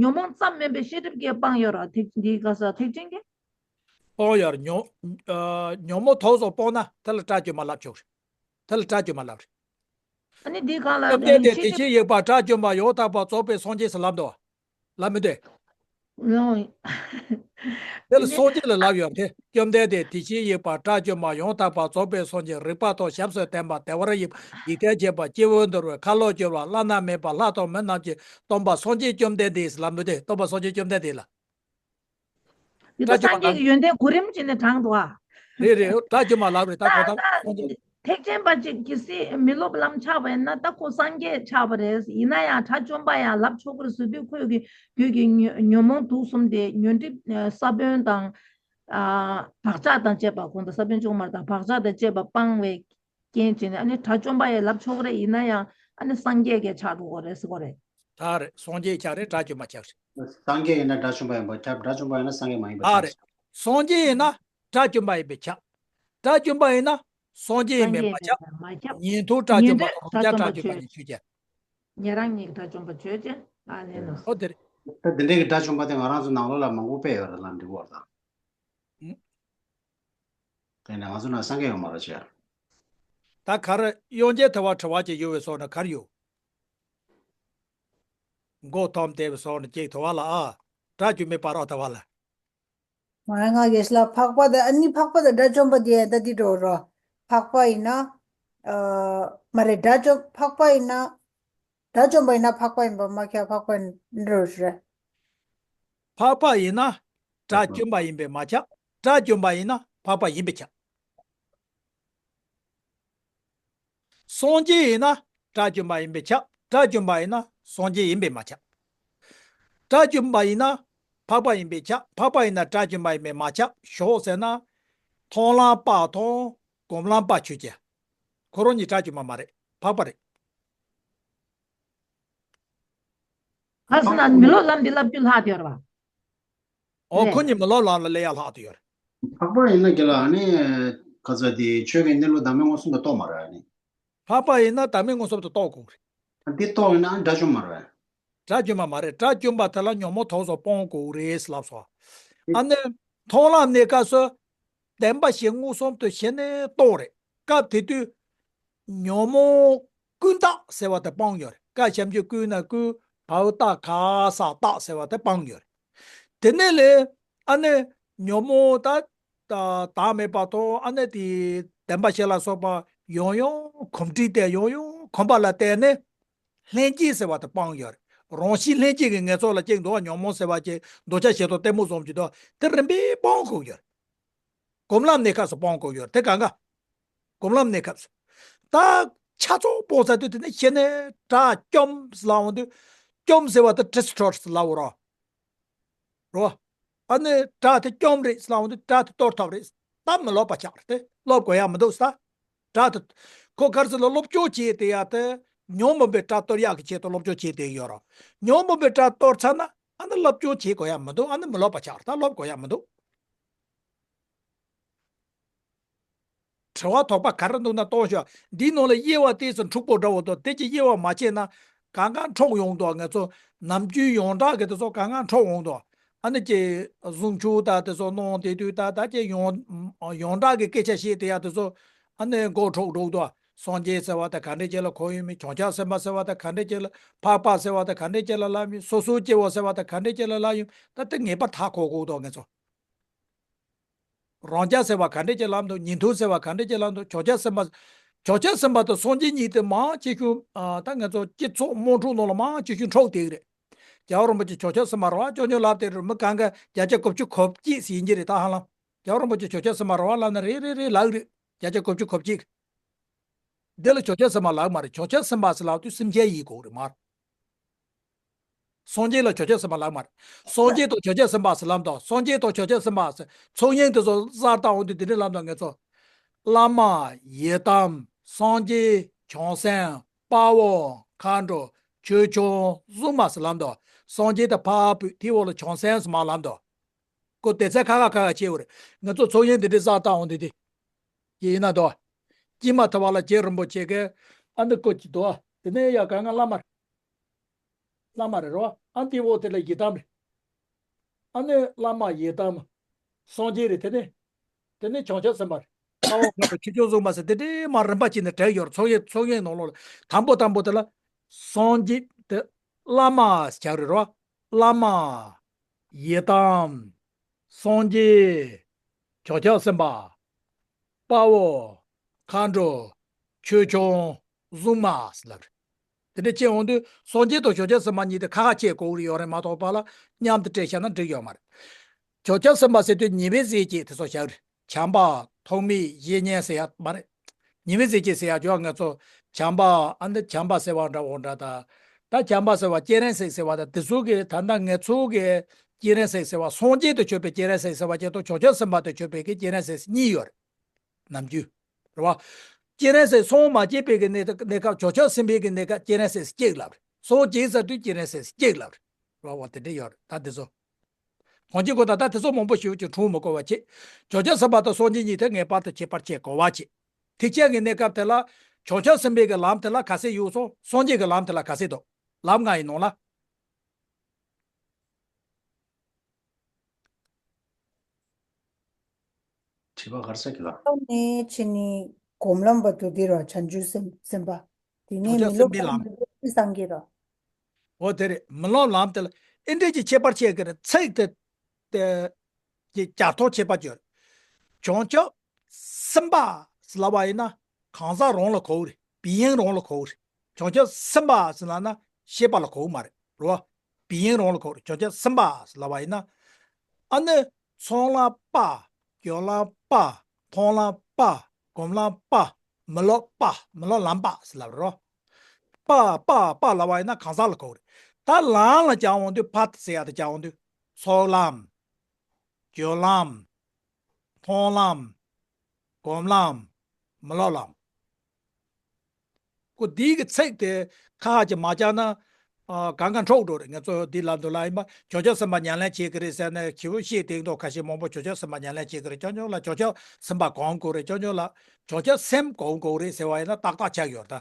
ཉོན་མོངས་ཙམ་མིན་པའི་ཤེས་སྒྲིབ་ཀྱིས་སྤངས་ཡོད་ར་ཐེག་འདི་ག་ས་ཐེག་ཆེན་གྱི། སྤོང་ཡར་ཉོ། ཨ། ཉོན་མོངས་ཐོག་སོགས་སྤོང་ན་དེ་ལ་དགྲ་བཅོམ་པ་ལབ་ཆོག་རེད། དེ་ལ་དགྲ་བཅོམ་པ་ལབ་རེད། ཨ་ནི་འདི་གང་ལ་བཅོམ་ལྡན་འདས་དེ་བཞིན་གཤེགས་པ་དགྲ་བཅོམ་པ་ཡང་དག་པར་རྫོགས་པའི་སངས་རྒྱས་སུ་ལབ་འདུག་བ། ལབ་མི་འདུག་ལོང་། དེ་ལ་སངས་རྒྱས་ལ་ལབ་ཡོང་དེ་བཅོམ་ལྡན་འདས་དེ་བཞིན་གཤེགས་པ་དགྲ་བཅོམ་པ་ཡང་དག་པར་རྫོགས་པའི་སངས་རྒྱས་རིག་པ་དང་ཞབས་སུ་ལྡན་པ་བདེ་བར་གཤེགས་པ་འཇིག་རྟེན་མཁྱེན་པ་སྐྱེས་བུ་འདུལ་བ་མཁའ་སློབ་སྤྱོད་པ་བླ་ན་མེད་པ་ལྷ་དང་མི་རྣམས་ཀྱིས་སྟོན་པ་སངས་རྒྱས་བཅོམ་ལྡན་འདས་ལབ་མི་འདུག་སྟོན་པ་སངས་རྒྱས་བཅོམ་ལྡན་འདས་ལ། འདི་ལྟར་སངས་རྒྱས་ཀྱི་ཡོན་ཏན་གོ་རིམ་བྱས་ནས་དྲངས་འདུག་ཨ། རེད་རེད། དགྲ་བཅོམ་པ་ལབ་རེད་ད་ད་གོ་ད་ད་སངས་རྒྱས། ཐེག་ཆེན་པ་ཅིག་གལ་སྲིད་མི་སློབ་ལམ་ཆགས་པ་ཡིན་ན་ད་ཁོ་སངས་རྒྱས་ཆགས་པ་རེད། ཡིན་ན་ཡང་དགྲ་བཅོམ་པ་ཡང་ལབ་ཆོག་གི་རེད་ཟེར་དུས་ཁོས་ཀྱི་རྒྱུད་ཀྱི་ཉོན་ཉོན་མོངས་དུག་གསུམ་དེ་ཉོན་སྒྲིབ་ས་བོན་དང་། ཨ་བག་ཆགས་དང་བཅས་པ་གོང་དུ་ས་བོན་བཅོས་མར་དང་བག་ཆགས་དང་བཅས་པ་སྤང་བའི་རྐྱེན་བྱས་ནས་ཨ་ནི་དགྲ་བཅོམ་པ་ཡང་ལབ་ཆོག་གི་རེད། ཡིན་ན་ཡང་ཨ་ནི་སངས་རྒྱས་ཀྱི་ཆགས་འགྲོ་གི་རེད་ཟེར་གོ་རེད། ད་རེད། སངས་རྒྱས་ཆགས་རེད། དགྲ་བཅོམ་པ་ཆགས་རེད། སངས་རྒྱས་ཡིན་ན་དགྲ་བཅོམ་པ་ཡིན་པ་ཁྱབ། དགྲ་བཅོམ་པ་ཡིན་ན་སངས་རྒྱས་མ་ཡིན་པ་ད་ཁྱབ། རེད། སངས་རྒྱས་ཡིན་ན་དགྲ་བཅོམ་པ་ཡིན་པས་ཁྱབ། དགྲ་བཅོམ་པ་ཡིན་ན་སངས་རྒྱས་ཡིན་པས་མ་ཁྱབ། ཉན་ཐོས་དགྲ་བཅོམ་པ་དང་རང་རྒྱལ་དགྲ་བཅོམ་པ་ཡིན་ཆོས་ཅན། ཉན་རང་གཉིས་ཀྱི་དགྲ་བཅོམ་པ་ཆོས་ཅན། ཨ་ལེ་ནོ། ཨོ་དེ་རེད། ད་འདི་འདྲའི་གི་དགྲ་བཅོམ་པ་དེ་ང་རང་ཚོ་ནང་ལོགས་ལ་མང་པོ་དཔེ་ཡོད་རེད་ལ་འབྲི་བར་དང་། ཨུ། དེ་ནས་ང་ཚོ་ནང་སངས་རྒྱས་ཡོད་མ་རེད་ཅེ། ད་གར་དབྱངས་ཅན་ཐུབ་པ་དྲི་བ་ཅིག་ཡོད་པའི་སོགས་ནས་གར་ཡོད། མགོ་འཐོམས་བསྡད་པའི་སོགས་ནས་ཅིག་ཐུབ་པ་ལ་ཨ། དགྲ་བཅོམ་པའི་བར་རོ་ཐུབ་པ་ལ། མ་ང་གེ་སླ་འཕགས་པ་དང་ཨ་ནི་འཕགས་པ་དང་དགྲ་བཅོམ་པ་དེ་ད་འདི་འགྲོ་རོ། འཕགས་པ་ཡིན་ན། ཨ། མ་རེད་དགྲ་བཅོམ་འཕགས་པ་ཡིན་ན། དགྲ་བཅོམ་པ་ཡིན་ན་འཕགས་པ་ཡིན་པ་མ་ཁྱབ་འཕགས་པ་ཡིན་འགྲོ་རེད། འཕགས་པ་ཡིན་ན་དགྲ་བཅོམ་པ་ཡིན་པས་མ་ཁྱབ། དགྲ་བཅོམ་པ་ཡིན་ན་འཕགས་པ་ཡིན་པས་ཁྱབ། སངས་རྒྱས་ཡིན་ན་དགྲ་བཅོམ་པ་ཡིན་པས་ཁྱབ། དགྲ་བཅོམ་པ་ཡིན་ན་སངས་རྒྱས་ཡིན་པས་མ་ཁྱབ། དགྲ་བཅོམ་པ་ཡིན་ན་ འཕགས་པ་ཡིན་པས་ཁྱབ། འཕགས་པ་ཡིན་ན་དགྲ་བཅོམ་པ་ཡིན་པས་མ་ཁྱབ། ཞོག་ཟེར་ན། མཐོང་ལམ་པ་དང་སྒོམ་ལམ་པ་ཆོས་ཅན། ཁོ་རང་གཉིས་དགྲ་བཅོམ་པ་མ་རེད། འཕགས་པ་རེད། ག་ཟེར་ན་མི་སློབ་ལམ་འདི་བསླབ་རྒྱུ་ལྷག་དེ་ཡོད་རེད་བ། ཨོ་ཁོ་གཉིས་མི་སློབ་ལམ་ལ་སླེབས་ཡ་ལྷག་དེ་ཡོད་རེད། འཕགས་པ་ཡིན་ན་དགེ་ལ་ཨ་ནི་ག་ཚོད་དེ་ཆོས་ཀྱི་གནས་ལུགས་བདག་མེད་མངོན་སུམ་དུ་རྟོགས་མ་རེད་ཨ་ནི། འཕགས་པ་ཡིན་ན་བདག་མེད་མངོན་སུམ་དུ་རྟོགས་དགོས་རེད། འདི་རྟོགས་ཡིན་ན་དགྲ་བཅོམ་མ་རེད། དགྲ་བཅོམ་པ་མ་རེད། དགྲ་བཅོམ་པ་དེ་ལ་ཉོན་མོངས་དོགས་པ་སོགས་སྤང་དགོས་རེད་ལབ་སོང་། ཨ་ནི་མཐོང་ལམ་གནས་སྐབས་སུ་བདེན་པ་བཞི་མངོན་སུམ་དུ་ཞི་ནས་རྟོགས་རེད། སྐབས་དེ་དུས་ཉོན་མོངས་ཀུན་བཏགས་ཟེར་བ་དེ་སྤངས་ཡོད་རེད། ཀ་ཞབས་ཀྱུ་ཀུ་ན་ཀུ་བའོ་ཏ་ག་ས་བཏགས་ཟེར་བ་དེ་སྤངས་ཡོད་རེད། དེ་ནས་ལས་ཨ་ནི་ཉོན་མོངས་ད་ད་བདག་མེད་པ་དང་ཨ་ནི་དེ་བདེན་པ་བཞི་ལ་སོགས་པ་ཡང་ཡང་གོམས་འདྲིས་ཏེ་ཡང་ཡང་གོམས་པ་ལ་བརྟེན་ནས་ལྷན་སྐྱེས་ཟེར་བ་དེ་སྤངས་ཡོད་རེད། རང་བཞིན་ལྷན་སྐྱེས་ཀྱི་ངེས་ཚོགས་ལ་སྐྱེས་འདུག་བ། ཉོན་མོངས་ཟེར་བ་ཅིག་འདོད་ཆགས་ཞེ་སྡང་གཏི་མུག་གསུམ་གྱི་དོ་དེ་རིམ་པས་སྤང་དགོས་ཡོད་རེད། སྒོམ་ལམ་གནས་སྐབས་སུ་སྤང་དགོས་ཡོད་རེད། དེ་གང་ག་སྒོམ་ལམ་གནས་སྐབས་སུ། ད་ཆ་ཚང་སྤོང་ཚར་དུས་དེ་ནས་ཤེས་ནས་དགྲ་བཅོམ་ཟེར་ལབ་འོང་དུས། བཅོམ་ཟེར་བ་དེ་ཌི་སི་ཊོར་ཊི་ལབ་འོང་རོ། རོ། ཨ་ནི་དགྲ་དེ་བཅོམ་རེད་ཟེར་ལབ་འོང་དུས་དགྲ་དེ་གཏོར་ཐབས་རེད། ད་མི་སློབ་པ་ཆགས་རེད་དེ་སློབ་དགོས་ཡ་མི་འདུག་ས། དགྲ་དེ། ཁོ་ག་རེ་ཟེར་ལ་སློབ་སྦྱོང་བྱས་དེ་ཡ་དེ། ཉོན་མོངས་པའི་དགྲ་གཏོར་ཡག་གི་ཆེད་དུ་སློབ་སྦྱོང་བྱས་དེ་ཡོད་རོ། ཉོན་མོངས་པའི་དགྲ་གཏོར་ཚར་ན་ཨ་ནི་སློབ་སྦྱོང་བྱེད་དགོས་ཡ་མི་འདུག་ཨ་ནི་མི་སློབ་པ་ཆགས་རེད། ད་སློབ་དགོས་ཡ་མི་འདུག་དྲི་བ་དོགས་པ་ག་རེ་འདུག་ན་གཏོང་ཤོག་འདིའི་ནང་ལ་དབྱེ་བ་ཏོག་ཙམ་འཁྲུག་པོ་འདྲ་བོ་འདུག་དེ་ཅི་དབྱེ་བ་མ་ཕྱེ་ན་གང་ག་འཁྲུག་ཡོང་འདུག་ང་ཚོ་ནམ་རྒྱུན་ཡོངས་གྲགས་ཀྱི་དེ་ཚོ་གང་ག་འཁྲུག་འོང་འདུག་ཨ་ནི་ཅི་གཟུངས་ཆུ་དང་དེ་ཚོ་གནང་དེ་དུས་ད་ད་ཅི་ཡོངས་ཡོངས་གྲགས་ཀྱི་སྐད་ཆ་བཤད་དེ་ཡ་དེ་ཚོ་ཨ་ནི་མགོ་འཁྲུག་འགྲོ་འདུག་སངས་རྒྱས་ཟེར་བ་དེ་ག་འདྲས་ཅིག་ལ་གོ་ཡོད་མིན། བྱང་ཆུབ་སེམས་དཔའ་ཟེར་བ་དེ་ག་འདྲས་ཅིག་ལ། འཕགས་པ་ཟེར་བ་དེ་ག་འདྲས་ཅིག་ལ་ལབ་ཡོད། སོ་སོ་སྐྱེ་བོ་ཟེར་བ་དེ་ག་འདྲས་ཅིག་ལ་ལབ་ཡོད། ད་དེ་ངེས་པར་ད་གོ་དགོས་འདུག་ང་ཚོ། རང་རྒྱལ་ཟེར་བ་ག་འདྲས་ཅིག་ལབ་འདུག་ཉིན་ཐོ་ཟེར་བ་ག་འདྲས་ཅིག་ལབ་འདུག་བྱང་ཆུབ་སེམས་དཔའ། བྱང་ཆུབ་སེམས་དཔའ་དང་སངས་རྒྱས་གཉིས་དེ་མང་ཆེ་ཤོས་ཨ་ད་ང་ཚོ་སྤྱི་ཚོགས་དམངས་ཁྲོད་ནང་ལ་མང་ཆེ་ཤོས་འཁྲུག་བསྡད་ཀྱི་རེད། རྒྱལ་བ་རིན་པོ་ཆེ་བྱང་ཆུབ་སེམས་དཔའ་རེད་བ། ཅོ་ཉོ་ལབ་དེ་རེད། མི་གང་ག་བརྒྱ་ཆ་དགུ་བཅུ་གོ་གཅིག་ཟིན་གྱི་རེད། ད་ཧ་ལམ་རྒྱལ་བ་རིན་པོ་ཆེ་བྱང་ཆུབ་སེམས་དཔའ་རེད་བ་ལབ་ན་རེད་རེད་རེད་ལབ་ཀྱི་རེད། བརྒྱ་ཆ་དགུ་བཅུ་གོ་གཅིག་འདི་ལ་བྱང་ཆུབ་སེམས་དཔའ་ལབ་མ་རེད། བྱང་ཆུབ་སེམས་དཔའ་ཟེར་ལབ་དུས་སེམས་ཅན་ཡིན་དགོས་རེད་མ་རེད། སངས་རྒྱས་ལ་བྱང་ཆུབ་སེམས་དཔའ་ལབ་མ་རེད། སངས་རྒྱས་དང་བྱང་ཆུབ་སེམས་དཔའ་ཟེར་ལབ་དང་། སངས་རྒྱས་དང་བྱང་ཆུབ་སེམས་དཔའ་ཟེར་ཚོགས་གཉིས་དེ་ཚོ་གསར་བཏགས་འོང་དུས་དེ་འདྲ་ལབ་དང་ངེས་ཚོ། བླ་མ་ཡི་དམ་སངས་རྒྱས་བྱང་སེམས་དཔའ་བོ་མཁའ་འགྲོ་ཆོས་སྐྱོང་སྲུང་མ་ཟེར་ལབ་དང་། སངས་རྒྱས་དེ་ཕར་ཕུད་དེའི་འོག་ལ་བྱང་སེམས་ཟེར་མར་ལབ་དང་། ཁོ་དེ་ཚོ་ཁ་ཁ་ཁ་ཁ་བྱས་པ་རེད། ང་ཚོ་ཚོགས་གཉིས་འདི་འདྲའི་གསར་བཏགས་འོང་དུས་དེ། ཡིན་ན་དོ། སྐྱེས་མ་ཐག་པ་ལ་རྗེ་རིན་པོ་ཆེ་གིས་ཨ་འདི་བཀོད་ཀྱི་འདུག་དེ་ནས་ཡ་ག་ང་བླ་མ་རེད། བླ་མ་རེད་རོ། ཨ་འདི་འོག་དེ་ལ་ཡི་དམ་རེད། ཨ་ནི་བླ་མ་ཡི་དམ། སངས་རྒྱས་རེད། དེ་ནས། དེ་ནས་བྱང་ཆུབ་སེམས་དཔའ་རེད། ཨ་འོ་ཁོ་ཆོས་སྐྱོང་སྲུང་མ་ཟེར་དེ་འདྲའི་མ་རིམ་པ་གཅིག་ནས་བྲིས་ཡོད་རེད། ཚོགས་གཉིས་ཚོགས་གཉིས་ནང་ལོགས་ལ་དང་པོ་དང་པོ་དེ་ལ་སངས་རྒྱས་དེ་བླ་མ་ཟེར་རེད་རོ། བླ་མ། ཡི་དམ། སངས་རྒྱས། བྱང་ཆུབ་སེམས་དཔའ། དཔའ་བོ། མཁའ་འགྲོ། ཆོས་སྐྱོང་། སྲུང་མ་ཟེར་ལབ་རེད། དེ་འདྲ་བྱས་འོང་དུས་སངས་རྒྱས་དང་བྱང་ཆུབ་སེམས་དཔའ་གཉིས་དེ་ཁ་ཁ་ཁྱེད་གོ་གི་ཡོད་རེད་མ་གཏོགས་པ་ལ་མཉམ་དུ་བྲིས་བཞག་ན་འགྲིག་ཡོད་མ་རེད། བྱང་ཆུབ་སེམས་དཔའ་ཟེར་དུས་ཉེ་བའི་གཟེར་གཅིག་དེ་ཚོ་བཞག་རེད། བྱམས་པ། ཐོགས་མེད། བཤེས་གཉེན་ཟེར་ཡ་མ་རེད། ཉེ་བའི་གཟེར་གཅིག་ཟེར་ཡ་ཅོ་ང་ཚོ་བྱམས་པ་ཨ་འདི་བྱམས་པ་ཟེར་བ་འདྲ་བོ་འདྲ་ད། ད་བྱམས་པ་ཟེར་བ་སྤྱན་རས་གཟིགས་ཟེར་བ་ད་དེ་ཚོ་གི་ད་ལྟ་ངེད་ཚོ་གི་སྤྱན་རས་གཟིགས་ཟེར་བ་སངས་རྒྱས་དང་མཆོད་པའི་སྤྱན་རས་གཟིགས་ཟེར་བ་ཅན་དང་བྱང་ཆུབ་སེམས་དཔའ་དང་མཆོད་པའི་གི་སྤྱན་རས་གཟིགས་གཉིས་ཡོད་རེད། ནམ་རྒྱུན། རེད་བ། སྤྱན་རས་གཟིགས་སངས་མ་རྒྱས་པའི་གི་གནས་གནས་སྐབས་བྱང་ཆུབ་སེམས་དཔའི་གི་གནས་སྐབས་སྤྱན་རས་གཟིགས་གཅིག་ལབ་རེད། སངས་རྒྱས་ཚར་དུས་སྤྱན་རས་གཟིགས་གཅིག་ལབ་རེད། རེད་བ་དེ་འདྲ་ཡོད་རེད་ད་དེ་ཚོ། གང་ཅི་གོ་ད་ལྟ་དེ་ཚོ་མང་པོ་ཞིག་ཅིག་འཁྲུངས་མི་དགོས་པ་བྱེད། བྱང་ཆུབ་སེམས་དཔའ་དང་སངས་རྒྱས་གཉིས་དེ་ངེས་པར་དུ་ཁྱད་པར་ཕྱེ་དགོས་པ་བྱེད། དེ་ཅག་གི་གནས་སྐབས་དེ་ལ་བྱང་ཆུབ་སེམས་དཔའི་གི་ལམ་དེ་ལ་ག་ཚད་ཡོད་སོང་། སངས་རྒྱས་ཀྱི་ལམ་དེ་ལ་ག་ཚད་འདུག་ལམ་ལྔ་ཡི་ནང་ལ། དྲི་བ་ག་རེ་ཟེར་གི་ལ། ནས་ཕྱི་ནི་སྒོམ་ལམ་པ་དུ་དེ་ར་བྱང་ཆུབ་སེམས་སེམས་དཔའ། དེ་ནས་བྱང་ཆུབ་མི་སེམས་སློབ་དཔེའི་ལམ་ལམ་དུ་སངས་རྒྱས་ར། འོ་དེ་རེད། མི་སློབ་ལམ་དེ་ལ་ཨེ་འདྲས་ཀྱི་ཁྱད་པར་ཕྱེ་གི་རེད། ཚིག་དེ་དེ་གི་སྦྱར་ཐོག་ཁྱད་པར་ཅིག་ཡོད་རེད། བྱང་ཆུབ་སེམས་དཔའ་ཟེར་ལབ་པ་ཡིན་ན་གང་ཟག་རང་ལ་གོ་གི་རེད། བི་ཡིང་རང་ལ་གོ་གི་རེད། བྱང་ཆུབ་སེམས་དཔའ་ཟེར་ལབ་ན་ཤེས་པ་ལ་གོ་གི་མ་རེད་རོ། བི་ཡིང་རང་ལ་གོ་གི་རེད། བྱང་ཆུབ་སེམས་དཔའ་ཟེར་ལབ་པ་ཡིན་ན། ཨ་ནི་ཚོང་ལམ་པ། སྐྱོད་ལམ་པ། མཐོང་ལམ་པ། སྒོམ་ལམ་པ། མི་སློབ་པ། མི་སློབ་ལམ་པ་ཟེར་ལབ་རོ། པ་པ་པ་ལབ་པ་ཡིན་ན་གང་ཟག་ལ་གོ་གི་རེད། ད་ལམ་ལ་སྦྱར་འོང་དུས་ཕ་ཟེར་ཡ་དེ་སྦྱར་འོང་དུས། ཚོགས་ལམ། སྦྱོར་ལམ། མཐོང་ལམ། སྒོམ་ལམ། མི་སློབ་ལམ། ཁོ་འདིའི་གི་ཚིག་དེ་ཁ་ཁ་ཅིག་མ་བཅག་ན། ཨ། གང་ག་འཕྲོག་འགྲོ་རེད། ང་ཚོ་འདི་ལ་འདུག་ལ་ཡིན་པ་ཇོ་ཇོ་སེམས་དཔའ་ཉམས་ལེན་བྱེད་ཀྱི་རེད་ཟེར་ནས་ཁྱེའུ་བཤད་དེ་མདོག་ཁ་ཤས་མང་པོ་ཇོ་ཇོ་སེམས་དཔའ་ཉམས་ལེན་བྱེད་ཀྱི་རེད། ཅོ་ཅོ་ལ་ཇོ་ཇོ་སེམས་དཔའ་གོམས་དགོས་རེད། ཅོ་ཅོ་ལ་ཇོ་ཇོ་སེམས་གོམས་དགོས་རེད་ཟེར་བ་ཡིན་ན་ཏག་ཏག་ཆགས་ཡོད་ད།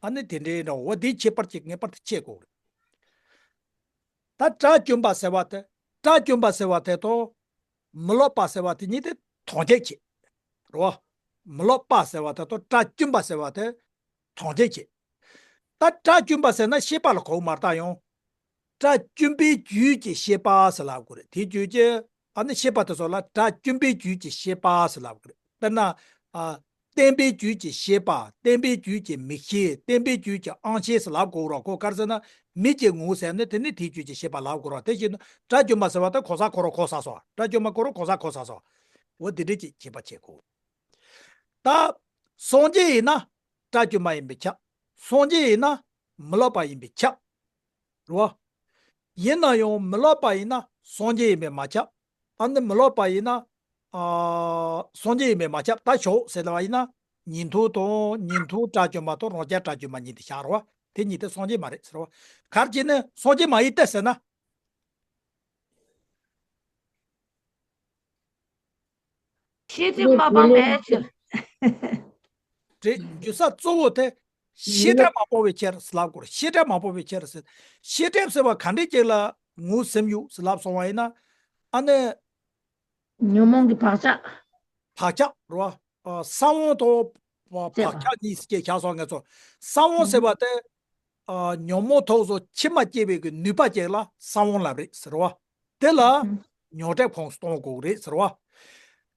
ཨ་ནི་དེ་འདྲའི་འདྲ་བོ་འདི་ཁྱད་པར་ཅིག་ངེས་པར་དུ་ཕྱེ་དགོས་རེད། ད་དགྲ་བཅོམ་པ་ཟེར་བ་དེ། དགྲ་བཅོམ་པ་ཟེར་བ་དེ་དང་། མི་སློབ་པ་ཟེར་བ་དེ་གཉིས་དེ་དོན་གཅིག་བྱེད། རེད་བ། མི་སློབ་པ་ཟེར་བ་དེ་དང་དགྲ་བཅོམ་པ་ཟེར་བ་དེ་དོན་གཅིག་བྱེད། ད་དགྲ་བཅོམ་པ་ཟེར་ན་ཤེས་པ་ལ་གོ་མ་ད་ཡང་། དགྲ་བཅོམ་པའི་རྒྱུད་ཀྱི་ཤེས་པ་ཟེར་ལབ་དགོས་རེད། དེ་རྒྱུད་ཀྱི་ཨ་ནི་ཤེས་པ་དེ་ཚོ་ལ་དགྲ་བཅོམ་པའི་རྒྱུད་ཀྱི་ཤེས་པ་ཟེར་ལབ་དགོས་རེད། དཔེར་ན། ཨ། བརྟེན་པའི་རྒྱུད་ཀྱི་ཤེས་པ། བརྟེན་པའི་རྒྱུད་ཀྱི་མིག་ཤེས། བརྟེན་པའི་རྒྱུད་ཀྱི་དབང་ཤེས་ཟེར་ལབ་དགོས་རོགས། ཁོ་ག་རེ་ཟེར་ན། མིག་གི་ངོ་བོ་ཟེར་ནས་དེ་ནི་དེའི་རྒྱུད་ཀྱི་ཤེས་པ་ལབ་དགོས་རོགས། དེ་བཞིན་དུ་དགྲ་བཅོམ་པ་ཟེར་བ་དེ་གོ་ས་ཁོ་རང་གོ་ས་སོ། དགྲ་བཅོམ་པ་ཁོ་རང་གོ་ས་གོ་ས་སོ། འོ་དེ་འདྲ་ཅིག་ཁྱད་པར་ཕྱེ་དགོས། ད་སངས་རྒྱས་ཡིན་ན་དགྲ་བཅོམ་པ་ཡིན་པས་ཁྱབ། སངས་རྒྱས་ཡིན་ན་མི་སློབ་པ་ཡིན་པས་ཁྱབ། རེད་བ། ཡིན་ན་ཡང་མི་སློབ་པ་ཡིན་ན་སངས་རྒྱས་ཡིན་པས་མ་ཁྱབ། ཨ་ནི་མི་སློབ་པ་ཡིན་ན། ཨ། སངས་རྒྱས་ཡིན་པས་མ་ཁྱབ། ད་ཞོག་ཟེར་ལབ་པ་ཡིན་ན། ཉན་ཐོས་དང་ཉན་ཐོས་དགྲ་བཅོམ་པ་དང་རང་རྒྱལ་དགྲ་བཅོམ་པ་གཉིས་དེ་བཞག་རེད་བ། དེ་གཉིས་དེ་སངས་རྒྱས་མ་རེད་ཟེར་བ། ག་རེ་བྱས་ནས་སངས་རྒྱས་མ་ཡིན་ཏེ་ཟེར་ན། ཤེས་སྒྲིབ་མ་སྤངས་པའི་ཕྱིར། རེད། རྒྱུ་ས་གཙོ་བོ་དེ་ཤེས་སྒྲིབ་མ་སྤངས་པའི་ཕྱིར་ཟེར་ལབ་དགོས་རེད། ཤེས་སྒྲིབ་མ་སྤངས་པའི་ཕྱིར་ཟེར། ཤེས་སྒྲིབ་ཟེར་བ་ག་འདྲས་ཅིག་ལ་ངོས་ཟིན་ཡོད་ཟེར་ལབ་སོང་བ་ཡིན་ན། ཨ་ནི། ཉོན་མོངས་ཀྱི་བག་ཆགས། བག་ཆགས་རེད་བ། ཨ། ས་བོན་དང་བག་ཆགས་གཉིས་ཀྱི་བཞག་སོང་ངས་ཚོ། ས་བོན་ཟེར་བ་དེ། ཨ། ཉོན་མོངས་ཐོག་སོ་ཕྱི་མ་སྐྱེ་བའི་གི་ནུས་པ་ཅིག་ལ་ས་བོན་ལབ་རེད་ཟེར་བ། དེ་ལ་ཉོན་སྒྲིབ་ཁོངས་སུ་གཏོང་དགོས་རེད་ཟེར་བ།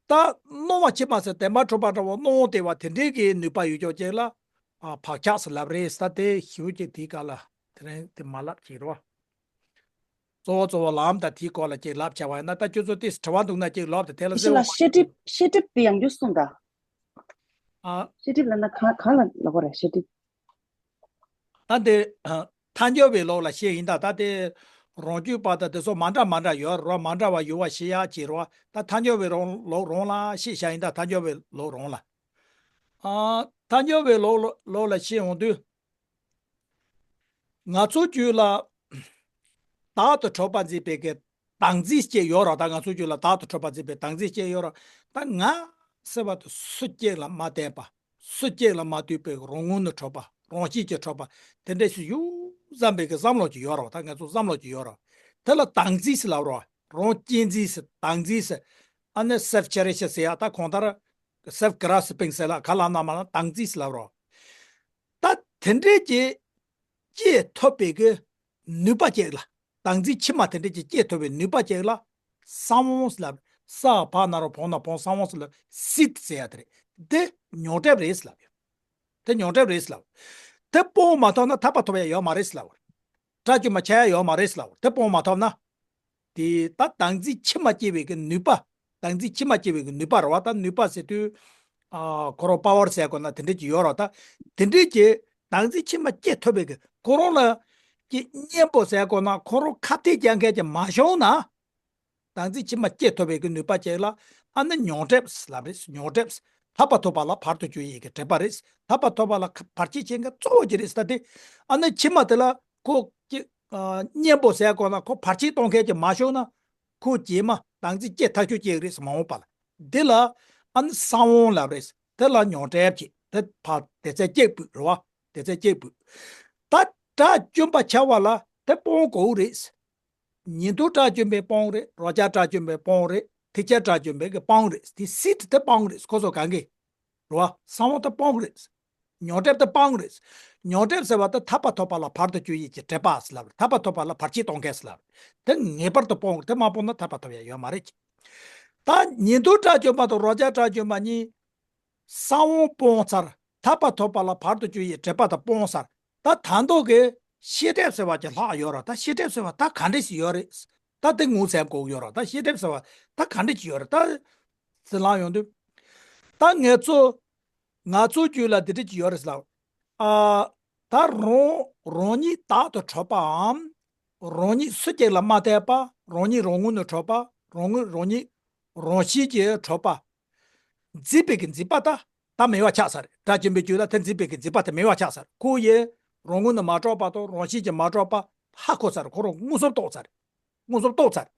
ད་སྣང་བ་ཕྱི་མ་ཟེར་བདེན་པར་གྲུབ་པ་འདྲ་བོ་སྣང་བ་དེ་བ་དེ་འདྲའི་གི་ནུས་པ་ཡོད་ཀྱོག་ཅིག་ལ། ཨ། བག་ཆགས་ཟེར་ལབ་རེད་ཟེར། ད་དེ་ཞིབ་ཅིག་དེའི་སྐབས་ལ་དེ་རིང་དེ་མ་ལབ་ཅིག་རེད་བ། གཙོ་བོ་གཙོ་བོ་ལམ་དང་དེའི་སྐོར་ལ་ཅིག་ལབ་བྱ་བ་ཡིན་ན། ད་ཁྱོད་ཚོ་དེ་དྲི་བ་འདུག་ན་ཅིག་ལབ་དང་དེ་ལ་ཟེར་བ། ཤེས་སྒྲིབ་ཤེས་སྒྲིབ་དེ་ཡང་རྒྱུ་གསུངས་ད། ཨ། ཤེས་སྒྲིབ་ལབ་ན་གང་གང་ལ་ལབ་དགོས་རེད། ཤེས་སྒྲིབ། ད་དེ་ཐལ་འགྱུར་བའི་ལུགས་ལ་བཤད་ཡིན་ད། ད་དེ་རང་རྒྱུད་པ་དང་དེ་ཚོ་མ་འདྲ་མ་འདྲ་ཡོད་རོ། མ་འདྲ་བ་ཡོད་པ་ཤེས་ཡག་ཅིག་རོ། ད་ཐལ་འགྱུར་བའི་རང་ལུགས་རང་ལ་བཤད་བྱ་ཡིན་ད། ཐལ་འགྱུར་བའི་ལུགས་རང་ལ། ཨ། ཐལ་འགྱུར་བའི་ལུགས་ལུགས་ལ་བཤད་ཡོང་དུས། ང་ཚོ་རྒྱུད་ལ་བདག་ཏུ་གྲུབ་པ་འཛིན་པའི་གི་བདག་འཛིན་སྐྱེ་ཡོད་ར། ད་ང་ཚོ་རྒྱུད་ལ་བདག་ཏུ་གྲུབ་པ་འཛིན་པའི་བདག་འཛིན་སྐྱེ་ཡོད་ར། ད་ང་ཟེར་བ་དེ་སུ་གཅིག་ལ་མ་བརྟེན་པ། སུ་གཅིག་ལ་མ་ལྟོས་པའི་རང་ངོས་ནས་གྲུབ་པ། རང་བཞིན་གྱིས་གྲུབ་པ། དེ་འདྲ་ཞིག་ཡོད་བསམ་པའི་གི་བསམ་བློ་ཅིག་ཡོད་ར། ད་ང་ཚོ་བསམ་བློ་ཅིག་ཡོད་ར། དེ་ལ་བདག་འཛིན་ཟེར་ལབ་ར། རང་གཅེས་འཛིན་ཟེར། བདག་འཛིན་ཟེར། ཨ་ནི་self cherish ཟེར་ཡ། ད་གང་ལྟར་self grasping ཟེར་ལ་ག་ལ་ན་མ་ལ་བདག་འཛིན་ཟེར་ལབ་ར། ད་དེ་འདྲས་ཀྱི་སྐྱེ་ཐུབ་པའི་གི་ནུས་པ་ཅིག་ལ། བདག་འཛིན་ཕྱི་མ་དེ་འདྲས་ཀྱི་སྐྱེ་ཐུབ་པའི་ནུས་པ་ཅིག་ལ་ས་བོན་ཟེར་ལབ། ས་བ་ན་རོ་བོ་ན་བོང་། ས་བོན་ཟེར་ལབ། seed ཟེར་ཡ་དེ་རེད། དེ་ཉོན་སྒྲིབ་རེད་ཟེར་ལབ་ཡོད། དེ་ཉོན་སྒྲིབ་རེད་ཟེར་ལབ། དེ་སྤོང་མ་ཐུབ་ན་ཐར་པ་ཐོབ་ཡ་ཡོད་མ་རེད་ཟེར་ལབ། དགྲ་བཅོམ་པ་ཆགས་ཡ་ཡོད་མ་རེད་ཟེར་ལབ། དེ་སྤོང་མ་ཐུབ་ན། དེ་ད་བདག་འཛིན་ཕྱི་མ་སྐྱེ་བའི་གི་ནུས་པ། བདག་འཛིན་ཕྱི་མ་སྐྱེ་བའི་གི་ནུས་པ་རེད་བ། ད་ནུས་པ་ཟེར་དུས། ཨ། ཁོ་རང་power ཟེར་དགོས་ན་དེ་འདྲས་ཀྱི་ཡོད་རེད་བ། ད་དེ་འདྲས་ཀྱི་བདག་འཛིན་ཕྱི་མ་སྐྱེ་ཐུབ་པའི་གི་ཁོ་རང་ལ་གི་གཉེན་པོ་ཟེར་དགོས་ན་ཁོ་རང་ཁ་གཏད་རྒྱག་མཁན་ཅིག་མ་བྱུང་ན། བདག་འཛིན་ཕྱི་མ་སྐྱེ་ཐུབ་པའི་གི་ནུས་པ་ཅིག་ལ་ཨ་ནི་ཉོན་སྒྲིབ་ལབ་རེད། ཉོན་སྒྲིབ། ཐར་པ་ཐོབ་པ་ལ་བར་དུ་གཅོད་ཡས་ཀྱི་དྲེགས་པ་རེད། ཐར་པ་ཐོབ་པ་ལ་བར་ཆད་བྱེད་མཁན་གཙོ་བོ་ཅིག་རེད་ཟེར་ཏེ། ཨ་ནི་ཕྱི་མ་དེ་ལ་ཁོ་ཀྱི་ཨ་གཉེན་པོ་ཟེར་དགོས་ན་ཁོ་བར་ཆད་གཏོང་མཁན་ཅིག་མ་བྱུང་ན་ཁོ་རྗེས་མ་བདག་འཛིན་སྐྱེ་ཐག་ཆོད་ཅིག་རེད་ཟེར། མ་འོངས་པ་ལ། འདི་ལ་ཨ་ནི་ས་བོན་ལབ་རེད། དེ་ལ་ཉོན་སྒྲིབ་ཅིག་དེ་ཕར་དེ་ཚེ་སྐྱེས་བུ་རེད་བ། དེ་ཚེ་སྐྱེས་བུ། ད་དགྲ་བཅོམ་པ་ཆགས་པ་ལ་དེ་སྤོང་དགོས་རེད། ཉན་ཐོས་དགྲ་བཅོམ་པའི་སྤོང་རེད། རང་རྒྱལ་དགྲ་བཅོམ་པའི་སྤོང་རེད། ཐེག་ཆེན་དགྲ་བཅོམ་པའི་གི་སྤོང་རེད། དེ་seed དེ་སྤོང་རེད། ཁོ་ཚོ་གང་གི་རེད་བ། ས་བོན་དེ་སྤོང་རེད། ཉོན་སྒྲིབ་དེ་སྤོང་རེད། ཉོན་སྒྲིབ་ཟེར་བ་དེ་ཐར་པ་ཐོབ་པ་ལ་བར་དུ་གཅོད་ཡས་ཀྱི་དྲེགས་པ་ཟེར་ལབ་རེད། ཐར་པ་ཐོབ་པ་ལ་བར་ཆད་གཏོང་མཁན་ཟེར་ལབ་རེད། དེ་ངེས་པར་དུ་སྤོང་རེད། དེ་མ་སྤོང་ན་ཐར་པ་ཐོབ་ཡ་ཡོད་མ་རེད། ད་ཉན་ཐོས་དགྲ་བཅོམ་པ་དང་རང་རྒྱལ་དགྲ་བཅོམ་པ་གཉིས། ས་བོན་སྤོང་ཚར། ཐར་པ་ཐོབ་པ་ལ་བར་དུ་གཅོད་ཡས་དྲེགས་པ་དེ་སྤོང་ཚར། ད་ད་མདོ་གི་ཤེས་སྒྲིབ་ཟེར་བ་ཅིག་ལྷག་ཡོད་ར། ད་ཤེས་སྒྲིབ་ཟེར་བ་ད་ག་འདྲ་ཞིག་ཡོད་རེད། ད་དེ་ངོས་ཟིན་དགོས་ཡོད་ར། ད་ཤེས་སྒྲིབ་ཟེར་བ་ད་ག་འདྲ་ཞིག་ཡོད་རེད། ད་ཟེར་ལབ་ཡོང་དུས། ད་ངེད་ཚོ་ང་ཚོའི་རྒྱུད་ལ་འདི་འདྲ་ཅིག་ཡོད་རེད་ཟེར་ལབ། ཨ། ད་རང་རང་ཉིད་བདག་ཏུ་གྲུབ་པའམ། རང་ཉིད་སུ་གཅིག་ལ་མ་དད་པ། རང་ཉིད་རང་ངོས་ནས་ཁྲོ་བ། རང་ངོས་རང་ཉིད་རང་བཞིན་གྱིས་ཁྲོ་བ། མཛེས་པའི་གི་མཛེས་པ་ད་ད་མེད་པ་ཆགས་ཚར། སྒྲ་ཆེན་པོའི་རྒྱུད་ལ་དེ་མཛེས་པའི་གི་མཛེས་པ་དེ་མེད་པ་ཆགས་ཚར། ཁོ་ཡིས་རང་ངོས་ནས་མ་གྲོགས་པ་དང་རང་བཞིན་གྱིས་མ་གྲོགས་པ་ཧ་གོ་ཚར། ཁོ་རང་མངོན་སུམ་རྟོགས་ཚར། མངོན་སུམ་རྟོགས་ཚར།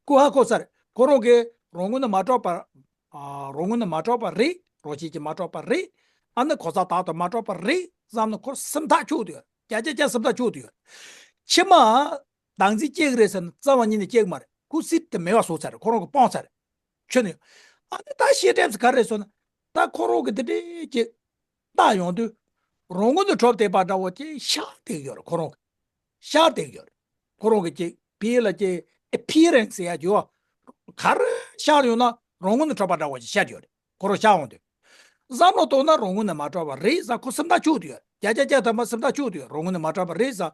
ཁོ་ཧ་གོ་ཚར། ཁོ་རང་གིས་རང་ངོས་ནས་མ་གྲོགས་པ། ཨ། རང་ངོས་ནས་མ་གྲོགས་པ་རེད། རང་བཞིན་གྱིས་མ་གྲོགས་པ་རེད། ཨ་ནི་ཁོ་ཚ་དག་ཏུ་མ་གྲོགས་པ་རེད་བསམ་ནས་ཁོ་སེམས་ཐག་ཆོད་དུ་ཡོད། བརྒྱ་ཆ་བརྒྱ་སེམས་ཐག་ཆོད་དུ་ཡོད། ཕྱི་མ། བདག་འཛིན་སྐྱེ་གི་རེད་ཟེར་ན་རྩ་བ་ཉིད་ནས་སྐྱེ་གི་མ་རེད། ཁོ་སྲིད་དུ་མེད་པ་བཟོ་ཚར། ཁོ་རང་གིས་སྤངས་ཚར། ཁྱོད་ནི། ཨ་ནི་ད་ཤེས་སྒྲིབ་ཟེར་ག་རེ་རེད་ཟེར་ན། ད་ཁོ་རང་གིས་དེ་འདྲའི་ཅིག་བལྟས་ཡོང་དུས། རང་ངོས་ནས་གྲོགས་བསྡད་པ་འདྲ་བོ་ཅིག་ཤར་བསྡད་ཡོད་རེད། ཁོ་རང་གིས་ཤར་བསྡད་ཡོད་རེད། ཁོ་རང་གིས་ཅིག་ཕི་ལ་ཅིག་ཨེ་པི་ཡར་ཨེན་སི་ཟེར་ཡ་ཅིག་ཡོད། ག་རེ་ཤར་ཡོང་ན་རང་ངོས་ནས་གྲོགས་པ་འདྲ་བོ་ཅིག་ཤར་ཡོད་རེད། ཁོ་རང་ཤར་འོང་དུས། བསམ་བློ་གཏོང་ན་རང་ངོས་ནས་མ་གྲོགས་པ་རེད་ཟེར་ཁོ་སེམས་ཐག་ཆོད་དུ་ཡོད། བརྒྱ་ཆ་བརྒྱ་ཐམ་པ་སེམས་ཐག་ཆོད་དུ་ཡོད། རང་ངོས་ནས་མ་གྲོགས་པ་རེད་ཟེར།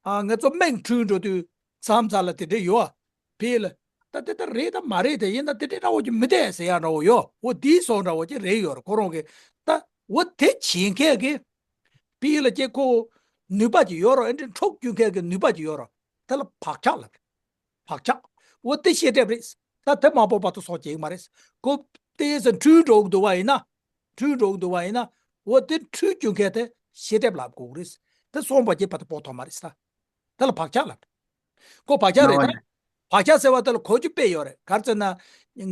ཨ། ང་ཚོ་མིག་འཁྲུལ་འགྲོ་དུས་མཚམས་མཚམས་ལ་དེ་འདྲ་ཡོད། ཕི་ལ། ད་དེ་ལྟར་རེད་དམ་མ་རེད་དེ། ཡིན་ན་དེ་འདྲའི་འདྲ་བོ་ཅིག་མི་བསྡད་ཟེར་ཡ་འདྲ་བོ་ཡོད། འོ་དེའི་བཟོ་འདྲ་བོ་ཅིག་རེད་ཡོད་རེད། ཁོ་རང་གིས་ད་འོ་དེ་བྱེད་མཁན་གྱི་ཕི་ལ་ཅིག་ཁོ་ནུས་པ་ཅིག་ཡོད་རེད། ཨེ་འདྲའི་འཕྲོག་རྒྱུག་མཁན་གྱི་ནུས་པ་ཅིག་ཡོད་རེད། དེ་ལ་བག་ཆགས་ལབ་རེད། བག་ཆགས། འོ་དེ་ཤེས་སྒྲིབ་རེད། ད་དེ་མ་སྤོབས་བར་དུ་སྲོག་སྐྱེལ་གྱི་མ་རེད། ཁོ་དེ་ཚོ་འཁྲུལ་འགྲོ་གི་འདུག་པ་ཡིན་ན། འཁྲུལ་འགྲོ་གི་འདུག་པ་ཡིན་ན། འོ་དེ་འཁྲུལ་རྒྱུག་མཁན་དེ་ཤེས་སྒྲིབ་ལབ་དགོས་ཀྱི་རེད། དེ་སོང་བ་རྗེས་བར་དུ་སྤོབས་ཐོག་མ་རེད་ད། དེ་ལ་བག་ཆགས་ལབ། ཁོ་བག་ཆགས་རེད་ད། བག་ཆགས་ཟེར་བ་དེ་ལ་གོ་རྒྱུ་དཔེ་ཡོད་རེད། ག་རེ་ཟེར་ན།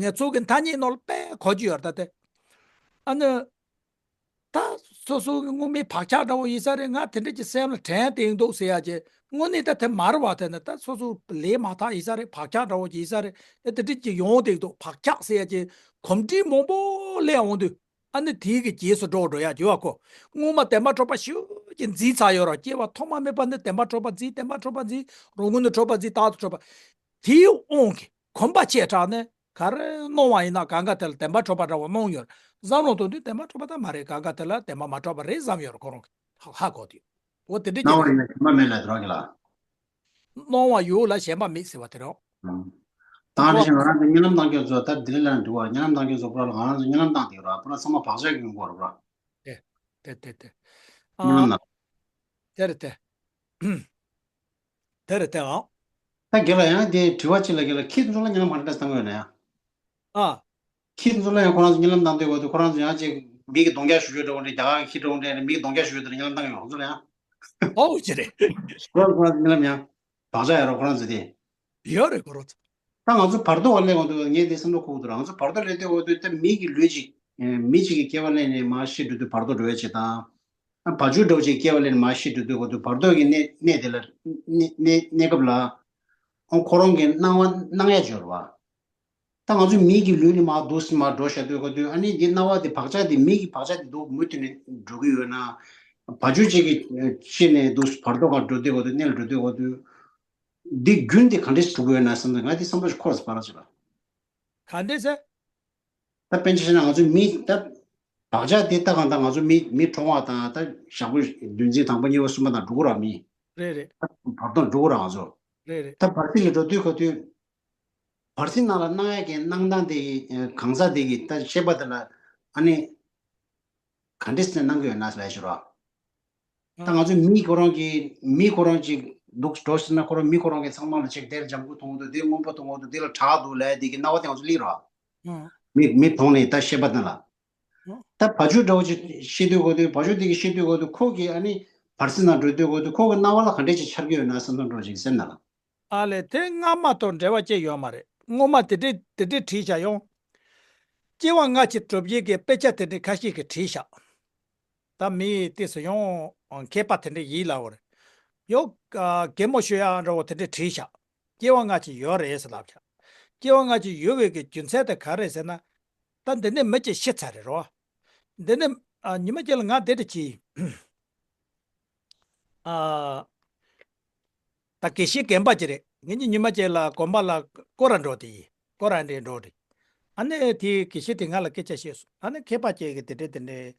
ངེད་ཚོ་གི་ཐ་སྙད་ནང་ལ་དཔེ་གོ་རྒྱུ་ཡོད་རེད་ད་དེ། ཨ་ནི། ད་སོ་སོ་གི་སྔོན་མའི་བག་ཆགས་འདྲ་བོ་ཡིན་ས་རེད། ང་དེ་འདྲ་ཅིག་སེམས་ལ་དྲན་བསྡད་འདུག་ཟེར་ཡ་ཅིག་དངོས་གནས་ད་དེ་མ་རེད་པ། དེ་ནི་ད་སོ་སོ་ལས་མ་དག་ཡིན་ས་རེད། བག་ཆགས་འདྲ་བོ་ཅིག་ཡིན་ས་རེད། ཨེ་དེ་འདྲ་ཅིག་ཡོང་བསྡད་འདུག་བག་ཆགས་ཟེར་ཡ་ཅིག་གོམས་འདྲིས་མང་པོ་སླེབས་འོང་དུས། ཨ་ནི་དེའི་གི་རྗེས་སུ་འགྲོ་འགྲོ་ཡ་ཅིག་ཡོད་པ། ཁོ་སྔོན་མ་དད་པ་གྲོགས་པ་ཞེ་པོ་ཅིག་འཛིན་ཚར་ཡོད་རེད། སྐྱེ་བ་ཐོག་མ་མེད་པ་ནས་དད་པ་གྲོགས་པ་འཛིན། དད་པ་གྲོགས་པ་འཛིན། རང་ངོས་ནས་གྲོགས་པ་འཛིན། རྟག་ཏུ་གྲོགས་པ། དེའི་དབང་གིས་གོམས་པ་ཆེ་དྲགས་ནས་ག་རེ་སྣང་བ་ཡིན་ན་གང་ག་དེ་ལ་དད་པ་གྲོགས་པ་འདྲ་བོ་སྣང་ཡོད། བསམ་བློ་གཏོང་དུས་དད་པ་གྲོགས་པ་ད་མ་རེད། གང་ག་དེ་ལ་དད་པ་མ་གྲོགས་པ་རེད་བསམ་ཡོད་རེད། ཁོ་རང་གིས་ཧ་གོ་དུས། འོ་དེ་འདྲ་སྣང་བ་ཅིག་ཡོད་ན་ཞེན་པ་མེད་ལབ་དེ་རང་གི་ལ། སྣང་བ་ཡོད་ལ་ཞེན་པ་མེད་ཟེར་བ་དེ་རང་། ཨང་། ད་ཨ་ནི་བཞིན་ང་རང་ཚོ་གཉིད་ལམ་བཏང་མཁན་ཚོ་ད་ལྡི་ལི་ལ་འགྲོ་བ། གཉིད་ལམ་བཏང་མཁན་ཚོ་པུ་ར་ལ་ང་རང་ཚོ་གཉིད་ལམ་བཏང་བསྡད་ཡོད་ར། པུ་ར་ཚང་མ་བག་ཆགས་ཀྱི་ཡོང་གི་ཡོད་རེད་པ། དེ་དེ་དེ་དེ། གཉིད་ལམ་ནང་། དེ་རེད་དེ། དེ་རེད་དེ་ཨང་། ད་རྒན་ལགས་ཡང་དེ་དྲི་བ་གཅིག་ལ། རྒན་ལགས་ཁྱེད་ཚོ་ལ་གཉིད་ལམ་ག་འདྲ་བཏང་གི་ཡོད་ན་ཡང་། ཨ། ཁྱེད་ཚོ་ལ་ཡང་ཁོ་རང་ཚོ་གཉིད་ལམ་བཏང་དུས་གོ་དུས་ཁོ་རང་ཚོ་ཡང་ཅིག་མི་གི་གདོང་རྒྱག་ཞུ་ཞུ་འདྲ་བོ་འདྲ། རྒྱ་གར་གི་ཁྱི་འདྲ་བོ་འདྲ་མི་གི་གདོང་རྒྱག་ཞུ་ཞུ་འདྲ་གཉིད་ལམ་བཏང་གི་ཡོད། ཁོ་ཚོ་ལ་ཡང་། ཨོ་ཅི་རེད། ཁོ་རང་ཁོ་རང་ཚོ་གཉིད་ལམ་ཡང་བག་ཆགས་ཡོད་རེད་ཁོ་རང་ཚོ་དེ། ཡོད་རེད་ཁོ་རང་ཚོ། ད་ང་ཚོ་བར་དོ་བ་སླེབས་ཡོང་དུས་ངས་འདི་བསམ་བློ་འཁོར་གི་འདུག་ང་ཚོ་བར་དོ་ལ་བལྟས་འོ་དུས་ད་མི་གི་ལུས་ཅིག་ཨེ་མི་གཅིག་གི་སྐྱེ་བ་ལེན་ནས་མར་ཤི་འགྲོ་དུས་བར་དོ་འགྲོ་ཡ་ཅིག་དང་། ཨ་བ་ཕྱུགས་འདྲ་བོ་ཅིག་སྐྱེ་བ་ལེན་ནས་མར་ཤི་འགྲོ་དུས་གོ་དུས་བར་དོ་གི་གནས་གནས་དེ་ལ་གནས་གནས་གནས་སྐབས་ལ། ཨོ་ཁོ་རང་གི་སྣང་བ་སྣང་ཡ་ཅིག་ཡོད་རེད་པ། ད་ང་ཚོ་མི་གི་ལུས་ནས་མར་འདུག་སེ་མར་འགྲོ་བཞག་དུས་གོ་དུས་ཨ་ནི་འདི་སྣང་བ་དེ་བག་ཆགས་དེ་མི་གི་བག་ཆགས་དེ་འདུག་མུ་མཐུད་ནས་འགྲོ་གི་ཡོད་ན། བ་ཕྱུགས་ཅིག་གི་ཤི་ནས་འདུག་སེ་བར་དོ་ག་འགྲོ་དུས་གོ་དུས་གནས་ལ་འགྲོ་དུས་གོ་དུས། འདི་རྒྱུན་དེ་ག་འདྲས་འགྲོ་གི་ཡོད་ན་བསམ་ཚེ་ང་དེ་བསམ་བློ་ཞིག་འཁོར་སོང་བ་ར་ཅིག་ལ། ག་འདྲས་ཟེར། ད་དཔེར་ན་ཆ་བཞག་ན་ང་ཚོ་མི་ད་བག་ཆགས་དེ་ད་གང་ལྟར་ང་ཚོ་མི་མི་གྲོངས་པ་དང་ད་ཞག་པོ་བདུན་ཚིགས་དང་པོ་གཉིས་པ་གསུམ་པ་དང་འགྲོ་གི་ར་མི། རེད་རེད། ད་བར་དོ་འགྲོ་གི་ར་ང་ཚོ། རེད་རེད། ད་བར་སྲིད་ལ་འགྲོ་དུས་གོ་དུས། བར་སྲིད་ནང་ལ་སྣང་ཡ་གི་སྣང་སྟངས་དེ་གི་གང་ཟག་དེ་གི་ད་ཤེས་པ་དེ་ལ་ཨ་ནི། ག་འདྲས་སེ་སྣང་གི་ཡོད་ན་ཟེར་ལབ་ཞུ་རོགས། ད་ང་ཚོ་མི་ཁོ་རང་གི་མི་ཁོ་རང་ཅིག་འདུག་འགྲོ་ཟེར་ན་ཁོ་རང་མི་ཁོ་རང་གི་ཚང་མ་ལ་ཅིག་དེར་ལྗང་ཁུ་མཐོང་གི་འདུག་དེ་སྔོན་པོ་མཐོང་གི་འདུག་དེ་ལ་དྲག་འདུག་ལབ་ཡ་དེ་གི་སྣང་བ་དེ་ང་ཚོ་སླེབས་རོགས། མི་མི་མཐོང་ནས་ད་ཤེས་པ་དེ་ལ། ད་བ་ཕྱུགས་འདྲ་བོ་ཅིག་ཤི་དུས་གོ་དུས་བ་ཕྱུགས་དེ་གི་ཤི་དུས་གོ་དུས་ཁོ་གི་ཨ་ནི་བར་སྲིད་ནང་འགྲོ་དུས་གོ་དུས་ཁོ་གི་སྣང་བ་ལ་ག་འདྲས་ཅིག་འཆར་གི་ཡོད་ན་བསམ་བསམ་འགྲོ་ཅིག་སེམས་ནང་ལ། ཨ་ལས། དེ་སྔ་མ་དང་འབྲེལ་བ་ཅི་ཡོད་མ་རེད། སྔོན་མ་དེ་འདྲས་དེ་འདྲས་བྲིས་བཞག་ཡོང་། སྐྱེ་བ་སྔ་ཕྱི་སྒྲུབ་བྱེད་ཀྱི་དཔེ་ཆ་དེ་འདྲས་ཁ་ཤས་ཀྱིས་བྲིས་བཞག་ད་མི་ཏོག་ཙམ་ཡང་མཁས་པ་དེ་འདྲས་ཡིན་ལབ་པ་རེད། ཡང་གད་མོ་ཤོར་ཡ་འདྲ་བོ་དེ་འདྲས་བྲིས་བཞག་སྐྱེ་བ་སྔ་ཕྱི་ཡོད་རེད་ཟེར་ལབ་བཞག་སྐྱེ་བ་སྔ་ཕྱི་ཡོད་པའི་གི་རྒྱུ་མཚན་དེ་ག་རེ་རེད་ཟེར་ན། ད་འདི་ནས་མི་གཅིག་ཤི་ཚར་རེད་རོ། འདི་ནས་ཨ་ཉི་མ་གཅིག་ལ་ང་འདི་འདྲ་གྱིས། ཨ། ད་དགེ་བཤེས་རྒན་པ་ཅིག་རེད། ངེད་གཉིས་ཉི་མ་གཅིག་ལ་དགོན་པ་ལ་སྐོར་ར་འགྲོ་དེ་ཡིན། སྐོར་ར་འདྲེ་འགྲོ་རེད། ཨ་ནི་དེའི་དགེ་བཤེས་དེ་ང་ལ་སྐད་ཆ་བཤད་སོང་། ཨ་ནི་མཁས་པ་ཅིག་གིས་དེ་འདྲས་དེ་འདྲས་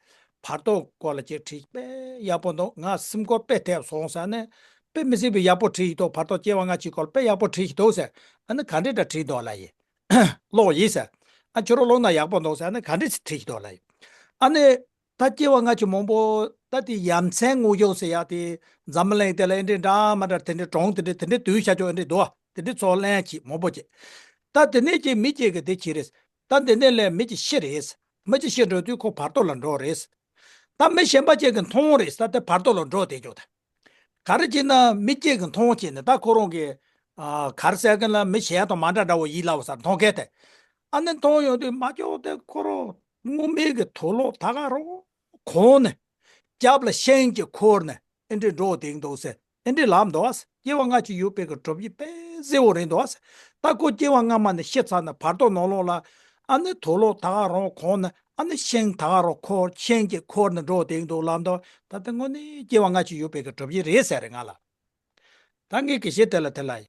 བར་དོ་སྐོར་ལ་ཅིག་བྲིས་དཔེ་ཡག་པོ་འདུག་ང་སེམས་ཁུར་དཔེ་ཐེབས་སོང་ཟེར། ཨ་ནི་དཔེ་མི་སྲིད་པའི་ཡག་པོ་བྲིས་ཡི་འདུག་བར་དོ་སྐྱེ་བ་སྔ་ཕྱི་སྐོར་དཔེ་ཡག་པོ་བྲིས་ཡི་འདུག་ཟེར། ཨ་ནི་ག་འདྲས་འདྲ་བྲིས་འདུག་ལབ་ཡིན། ཀློག་ཡིན་ཟེར། ཨ་ཁྱོད་རང་ཀློག་ན་ཡག་པོ་འདུག་ཟེར། ཨ་ནི་ག་འདྲས་བྲིས་ཡི་འདུག་ལབ་ཡིན། ཨ་ནི། ད་སྐྱེ་བ་སྔ་ཕྱི་མང་པོ་ ད་དེ་ཡ་མཚན་དངོས་བྱུང་ཟེར་ཡ་དེ་འཛམ་བུ་གླིང་དེ་ལ་ཨེ་འདྲས་འདྲ་མ་འདྲ་དེ་འདྲས་གྲོང་དེ་འདྲས་དེ་འདྲས་དུས་ཤ་ཅོག་ཨེ་འདྲས་འདུག་ཨ། དེ་འདྲས་ཚོ་ལན་གྱིས་མང་པོ་བྱས། ད་དེ་ནས་ཀྱི་མི་གཅིག་གི་དེ་གྱིས་རེད། ད་དེ་ནས་ལས་མི་གཅིག་ཤི་རེད། མི་གཅིག་ཤི་འགྲོ་དུས་ཁོ་བར་དོ་ལ་འགྲོ་རེད། ད་མི་གཞན་པ་གཅིག་གི་མཐོང་རེད། ད་དེ་བར་དོ་ལ་འགྲོ་དེ་ཅོག་ད། ག་རེ་བྱས་ན་མི་གཅིག་གི་མཐོང་བྱས་ནས་ད་ཁོ་རང་གི་ཨ་ག་རེ་ཟེར་གི་ལ་མི་གཞན་དང་མ་འདྲ་འདྲ་བོ་ཡིད་ལ་བ་སར་མཐོང་མཁན་དེ། ཨ་ནི་མཐོང་ཡོང་དུས་མ་ཅོག་དེ་ཁོ་རང་སྔོན་མའི་གི་དུག་ལོག་ད་ག་རང་གོན་ནས་སྐྱབས་ལ་ཤིང་གཅིག་འཁོར་ནས་ཨེ་འདྲས་འགྲོ་དེ་འདུག་ཟེར། ཨེ་འདྲས་ལབ་འདུག་ཨ། སྐྱེ་བ་སྔ་ཕྱི་ཡོད་པའི་གི་གྲུབ་ཡིག་དཔེ་གསལ་བོ་རེད་འདུག་ཨ། ད་ཁོ་སྐྱེ་བ་སྔ་མ་ནས་ཤི་ཚར་ནས་བར་དོ་ནང་ལོགས་ལ་ཨ་ནི་དུག་ལོག་ད་ག་རང་གོན་ནས་ཨ་ནི་ཤིང་ད་ག་རང་འཁོར་ཤིང་གཅིག་འཁོར་ནས་འགྲོ་དེ་འདུག་ལབ་འདུག་ད་དེ་དངོས་གནས་སྐྱེ་བ་སྔ་ཕྱི་ཡོད་པའི་གི་གྲུབ་ཡིག་རེད་ཟེར་རེད་ང་ལ། ད་ངས་གི་ཤེས་དེ་ལ་དེ་ལ་ཡིན།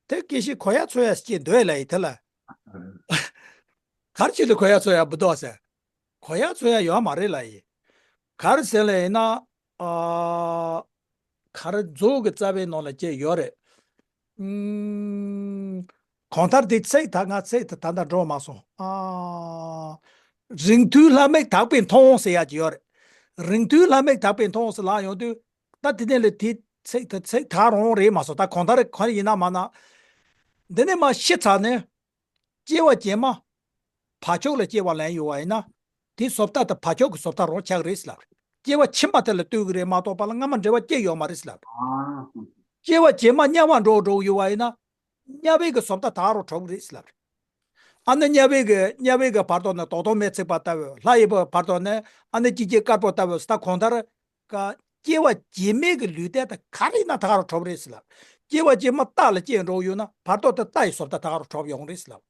དེ་གི་ཤེས་གོ་ཡ་ཚོ་ཡ་སྐྱེ་འདོད་ལ་ཡིན་དེ་ལ། གར་ཅི་ལ་གོ་ཡ་ཚོ་ཡ་བུ་དོག་ཟེར། གོ་ཡ་ཚོ་ཡ་ཡོད་མ་རེད་ལ་ཡིན། གར་ཟེར་ལ་ཡིན་ན། ཨ། གར་མཛོད་ཀྱི་རྩ་བའི་ནང་ལ་སྐྱེ་ཡོད་རེད། ཨུམ། གང་ལྟར་དེ་ཚིག་ད་ང་ཚིག་ད་ད་ལྟ་འགྲོ་མ་སོང་། ཨ། རིང་ཐུང་ལྷ་མིག་དག་པས་མཐོང་ཟེར་ཡ་ཅིག་ཡོད་རེད། རིང་ཐུང་ལྷ་མིག་དག་པས་མཐོང་ཟེར་ལབ་ཡོང་དུས། ད་དེ་ནས་ལས་དེ་ཚིག་ད་ཚིག་ད་རང་རེད་མ་སོང་། ད་གང་ལྟར་གང་ཡིན་ན་མ་ན། འདི་ནས་མ་ཤི་ཚར་ནས། སྐྱེ་བ་རྗེས་མ། བར་ཕྱོགས་ལ་སྐྱེ་བ་ལེན་ཡོང་བ་ཡིན་ན། དེའི་བཟོ་ལྟ་དང་བར་ཕྱོགས་ཀྱི་བཟོ་ལྟ་རང་ཆགས་རེད་ཟེར་ལབ་རེད། སྐྱེ་བ་ཕྱི་མ་དེ་ལ་ལྟོས་ཀྱི་རེད་མ་གཏོགས་པ་ལ་སྔ་མ་འབྲེལ་བ་སྐྱེ་ཡོད་མ་རེད་ཟེར་ལབ་རེད། སྐྱེ་བ་རྗེས་མ་དམྱལ་བ་འགྲོ་འགྲོ་ཡོང་བ་ཡིན་ན། དམྱལ་བའི་གི་བཟོ་ལྟ་ད་རང་གྲུབ་རེད་ཟེར་ལབ་རེད། ཨ་ནི་དམྱལ་བའི་གི་དམྱལ་བའི་གི་བར་དོ་ནི་དོ་དོ་མེད་ཚིག་པ་ལྟ་བུ། ལྷ་ཡི་བར་དོ་ནི་ཨ་ནི་སྐྱིད་ཀྱི་དཀར་པོ་ལྟ་བུ་ཟེར། ད་གང་ལྟར། ཀ། སྐྱེ་བ་རྗེས་མའི་གི་ལུས་རྟེན་དེ་ག་རེ་ཡིན་ན་ད་ག་རང་གྲུབ་རེད་ཟེར་ལབ། སྐྱེ་བ་རྗེས་མ་རྟ་ལ་སྐྱེས་འགྲོ་ཡོང་ན་བར་དོ་དེ་རྟ་ཡི་བཟོ་ལྟ་ད་ག་རང་གྲུབ་ཡོང་རེད་ཟེར་ལབ།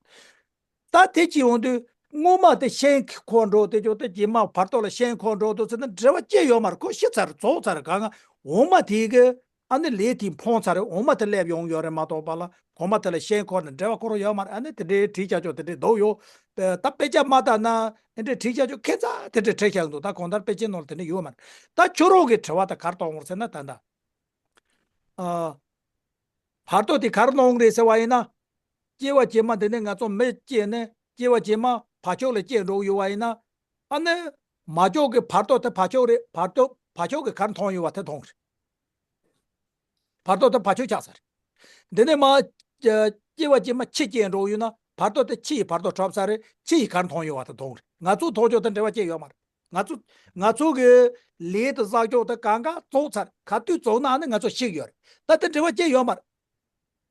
ད་དེ་ཅི་ཡོང་དུས་སྔོན་མ་དེ་ཤིང་འཁོར་འགྲོ་དེ་ཅོག་དེ་རྗེས་མ་བར་དོ་ལ་ཤིང་འཁོར་འགྲོ་འདུག་ཟེར་ན་འབྲེལ་བ་ཅི་ཡོད་མ་རེད། ཁོ་ཤི་ཚར་རྫོགས་ཚར་གང་། འོ་མ་དེ་གི་ཨ་ནི་ལས་དེ་ཕོངས་ཚར་རེད། འོ་མ་དེ་སླེབས་ཡོང་ཡོད་རེད་མ་གཏོགས་པ་ལ་གོང་མ་དེ་ལ་ཤིང་འཁོར་ནས་འབྲེལ་བ་ཁོ་རང་ཡོད་མ་རེད། ཨ་ནི་དེ་འདྲའི་བྲིས་བྱ་ཆོག་དེ་འདྲའི་འདུག་ཡོད། ད་དཔེ་ཆ་མ་ལྟ་ན་དེ་འདྲའི་བྲིས་བྱ་ཆོག་ཁྱད་མཚར་དེ་འདྲའི་བྲིས་བཞག་འདུག་ད་གང་ལྟར་དཔེ་ཆའི་ནང་ལ་དེ་འདྲ་ཡོད་མ་རེད། ད་ཁྱོད་རང་གི་དྲི་བ་ད་ག་རེ་གཏོང་བར་ཟེར་ན་ད་ད། ཨ། བར་དོ་དེ་ག་རེ་གནང་རེད་ཟེར་བ་ཡིན་ན། སྐྱེ་བ་རྗེས་མ་འདི་ནས་ང་ཚོ་མི་སྐྱེས་ནས་སྐྱེ་བ་རྗེས་མ་བར་ཕྱོགས་ལ་སྐྱེས་འགྲོ་ཡོད་བ་ཡིན་ན། ཨ་ནི། མ་འཇོག་གི་བར་དོ་དེ་བར་ཕྱོགས་རེད། བར་དོ་བར་ཕྱོགས་ཀྱི་གར་མཐོང་ཡོད་བ་དེ་མཐོང་རེད། བར་དོ་དེ་བར་ཕྱོགས་ཆགས་ས་རེད། འདི་ནས་མ། སྐྱེ་བ་རྗེས་མ་ཕྱི་སྐྱེས་འགྲོ་ཡོད་ན་བར་དོ་དེ་ཕྱི་ཡི་བར་དོ་གྲུབ་ས་རེད། ཕྱི་ཡི་གར་མཐོང་ཡོད་བ་དེ་མཐོང་རེད། ང་ཚོ་མཐོང་ཕྱོགས་དེ་འབྲེལ་བ་ཅི་ཡོད་མ་རེད། ང་ཚོ། ང་ཚོ་གི་ལས་དང་བསགས་ཕྱོགས་དེ་གང་ག་རྫོགས་ཚར། ག་དུས་རྫོགས་ན་ཨ་ནི་ང་ཚོ་ཤི་གི་ཡོད་རེད། ད་དེ་འབྲེལ་བ་ཅི་ཡོད་མ་རེད།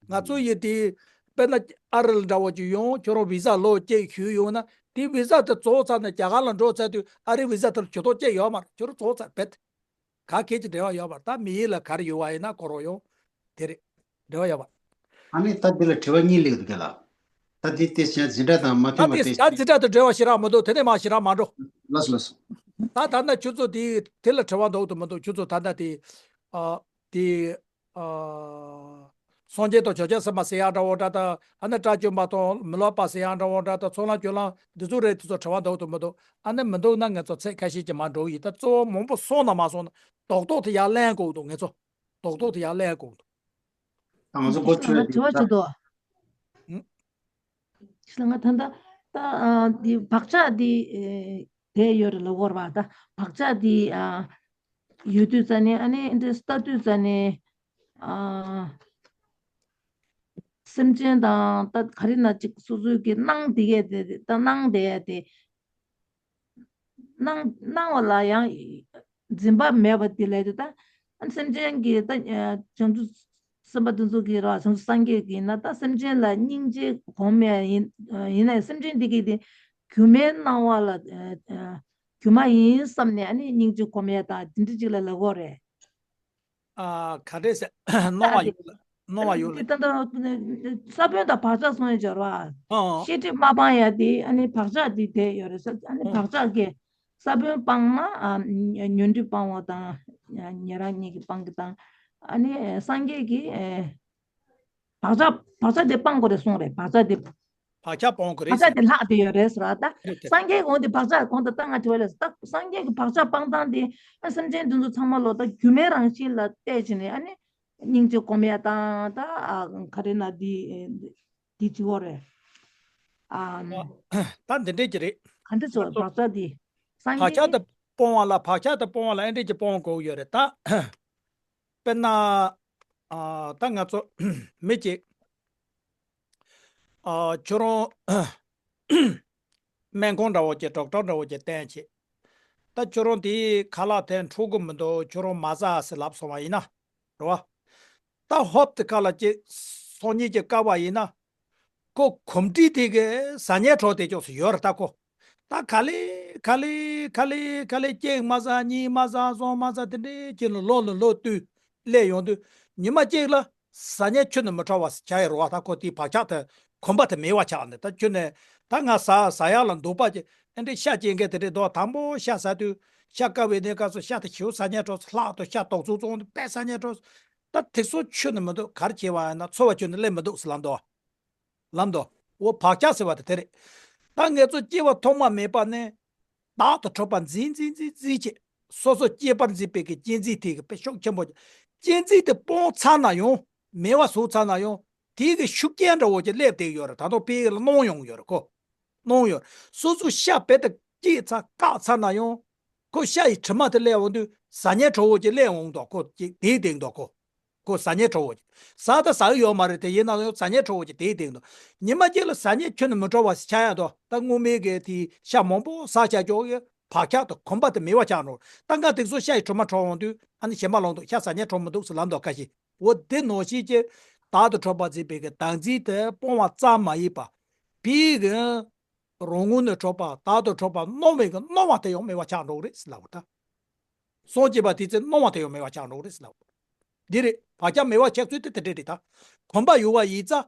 ང་ཚོ་ཡི་དེ། དཔེར་ན་ཨ་རི་ལ་འདྲ་བོ་ཅིག་ཡོང་ཁྱོད་རང་བི་ཟ་ལོ་གཅིག་ཞུས་ཡོང་ན་དེ་བི་ཟ་དེ་རྫོགས་ཚར་ནས་རྒྱ་གར་ལ་འགྲོ་ཚར་དུས་ཨ་རི་བི་ཟ་དེ་ལ་ཇུས་གཏོགས་ཅི་ཡོད་མ་རེད། ཁྱོད་རང་རྫོགས་ཚར་བེད། ག་གེ་ཅི་འབྲེལ་བ་ཡོད་པར་ད་མི་ཡིག་ལ་གར་ཡོད་བ་ཡིན་ན་ཁོ་རང་ཡོང་། དེ་རེད། འབྲེལ་བ་ཡོད་པ། ཨ་ནི་ད་འདི་ལ་དྲི་བ་གཉིས་སླེབས་འདུག་ག་ལ། ད་འདི་དེ་བཞིན་འཛིན་གྲྭ་དང་མ་མཐུན་པ་ད་དེ་དེ་ཞག་འཛིན་གྲྭ་དང་འབྲེལ་བ་ཞེ་དྲག་མི་འདུག་དེ་ནས་མ་ཞེ་དྲག་མ་འགྲོ། ལགས་སོ་ལགས་སོ། ད་ད་ལྟ་ཁྱོད་ཚོ་དེ་དེ་ལ་དྲི་བ་འདུག་ཏུ་མི་འདུག་ཁྱོད་ཚོ་ད་ལྟ་དེ། ཨ། དེ། ཨ། སངས་རྒྱས་དང་བྱང་ཆུབ་སེམས་དཔའ་ཟེར་ཡག་འདྲ་བོ་འདྲ་དང་ཨ་ནི་དགྲ་བཅོམ་པ་དང་མི་སློབ་པ་ཟེར་ཡག་འདྲ་བོ་འདྲ་དང་ཚོགས་ལམ་སྤྱོད་ལམ་འདི་ཚོ་རེད། དེ་ཚོ་དྲི་བ་འདུག་ཏུ་མི་འདུག་ཨ་ནི་མི་འདུག་ན་ང་ཚོ་ཚིག་ཁ་ཤས་ཀྱི་མ་འགྲོ་ཡིན། ད་གཙོ་བོ་མང་པོ་སོང་ན་མ་སོང་ན་རྡོག་རྡོག་དེ་ཡར་ལེན་དགོས་འདུག་ང་ཚོ་རྡོག་རྡོག་དེ་ཡར་ལེན་དགོས་འདུག་ད་ང་ཚོ་འགོ་ཚུགས་ཡ་དེ་དྲི་བ་ད་ཅིག་འདུག་ཨང་། ཁྱེད་ལ་ང་ད་ལྟ་ད་ཨ་འདི་བག་ཆགས་འདི་ཨེ་དེ་ཡོད་རེད་ལ་འོར་བ་ད་བག་ཆགས་འདི་ཨ་ཡོད་དུས་ཙ་ནས་ཨ་ནི་འདི་ལྟ་དུས་ཙ་ནས་ཨ་སེམས་ཅན་དང་ད་ག་རེ་ན་ཅིག་སོ་སོའི་གི་སྣང་དེ་གས་དེ་ད་སྣང་དེ་དེ་སྣང་སྣང་བ་ལ་ཡང་འཛིན་པ་མེད་པ་དེ་ལས་དེ་ད་སེམས་ཅན་གྱི་ད་བྱང་ཆུབ་སེམས་དཔའ་དེ་ཚོ་གི་ར་བྱང་ཆུབ་སངས་རྒྱས་ཀྱི་ན་ད་སེམས་ཅན་ལ་སྙིང་རྗེ་སྒོམ་ཡ་ཡིན་ཡིན་ན་སེམས་ཅན་འདི་གི་དེ་སྒྱུ་མའི་སྣང་བ་ལ་སྒྱུ་མ་ཡིན་བསམ་ནས་ཨ་ནི་སྙིང་རྗེ་སྒོམ་ཡ་དང་དེ་འདྲ་ཅིག་ལ་ལབ་དགོས་རེད། ཨ་ག་འདྲས་ཟེར། སྣང་བ་ཡོད་ལ། སྣང་བ་ཡོད་ལ། འདི་ད་ལྟ་ས་བོན་དང་བག་ཆགས་གསུངས་ཡོད་ཅོར་བ། ཨང་། ཤེས་སྒྲིབ་མ་སྤངས་ཡ་དེ་ཨ་ནི་བག་ཆགས་དེ་དེ་ཡོད་རེད་ས། ཨ་ནི་ཨང་། བག་ཆགས་ཀྱི་ས་བོན་སྤངས་ན་ཨ་ཉོན་སྒྲིབ་སྤང་བ་དང་ཉེ་རང་ཉིད་ཀྱི་སྤང་གི་དང་ཨ་ནི་སངས་རྒྱས་ཀྱི་བག་ཆགས་བག་ཆགས་དེ་སྤང་དགོས་རེད་གསུངས་རེད། བག་ཆགས་དེ། བག་ཆགས་སྤོང་དགོས་རེད་བག་ཆགས་ཟེར། དེ་ལྷག་དེ་ཡོད་རེད་ཟེར་བ་ད། རེད་དེ། སངས་རྒྱས་ཀྱི་འོང་དེ་བག་ཆགས་གོང་དུ་ད་ང་དྲི་བ་ལས་ད་སངས་རྒྱས་ཀྱི་བག་ཆགས་སྤང་སྟངས་དེ་ཨ་སེམས་ཅན་འདི་ཚོ་ཚང་མ་ལོ་ད་སྒྱུ་མའི་རང་བཞིན་ལ་བལྟས་བྱས་ནས་ཨ་ནི་སྙིང་རྗེ་སྒོམ་ཡ་དང་ད་ཨ་ག་རེ་ན་འདི་འདི་བྱེད་དགོས་རེད། ཨ་ད་འདི་འདྲས་ཀྱི་རེད། ག་འདྲ་ཚོ་བག་ཆགས་འདི་སངས་བག་ཆགས་རྒྱས་ད། སྤོང་བ་ལ་བག་ཆགས་དེ་སྤོང་བ་ལ་ཨེ་འདྲས་ཀྱི་སྤོང་དགོས་ཡོད་རེད་ད། དཔེར་ན། ཨ། ད་ང་ཚོ་མི་གཅིག་ཨ། ཁྱོད་རང་སྨན་ཁང་འདྲ་བོ་ཅིག་ཌོག་ཊར་འདྲ་བོ་ཅིག་བསྟན་བྱས། ད་ཁྱོད་རང་དེའི་ཁ་ལག་དེ་འཕྲོད་ཀྱི་མི་འདུག་ཁྱོད་རང་མ་ཟ་ཟེར་ལབ་སོང་བ་ཡིན་ན། རེད་བ། ད་ཧོབ་དེ་ཁ་ལ་ཅིག་སང་ཉིན་གྱི་སྐབས་བ་ཡིན་ན། ཁོ་གོམས་འདྲིས་དེ་གི་ཟ་སྙད་བྲོ་དེ་ཅོག་སུ་ཡོད་རེད་ད་ཁོ། ད་ག་ལེ་ག་ལེ་ག་ལེ་ག་ལེ་གཅིག་མ་ཟ་གཉིས་མ་ཟ་གསུམ་མ་ཟ་དེ་འདྲའི་ཅིག་ལ་ལོ་ལ་ལོ་དུས་སླེབས་ཡོང་དུས་ཉི་མ་གཅིག་ལ་ཟ་སྙད་ཁྱོན་ནས་མི་བྲོ་བ་ཆགས་ཡོད་རེད་བ། ད་ཁོ་དེའི་བག་ཆགས་དེ་གོམས་པ་དེ་མེད་པ་ཆགས་ནས་ད་ཁྱོན་ནས་ད་ང་ཟ་ཟ་ཡག་ལ་འདོད་པ་ཅིག་ཨེ་འདྲའི་ཤ་སྐྱེ་མཁན་དེ་འདྲའི་འདུག་དང་པོ་ཤ་ཟ་དུས་ཤ་བཀབ་པའི་གནས་སྐབས་སུ་ཤ་དེ་ཞེ་པོ་ཟ་སྙད་བྲོ། ལྷག་ཏུ་ཤ་དོག་ཚུགས་བཙོང་དུས་དཔེ་ཟ་སྙད་བྲོ། ད་དེ་ཚོ་ཁྱོན་ནས་མི་འདུག་ག་རེ་བྱས་པ་ཡིན་ན་འཚོ་བ་ཁྱོན་ནས་སླེབས་མི་འདུག་ཟེར་ལབ་འདུག་ལབ་འདུག་འོ་བག་ཆགས་ཟེར་བ་དེ་དེ་རེད། ད་ངེད་ཚོ་སྐྱེ་བ་ཐོག་མ་མེད་པ་ནས་བདག་ཏུ་གྲུབ་པ་འཛིན་འཛིན་འཛིན་འཛིན་བྱས། སོ་སོ་སྐྱེ་བར་འཛིན་པའི་གི་གཅན་གཟན་དེ་གི་དཔེ་ཤུགས་ཆེན་པོ། གཅན་གཟན་དེ་སྤོང་ཚར་ན་ཡང་མེད་པ་བཟོ་ཚར་ན་ཡང་དེ་གི་ཤུགས་རྐྱེན་འདྲ་བོ་ཅིག་སླེབས་བསྡད་ཡོད་རེད། ད་དུང་དཔེ་གི་ལ་གནོང་ཡོང་ཡོད་རེད་ཁོ། གནོང་ཡོད། སོ་སོ་ཤ་བེ་ཏ་སྐྱེས་ཚར་བཀག་ཚར་ན་ཡང་། ཁོ་ཤ་ཡི་དྲི་མ་དེ་སླེབས་འོང་དུས་ཟ་སྙད་བྲོ་བོ་ཅིག་སླེབས་འོང་དོ་ཁོ་ཅིག་དེའི་སྟེང་དོ་ཁོ། ཁོ་ཟ་སྙད་བྲོ་བོ་ཅིག་ཟ་ད་ཟ་གི་ཡོད་མ་རེད་དེ་ཡིན་ན་ཡང་ཟ་སྙད་བྲོ་བོ་ཅིག་དེའི་སྟེང་དོ། ཉི་མ་གཅིག་ལ་ཟ་སྙད་ཁྱོན་ནས་མི་བྲོ་བ་ཞིག་ཆགས་ཡ་དོ། ད་སྔོན་མའི་གི་དེའི་ཤ་མང་པོ་ཟ་བྱ་ཀྱོག་གི་བག་ཆགས་དང་གོམས་པ་དེ་མེད་པ་ཆགས་འགྲོ། ད་ང་དེ་ཚོ་ཤ་ཡི་དྲི་མ་བྲོ་འོང་དུས་ཨ་ནི་ཞེ་མ་ལོང་དུ་ཤ་ཟ་སྙད་བྲོ་མི་འདུག་ཟེར་ལབ་འདོད་ཁ་ཤས། འོ་དེ་ནང་བཞིན་གྱི་བདག་ཏུ་གྲུབ་པ་འཛིན་པའི་གི་བདག་འཛིན་དེ་སྤོང་བ་ཙམ་མ་ཡིན་པ། དེའི་གི་རང་ངོས་ནས་གྲུབ་པ་བདག་ཏུ་གྲུབ་པ་སྣང་བའི་གི་སྣང་བ་དེ་ཡང་མེད་པ་ཆགས་འགྲོ་གི་རེད་ཟེར་ལབ་པ་ད། སངས་རྒྱས་པ་དེ་ཚོའི་སྣང་བ་དེ་ཡང་མེད་པ་ཆགས་འགྲོ་གི་རེད་ཟེར་ལབ་པ། འདི་རེད། བག་ཆགས་མེད་པ་ཆགས་ཚུལ་དེ་དེ་འདྲ་རེད་ད། གོམས་པ་ཡོད་པ་ཡིན་ཙང་།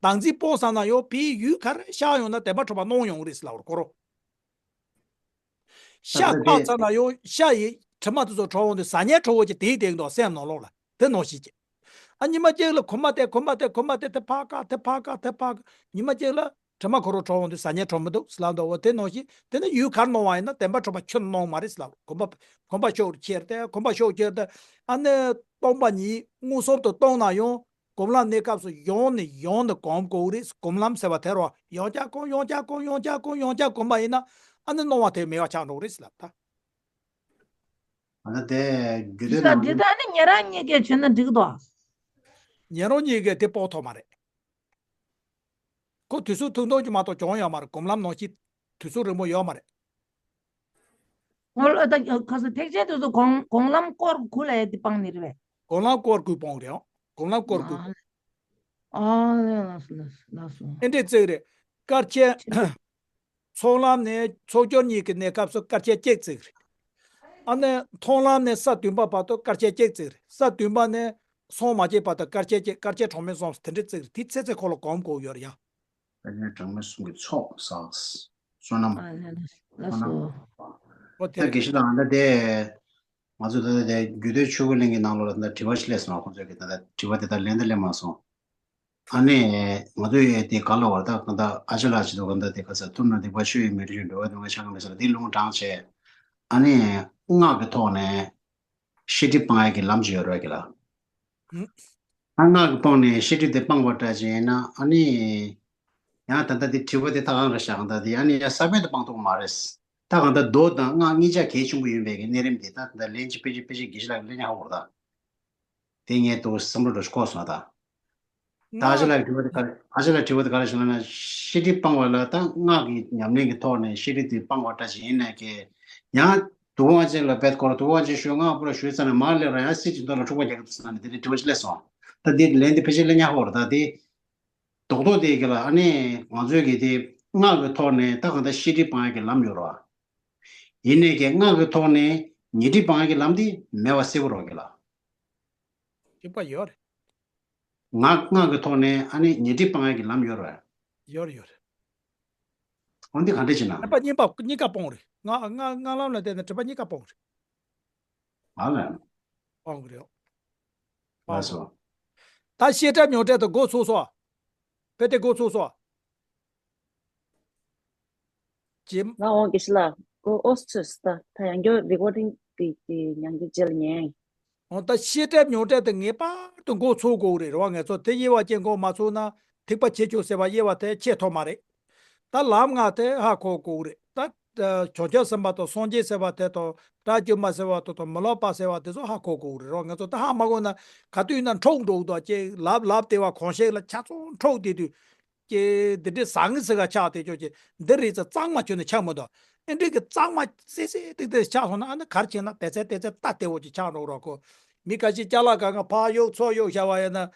བདག་འཛིན་སྤོང་ཚར་ན་ཡང་དེའི་ཡུལ་ག་རེ་ཤར་ཡོང་ན་བདེན་པ་གྲུབ་པ་སྣང་ཡོང་གི་རེད་ཟེར་ལབ་པ་རེད་ཁོ་རང་། ཤ་བཀག་ཚར་ན་ཡང་ཤ་ཡི་དྲི་མ་དེ་ཚོ་བྲོ་འོང་དུས་ཟ་སྙད་བྲོ་བོ་ཅིག་དེའི་སྟེང་དུ་སེམས་ནང་ལོགས་ལ་དེ་ནང་བཞིན་གྱི། ཨ་ཉི་མ་གཅིག་ལ་གོམས་པ་དེ་གོམས་པ་དེ་གོམས་པ་དེ་དེ་ཕར་བཀག་དེ་ཕར་བཀག་དེ་ཕར་བཀག་ཉི་མ་གཅིག་ལ་དྲི་མ་ཁོ་རང་བྲོ་འོང་དུས་ཟ་སྙད་བྲོ་མི་འདུག་ཟེར་ལབ་འདུག་འོ་དེ་ནང་བཞིན་དེ་ནི་ཡུལ་གར་སྣང་བ་ཡིན་ན་བདེན་པ་གྲུབ་པ་ཁྱོན་སྣང་མ་རེད་ཟེར་ལབ། གོམས་པ་གོམས་པ་ཤུགས་ཁྱེར་ཏེ་གོམས་པ་ཤུགས་ཁྱེར་ཏེ་ཨ་ནི་སྟོང་པ་ཉིད་མངོན་སུམ་དུ་བཏང་ན་ཡང་། གོམས་ལམ་གནས་སྐབས་སུ་ཡང་ནས་ཡང་ནས་གོམས་དགོས་རེད། གོམས་ལམ་ཟེར་བ་དེ་རུ་ཡང་བསྐྱར་གོམས་ཡང་བསྐྱར་གོམས་ཡང་བསྐྱར་གོམས་ཡང་བསྐྱར་གོམས་པ་ཡིན་ན་ཨ་ནི་སྣང་བ་དེ་མེད་པ་ཆགས་འགྲོ་གི་རེད་ཟེར་ལབ་ད། ཨ་ནི་དེ་རྒྱུད་འདི་སྡེ་ད་ནང་འདི་ད་ནི་ཉེ་རང་གཉིས་ཀས་བྱས་ན་འགྲིག་གི་འདུག་ཉེ་རང་གཉིས་ཀས་དེ་དཔོག་ཐུབ་མ་རེད། ཁོ་དུས་ཚོད་ཐུང་ཐུང་ཅིག་མ་གཏོགས་བྱུང་ཡོད་མ་རེད། གོམས་ལམ་ནང་བཞིན་དུས་ཚོད་རིང་པོ་ཡོད་མ་རེད། ངོ་ལ་ད་ཁ་སང་ཐེག་ཆེན་དུས་སུ་གོང་གོང་ལམ་སྐོར་དགུ་ལ་ཡ་དེ་སྤངས་ནི་རེད་པས། གོང་ལམ་སྐོར་དགུ་སྤངས་རེད་ཨང་། གོང་ལམ་སྐོར་དགུ། ཨ་ལགས་སོ་ལགས་སོ་ལགས་སོ། ཨེ་འདྲས་བརྩིགས་རེད། དཀར་ཆ། ཚོགས་ལམ་ནས་ཚོགས་སྦྱོར་གཉིས་ཀྱི་གནས་སྐབས་སུ་དཀར་ཆ་གཅིག་བརྩིགས་རེད། ཨ་ནི་མཐོང་ལམ་ནས་ས་བདུན་པ་བར་དུ་དཀར་ཆ་གཅིག་བརྩིགས་རེད། ས་བདུན་པ་ནས་སོང་མ་བྱས་བར་དུ་དཀར་ཆ་གཅིག་དཀར་ཆ་གྲངས་མེད་གསུམ་དེ་འདྲས་བརྩིགས་རེད། དེ་ཚེ་ཚེ་ཁོ་ལ་གོམས་དགོས་ཡོད་རེད་ཡ། དཀར་ཆ་གྲངས་མེད་གསུམ་གྱི་ཚོགས་བསགས། བསོད་ནམས། ཨ་ལགས་སོ་ལགས་སོ། ཨོ་དེ་ད་རེད། དགེ་བཤེས་ལགས་ཨ་ད་དེ། ང་ཚོ་ད་ལྟ་དེ་རྒྱུད་སྟོད་ཆོས་འཁོར་གླིང་གི་ནང་ལོགས་ལ་ད་ལྟ་དྲི་བ་ཞིག་སླེབས་སོང་། ཁོང་ཚོས་ཀྱི་ད་ལྟ་དྲི་བ་དེ་དག་ལན་ད་སླེབས་མ་སོང་། ཨ་ནི་ང་ཚོ་ཡས་དེ་ག་ལ་བར་ད་གང་ལྟར་ཨ་ཅག་ལགས་ཅིག་འདུག་གང་ལྟར་དེ་ག་ས་ཐུབ་ན་སྡིག་པ་ཆུ་ཡིས་མི་འཁྲུ་ཞིང་། འགྲོ་བའི་སྡུག་བསྔལ་ཆ་གང་མེད་ས་ལ་དེ་ལུང་དྲངས་བྱས། ཨ་ནི་སྔགས་ཀྱི་ཐོག་ནས་ཤེས་སྒྲིབ་སྤང་ཡས་ཀྱི་ལམ་ཅིག་ཡོད་རེད་ཀྱི་ལ། ཨ་སྔགས་ཀྱི་ཐོག་ནས་ཤེས་སྒྲིབ་དེ་སྤང་བ་འདྲ་ཅིག་ཡིན་ན་ཨ་ནི། ཡང་ད་ལྟ་དེ་དྲི་བ་དེ་ད་གང་རེད་ཤག་ད་དེ་ཡང་ནི་ཡང་ས་བོན་དུ་སྤང་ཐུབ་ཀྱི་མ་རེད། ད་གང་ལྟར་མདོ་དང་སྔགས་གཉིས་ཆ་གལ་ཆེན་པོ་ཡིན་པའི་གི་གནས་རིམ་དེ་ད་ད་ལན་གཅིག་ཕལ་ཆེར་ཕལ་ཆེར་དགེ་བཤེས་ལགས་ལན་རྙེད་ཧ་གོ་རེད་ད། དེ་ངས་ཏོག་བསམ་བློ་འགྲོ་ཞིག་འཁོར་སོང་ད། ད་ཨ་ཅག་ལགས་དྲི་བ་དེ་ག་རེ་ཨ་ཅག་ལགས་དྲི་བ་དེ་ག་རེ་ཞིག་ལབ་ན་ཤེས་སྒྲིབ་སྤང་བ་ལ་ད་སྔགས་ཀྱི་ཉམས་ལེན་གྱི་ཐོག་ནས་ཤེས་སྒྲིབ་དེ་སྤང་བ་འདྲ་ཞིག་ཡིན་ནའི་གི་ཡང་དུ་བ་ཅན་ལ་བེད་ཀོ་ར་དུ་བ་ཅན་ཞུ་སྔགས་པོ་ར་ཞུས་ཙང་ནས་མར་སླེབས་ར་ཡང་སྲིད་ཀྱི་མདོ་ལ་འཁྲུག་པ་རྒྱག་གི་འདུག་ཟེར་ནས་དེ་འདྲའི་དྲི་བ་ཞིག་སླེབས་སོང་། ད་དེ་ལན་དེ་ཕལ་ཆེར་ལན་རྙེད་ཧ་གོ་རེད་ད་དེ། རྡོག་རྡོག་དེ་གི་ལ་ཨ་ནི་ང་ཚོའི་གི་དེ་སྔགས་ཀྱི་ཐོག་ནས་ད་གང་ལྟར་ཤེས་སྒྲིབ་སྤང་ཡག་གི་ལམ་ཡོད་རེད་བ། ཡིན་ནའི་གི་སྔགས་ཀྱི་ཐོག་ནས་ཉེས་སྒྲིབ་སྤང་ཡག་གི་ལམ་དེ་མེད་པ་གསལ་པོ་རེད་གི་ལ། སྒྲིབ་པ་ཡོད་རེད། ངག་སྔགས་ཀྱི་ཐོག་ནས་ཨ་ནི་ཉེས་སྒྲིབ་སྤང་ཡག་གི་ལམ་ཡོད་རེད་བ། ཡོད་རེད་ཡོད་རེད། འོན་ཏེ་ག་འདྲ་བྱེད་ན། སྒྲིབ་པ་གཉིས་པ་གཉིས་ཀ་སྤོང་རེད། ང་ང་ང་ལམ་ལ་བརྟེན་ནས་སྒྲིབ་པ་གཉིས་ཀ་སྤོང་རེད། ཨ་ལ། སྤང་གི་རེད། ལགས་སོ། ད་བཤད་གྲྭ་མྱོང་གྲྭ་དུ་འགོ་ཚུགས་སོ། དཔེ་དེ་འགོ་ཚུགས་སོ། ཇེ། ང་འོང་དགེ་བཤེས་ལགས། ཨོ་ཨོ་སི་ཚོས་ད་ད་ཡང་བསྐྱར་རི་ཀོར་ཌིང་དེ་དེ་ཡང་བསྐྱར་རྗེས་ལ་ཉན། འོ་ད་བཤད་གྲྭ་མྱོང་གྲྭ་དེ་ངེས་པར་དུ་འགོ་ཚུགས་དགོས་རེད་རེད་བ། ངེད་ཚོ་དེ་དབྱེ་བ་ཕྱེ་འགོ་མ་ཚུགས་ན་ཐེག་པ་ཆེ་ཆུང་ཟེར་བ་དབྱེ་བ་དེ་ཕྱེ་ཐུབ་མ་རེད། ད་ལམ་ལྔ་དེ་ཧ་གོ་དགོས་རེད་ད། བྱང་ཆུབ་སེམས་དཔའ་དང་སངས་རྒྱས་ཟེར་བ་དེ་དང་དགྲ་བཅོམ་པ་ཟེར་བ་དེ་དང་མི་སློབ་པ་ཟེར་བ་དེ་ཚོ་ཧ་གོ་དགོས་རེད་རོ། ང་ཚོ་ད་ཧ་མ་གོ་ན་ག་དུས་ན་འཁྲུག་འགྲོ་འདུག་ཅེས་ལབ་ལབ་བསྡད་པ་གང་ཤེས་ལ་ཆ་ཚང་འཁྲུག་བསྡད་དུས། ཀྱེ་འདི་འདྲའི་བཟང་ངན་ཟེར་ག་ཆགས་དེ་ཅོག་ཀྱེ་འདི་རེད་ཙང་གཙང་མ་ཁྱོན་ནས་ཆགས་མི་འདུག་ཨེ་འདྲའི་གི་གཙང་མ་སེ་སེ་ཏིག་ཏིག་ཆགས་སོང་ན་ཨ་ནི་གར་ཕྱིན་ན་དེ་ཚེ་དེ་ཚེ་ལྟ་བདེ་བོ་ཅིག་ཆགས་འགྲོ་རོགས་ཁོ། མི་ཁ་ཤས་ཅ་ལག་གང་ག་ཕར་གཡུག་ཚུར་གཡུག་བྱ་བ་ཡིན་ན།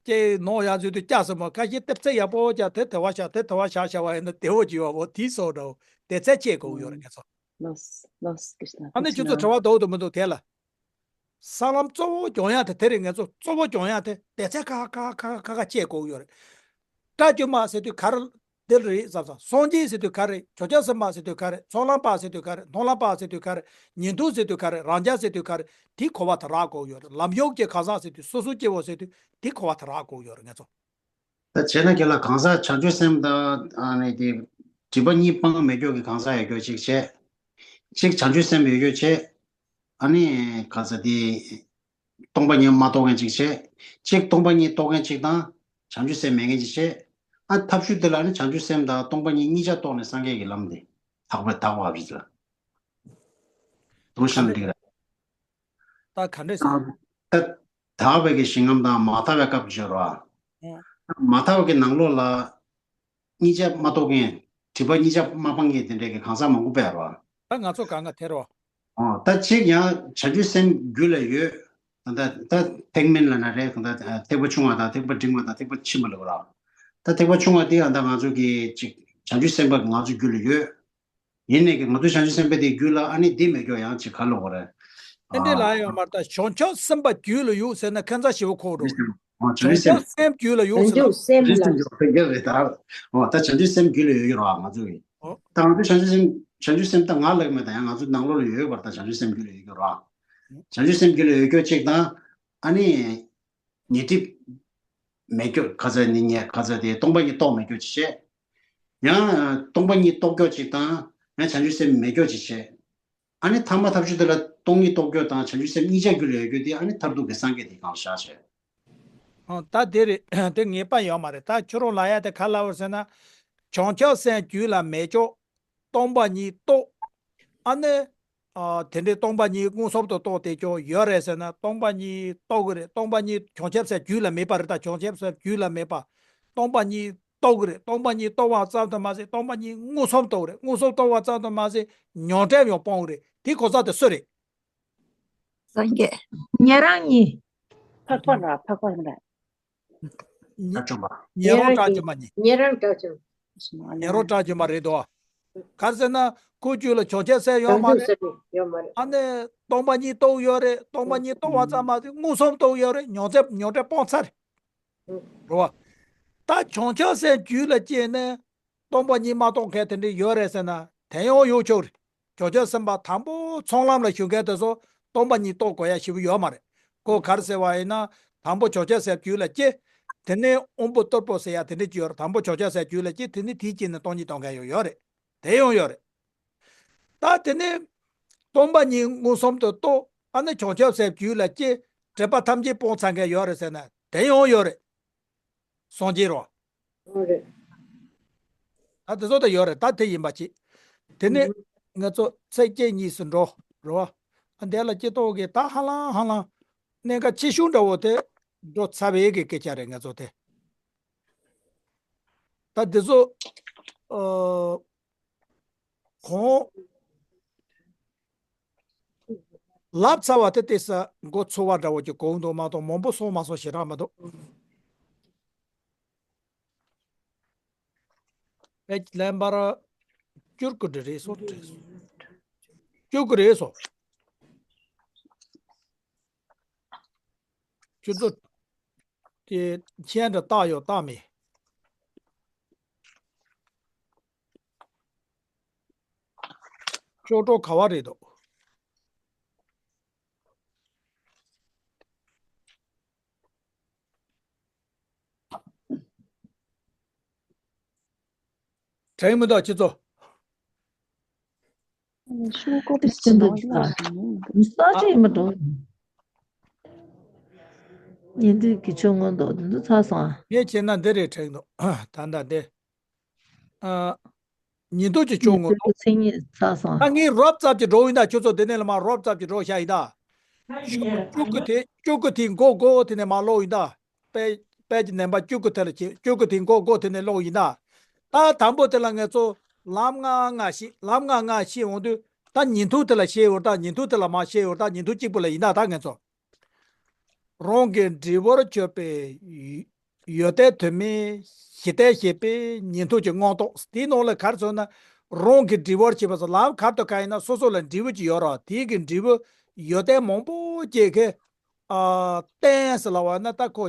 ཀྱེ་ནོར་ཡག་ཚོད་དུ་སྐྱ་སེ་མོ་ཁ་ཤས་ཏེབ་ཚེ་ཡག་པོ་ཅག་དེ་དེ་བ་བྱ་དེ་དེ་བ་བྱ་བྱ་བ་ཡིན་ན་བདེ་བོ་ཅིག་ཡོད་བོ་དེའི་སོགས་འདྲ་བོ་དེ་ཚེ་ཆེས་དགོས་ཡོད་རེད་ངེས་ཚོ། ལོས་ལོས་ཀི་ཤ་ན། ཨ་ནི་ཁྱོད་ཚོ་དྲི་བ་འདུག་འདུག་མི་འདུག་དེ་ལ། ས་ལམ་གཙོ་བོ་སྐྱོང་ཡ་དེ་དེ་རེད། ངེད་ཚོ་གཙོ་བོ་སྐྱོང་ཡ་དེ་དེ་ཚེ་ཁ་ཁ་ཁ་ཁ་ཁ་ཁ་བྱེད་དགོས་ཡོད་རེད། དགྲ་བཅོམ་པ་ཟེར་དུས་ག་རེ་འདི་རེད་བསམ་སོང་། སངས་རྒྱས་ཟེར་དུས་ག་རེ། བྱང་ཆུབ་སེམས་དཔའ་ཟེར་དུས་ག་རེ། ཚོགས་ལམ་པ་ཟེར་དུས་ག་རེ། མཐོང་ལམ་པ་ཟེར་དུས་ག་རེ། ཉན་ཐོས་ཟེར་དུས་ག་རེ། རང་རྒྱལ་ཟེར་དུས་ག་རེ། དེ་གོ་བ་དེ་རག་དགོས་ཡོད་རེད། ལམ་ཡོག་གི་གང་ཟག་ཟེར་དུས་སོ་སོ་སྐྱེ་བོ་ཟེར་དུས་དེ་གོ་བ་དེ་རག་དགོས་ཡོད་རེད་ངེད་ཚོ། ད་བྱས་ན་ཁྱེད་ལ་གང་ཟག་བྱང་ཆུབ་སེམས་དང་ཨ་ནི་དེ་སྒྲིབ་པ་གཉིས་སྤངས་མེད་སྐྱོ་གི་གང་ཟག་ཡོད་སྐྱོ་གཅིག་བྱས། གཅིག་བྱང་ཆུབ་སེམས་ཡོད་སྐྱོ་བྱས། ཨ་ནི་ག་ས་དེ་སྟོང་པ་ཉིད་མ་རྟོགས་མཁན་གཅིག་བྱས། གཅིག་སྟོང་པ་ཉིད་རྟོགས་མཁན་གཅིག་དང་བྱང་ཆུབ་སེམས་མེད་མཁན་གཅིག་བྱས། ཨ་ཐབས་ཤུགས་དེ་ལ་ནི་བྱང་ཆུབ་སེམས་དང་སྟོང་པ་ཉིད་གཉིས་ཆ་རྟོགས་ནས་སངས་རྒྱས་ཀྱི་ལམ་དེ་དག་པ་དག་པ་བ་བཞི་ལ་དུང་ཤ་ལ་འགྲིག་ར། ད་ག་འདྲས་ཟེར། ད་དག་པའི་གི་ཞིང་ཁམས་དང་མ་དག་པའི་སྐབས་བརྗོད་རོགས། ཨ། མ་དག་པའི་གི་ནང་ལོགས་ལ་གཉིས་ཆ་མ་རྟོགས་མཁན། སྒྲིབ་པ་གཉིས་ཆ་མ་སྤངས་མཁན་དེ་འདྲས་ཀྱི་གང་ཟག་མང་པོ་པས་རོགས། ད་ང་ཚོ་གང་ག་དེ་རོགས། ཨོ་ད་གཅིག་ཡང་བྱང་ཆུབ་སེམས་རྒྱུད་ལ་ཡོད། ད་ད་ཐེག་དམན་ལ་ན་རེད། ད་ཐེག་པ་ཆུང་བ་དང་ཐེག་པ་འབྲིང་བ་དང་ཐེག་པ་ཕྱི་མ་ལ་རོགས། ད་ཐེག་པ་ཆུང་བ་དེ་ཡང་ད་ང་ཚོ་གི་གཅིག་བྱང་ཆུབ་སེམས་དཔའ་ང་ཚོ་རྒྱུད་ལ་ཡོད། ཡིན་ནས་ཀྱི་ང་ཚོ་བྱང་ཆུབ་སེམས་དཔའ་དེའི་རྒྱུད་ལ་ཨ་ནི་འདི་མེད་སྐྱོ་ཡང་ཅིག་ག་ལོག་རེད། ཨེ་འདྲས་ལ་ཡོད་མ་རེད། ད་བྱང་ཆུབ་སེམས་དཔའ་རྒྱུད་ལ་ཡོད་ཟེར་ན་ཁ་མཚར་ཞེ་པོ་འཁོར་འགྲོ། ཨོ་བྱང་ཆུབ་སེམས། བྱང་ཆུབ་སེམས་རྒྱུད་ལ་ཡོད་ཟེར་ན། བྱང་ཆུབ་སེམས་ལ། རེད་རེད་རེད་ད། ཨོ་ད་བྱང་ཆུབ་སེམས་རྒྱུད་ལ་ཡོད་ཀྱི་རེད་བ་ང་ཚོ་གི། ཨོ། ད་ང་ཚོ་བྱང་ཆུབ་སེམས་བྱང་ཆུབ་སེམས་ད་ང་ལ་མེད་ད་ཡང་ང་ཚོ་ནང་ལོགས་ལ་ཡོད་ཡོད་པར་ད་བྱང་ཆུབ་སེམས་རྒྱུད་ལ་ཡོད་ཀྱི་རེད་བ། བྱང་ཆུབ་སེམས་རྒྱུད་ལ་ཡོད་སྐྱོ་གཅིག་དང་། ཨ་ནི། ཉེ་སྒྲིབ་མེད་སྐྱོ་ག་ཚོད་ནི་ཉེ་ག་ཚོད་དེ་སྟོང་པ་ཉིད་རྟོགས་མེད་སྐྱོ་ཅིག་བྱས། ཡང་སྟོང་པ་ཉིད་རྟོགས་སྐྱོ་ཅིག་དང་ཡང་བྱང་ཆུབ་སེམས་མེད་སྐྱོ་ཅིག་བྱས། ཨ་ནི་ཐ་མ་ཐབས་ཤུགས་དེ་ལ་སྟོང་ཉིད་རྟོགས་སྐྱོ་དང་བྱང་ཆུབ་སེམས་གཉིས་ཆ་རྒྱུད་ལ་ཡོད་སྐྱོ་དེ་ཨ་ནི་མཐར་ཐུག་གི་སངས་རྒྱས་དེ་གང་བཞག་བྱས། ཨ་ད་དེ་རེད། དེ་ངེས་པ་ཡོད་མ་རེད། ད་ཁྱོད་རང་ལ་ཡ་དེ་ག་ལབ་པར་ཟེར་ན། བྱང་ཆུབ་སེམས་རྒྱུད་ལ་མེད་སྐྱོ། སྟོང་པ་ཉིད་རྟོགས། ཨ་ནི། ཨ་དེ་འདྲའི་སྟོང་པ་ཉིད་མངོན་སུམ་དུ་རྟོགས་ཏེ་ཀྱང་ཡོད་རེད་ཟེར་ན་སྟོང་པ་ཉིད་རྟོགས་ཀྱི་རེད། སྟོང་པ་ཉིད་བྱང་ཆུབ་སེམས་རྒྱུད་ལ་མེད་པ་རེད། ད་བྱང་ཆུབ་སེམས་རྒྱུད་ལ་མེད་པ། སྟོང་པ་ཉིད་རྟོགས་ཀྱི་རེད། སྟོང་པ་ཉིད་རྟོགས་པ་ཙམ་དུ་མ་ཟད་སྟོང་པ་ཉིད་མངོན་སུམ་རྟོགས་རེད། མངོན་སུམ་རྟོགས་པ་ཙམ་དུ་མ་ཟད་མྱང་འདས་ཡང་སྤོང་གི་རེད། དེ་གོ་ས་དེ་སུ་རེད། སངས་རྒྱས། ཉན་རང་ཉིད། འཕགས་པ་ལ་འཕགས་པ་ལ། ཉེ་དགྲ་བཅོམ་པ། ཉན་རང་དགྲ་བཅོམ་པ་ཉིད། ཉན་རང་དགྲ་བཅོམ། ཉན་རང་དགྲ་བཅོམ་པ་རེད་དོ། ག་རེ་ཟེར་ན་ཁོའི་རྒྱུད་ལ་བྱང་ཆུབ་སེམས་ཡོད་མ་རེད། ཡོད་མ་རེད། ཨ་ནི་སྟོང་པ་ཉིད་རྟོགས་ཡོད་རེད། སྟོང་པ་ཉིད་རྟོགས་པ་ཙམ་མ་ཟད་མངོན་སུམ་རྟོགས་ཡོད་རེད། མྱང་ཚད་མྱང་འདས་སྤོང་ཚར་རེད། རེད་བ། ད་བྱང་ཆུབ་སེམས་རྒྱུད་ལ་སྐྱེས་ནས་སྟོང་པ་ཉིད་མ་རྟོགས་མཁན་དེ་འདྲ་ཡོད་རེད་ཟེར་ན་དེ་ཡང་ཡོད་ཆོག་རེད། བྱང་ཆུབ་སེམས་དཔའ་དང་པོ་ཚོགས་ལམ་ལ་ཞུགས་མཁན་དེ་ཚོ་སྟོང་པ་ཉིད་རྟོགས་དགོས་ཡ་ཞེ་པོ་ཡོད་མ་རེད། ཁོ་ག་རེ་ཟེར་བ་ཡིན་ན་དང་པོ་བྱང་ཆུབ་སེམས་རྒྱུད་ལ་སྐྱེས། དེ་ནས་དབང་པོ་རྟུལ་པོ་ཟེར་ཡ་དེ་འདྲ་ཅིག་ཡོད་རེད། དང་པོ་བྱང་ཆུབ་སེམས་རྒྱུད་ལ་སྐྱེས་དེ་ནས་དེའི་རྐྱེན་ནས་སྟོང་ཉིད་རྟོགས་མཁན་ཡང་ཡོད་རེད། དེ་ཡང་ཡོད་རེད། ད་དེ་ནས་སྟོང་པ་ཉིད་མངོན་སུམ་དུ་རྟོགས། ཨ་ནི་བྱང་ཆུབ་སེམས་རྒྱུད་ལ་སྐྱེས། སྒྲིབ་པ་ཐམས་ཅད་སྤོང་ཚར་མཁན་ཡོད་རེད་ཟེར་ན་དེ་ཡང་ཡོད་རེད། སངས་རྒྱས་རོ། ཨོ་རེད། ད་དེ་ཚོ་ད་ཡོད་རེད། ད་དེ་ཡིན་པ་ཅིག་དེ་ནས་ཨུ་ང་ཚོ་ཚེག་བརྒྱད་གཉིས་སུ་འགྲོ་རོ། ཨ་འདས་ལ་སྐྱེ་ཐོག་གི་ད་ཧ་ལང་ཧ་ལང་གནད་འགག་ཆེ་ཤོས་འདྲ་བོ་དེ་འགྲོ་ཚར་བའི་གི་སྐད་ཆ་རེད་ང་ཚོ་དེ། ད་དེ་ཚོ་ཨོ། གོང་ལབ་ཚར་བ་དེ་ཏོག་ཙམ་མགོ་ཚོས་པ་འདྲ་བོ་ཅིག་གོ་འདུག་མ་གཏོགས་མང་པོ་སོང་མ་སོང་ཞེ་དྲག་མི་འདུག་པེ་ཅི་ལེན་པར་བསྐྱུར་དགོས་རེད་སོ། བསྐྱུར་དགོས་རེད་སོ། ཁྱོད་ཚོ་དེ་མཆན་འདྲ་བཏགས་ཡོད་བཏགས་མེད། ཅོག་གྲོགས་ག་བ་རེད་འདུག་དྲན་མི་འདུག་ཁྱེད་ཚོ། ཤོག་གུ་དེ་ཅི་འདུག་ཅི་ལ་ས་ཨ། ཆེ་མི་འདུག་ཉིན་དུས་ཀྱི་ཆུང་ངུ་འདུག་འདི་འདུག་ཚ་སོང་ཨ། ངས་བྱས་ན་འདི་རེད་དྲན་འདུག་ད་ལྟ་འདི། ཨ། ཉིན་ཐོ་གཅིག་ཆུང་ངུ་འདུག་མཚན་ཉིད་བསགས་སོང་། ད་ངས་རོབ་ཙམ་གྱི་འགྲོ་ཡིན་ད། ཁྱོད་ཚོ་དེ་ནས་ལ་མ་རོབ་ཙམ་གྱི་འགྲོ་བཞག་ཡིན་ད། ཤོག་བུ་བཅུ་དགུ་དེ་བཅུ་དགུ་དེ་མགོ་མགོ་དེ་ནས་མ་ཀློག་ཡིན་ད། དཔེ་དཔེ་གྱི་ནང་པ་བཅུ་དགུ་དེ་ལ་བྱེད། བཅུ་དགུ་དེ་མགོ་མགོ་དེ་ནས་ཀློག་ཡིན་ད། ད་དང་པོ་དེ་ལ་ངས་ཚོ་ལམ་ལྔ་ལྔ་ཤེས། ལམ་ལྔ་ལྔ་ཤེས་འོང་དུས་ད་ཉིན་ཐོ་དེ་ལ་ཤེས་ཡོད་ད། ཉིན་ཐོ་དེ་ལ་མ་ཤེས་ཡོད་ད། ཉིན་ཐོ་གཅིག་པུ་ལ་ཡིན་ད། ད་ངས་ཚོ། རང་གི་འབྲས་བུར་གྱུར་པའི་ཡོན་ཏན་དུ་མའི་ཞི་བདེ་བྱེད་པའི་ཉན་ཐོས་ཀྱི་མངོན་རྟོགས། དེའི་ནང་ལ་ག་རེ་ཟེར་ན། རང་གི་འབྲས་བུར་བྱེད་པ་ཟེར་ལམ་ག་རེ་དང་ག་རེ་ཡིན་ན་སོ་སོ་ལ་འབྲས་བུ་ཅིག་ཡོད་རེད། དེའི་གི་འབྲས་བུ་ཡོན་ཏན་མང་པོ་ཅིག་གི་ཨ་རྟེན་ཟེར་ལབ་པ་ན་ད་ཁོ་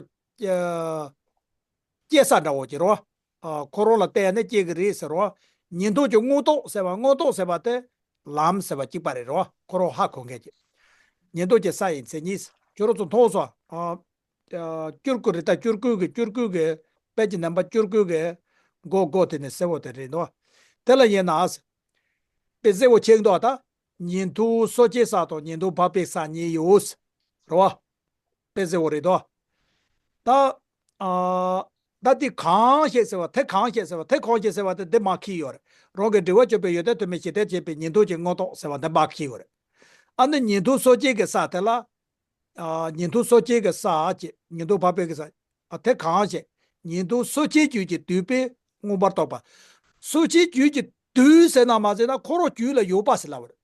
སྐྱེ་ས་འདྲ་བོ་ཅིག་རེད། ཨ་ཁོ་རང་ལ་བརྟེན་ནས་སྐྱེ་གི་རེད་ཟེར་རོ། ཉན་ཐོས་ཀྱི་མངོན་རྟོགས་ཟེར་བ། མངོན་རྟོགས་ཟེར་བ་དེ་ལམ་ཟེར་བ་གཅིག་པ་རེད་རོ། ཁོ་རང་ཧ་གོ་མཁན་གྱི། ཉན་ཐོས་ཀྱི་ས་ཡི་མཚན་ཉིད། ཁྱོད་རང་ཚོ་མཐོང་སོང་། ཨ་ཨ་སྐྱུར་ཀུ་རེད་ད། སྐྱུར་ཀུ་གི་སྐྱུར་ཀུ་གི་དཔེ་གྱི་ནང་པ་སྐྱུར་ཀུ་གི་མགོ་མགོ་དེ་ནས་སེར་པོ་དེ་རེད་འདུག་དེ་ལ་ཡིན་ན་དཔེ་སེར་པོ་ཆེ་འདུག་ད་ཉན་ཐོས་སོ་སྐྱེའི་ས་དང་ཉན་ཐོས་འཕགས་པའི་ས་གཉིས་ཡོད་རེད་བ། དཔེ་ཟེར་བ་རེད་དོ། ད། ཨ། ད་འདི་གང་ཞིག་ཟེར་བ་དེ། གང་ཞིག་ཟེར་བ་དེ། གང་ཞིག་ཟེར་བ་དེ་འདི་མ་ཁེལ་ཡོད་རེད། རང་གི་འབྲས་བུར་གྱུར་པའི་ཡོན་ཏན་དུ་མའི་ཞི་བདེ་བྱེད་པའི་ཉན་ཐོས་ཀྱི་མངོན་རྟོགས་ཟེར་བ་འདི་མ་ཁེལ་ཡོད་རེད། ཨ་ནི་ཉན་ཐོས་སོ་སྐྱེ་གི་ས་དེ་ལ། ཨ། ཉན་ཐོས་སོ་སྐྱེ་གི་ས་ཅེས། ཉན་ཐོས་འཕགས་པའི་གི་ས། ཨ། དེ་གང་ཞིག་ཉན་ཐོས་སོ་སྐྱེའི་རྒྱུད་ཀྱིས་བསྡུས་པའི་མངོན་པར་རྟོགས་པ། སོ་སྐྱེའི་རྒྱུད་ཀྱིས་བསྡུས་ཟེར་ན་མ་ཟེར་ན་ཁོ་རང་རྒྱུད་ལ་ཡོད་པ་ཟེར་ལབ་པ་རེད།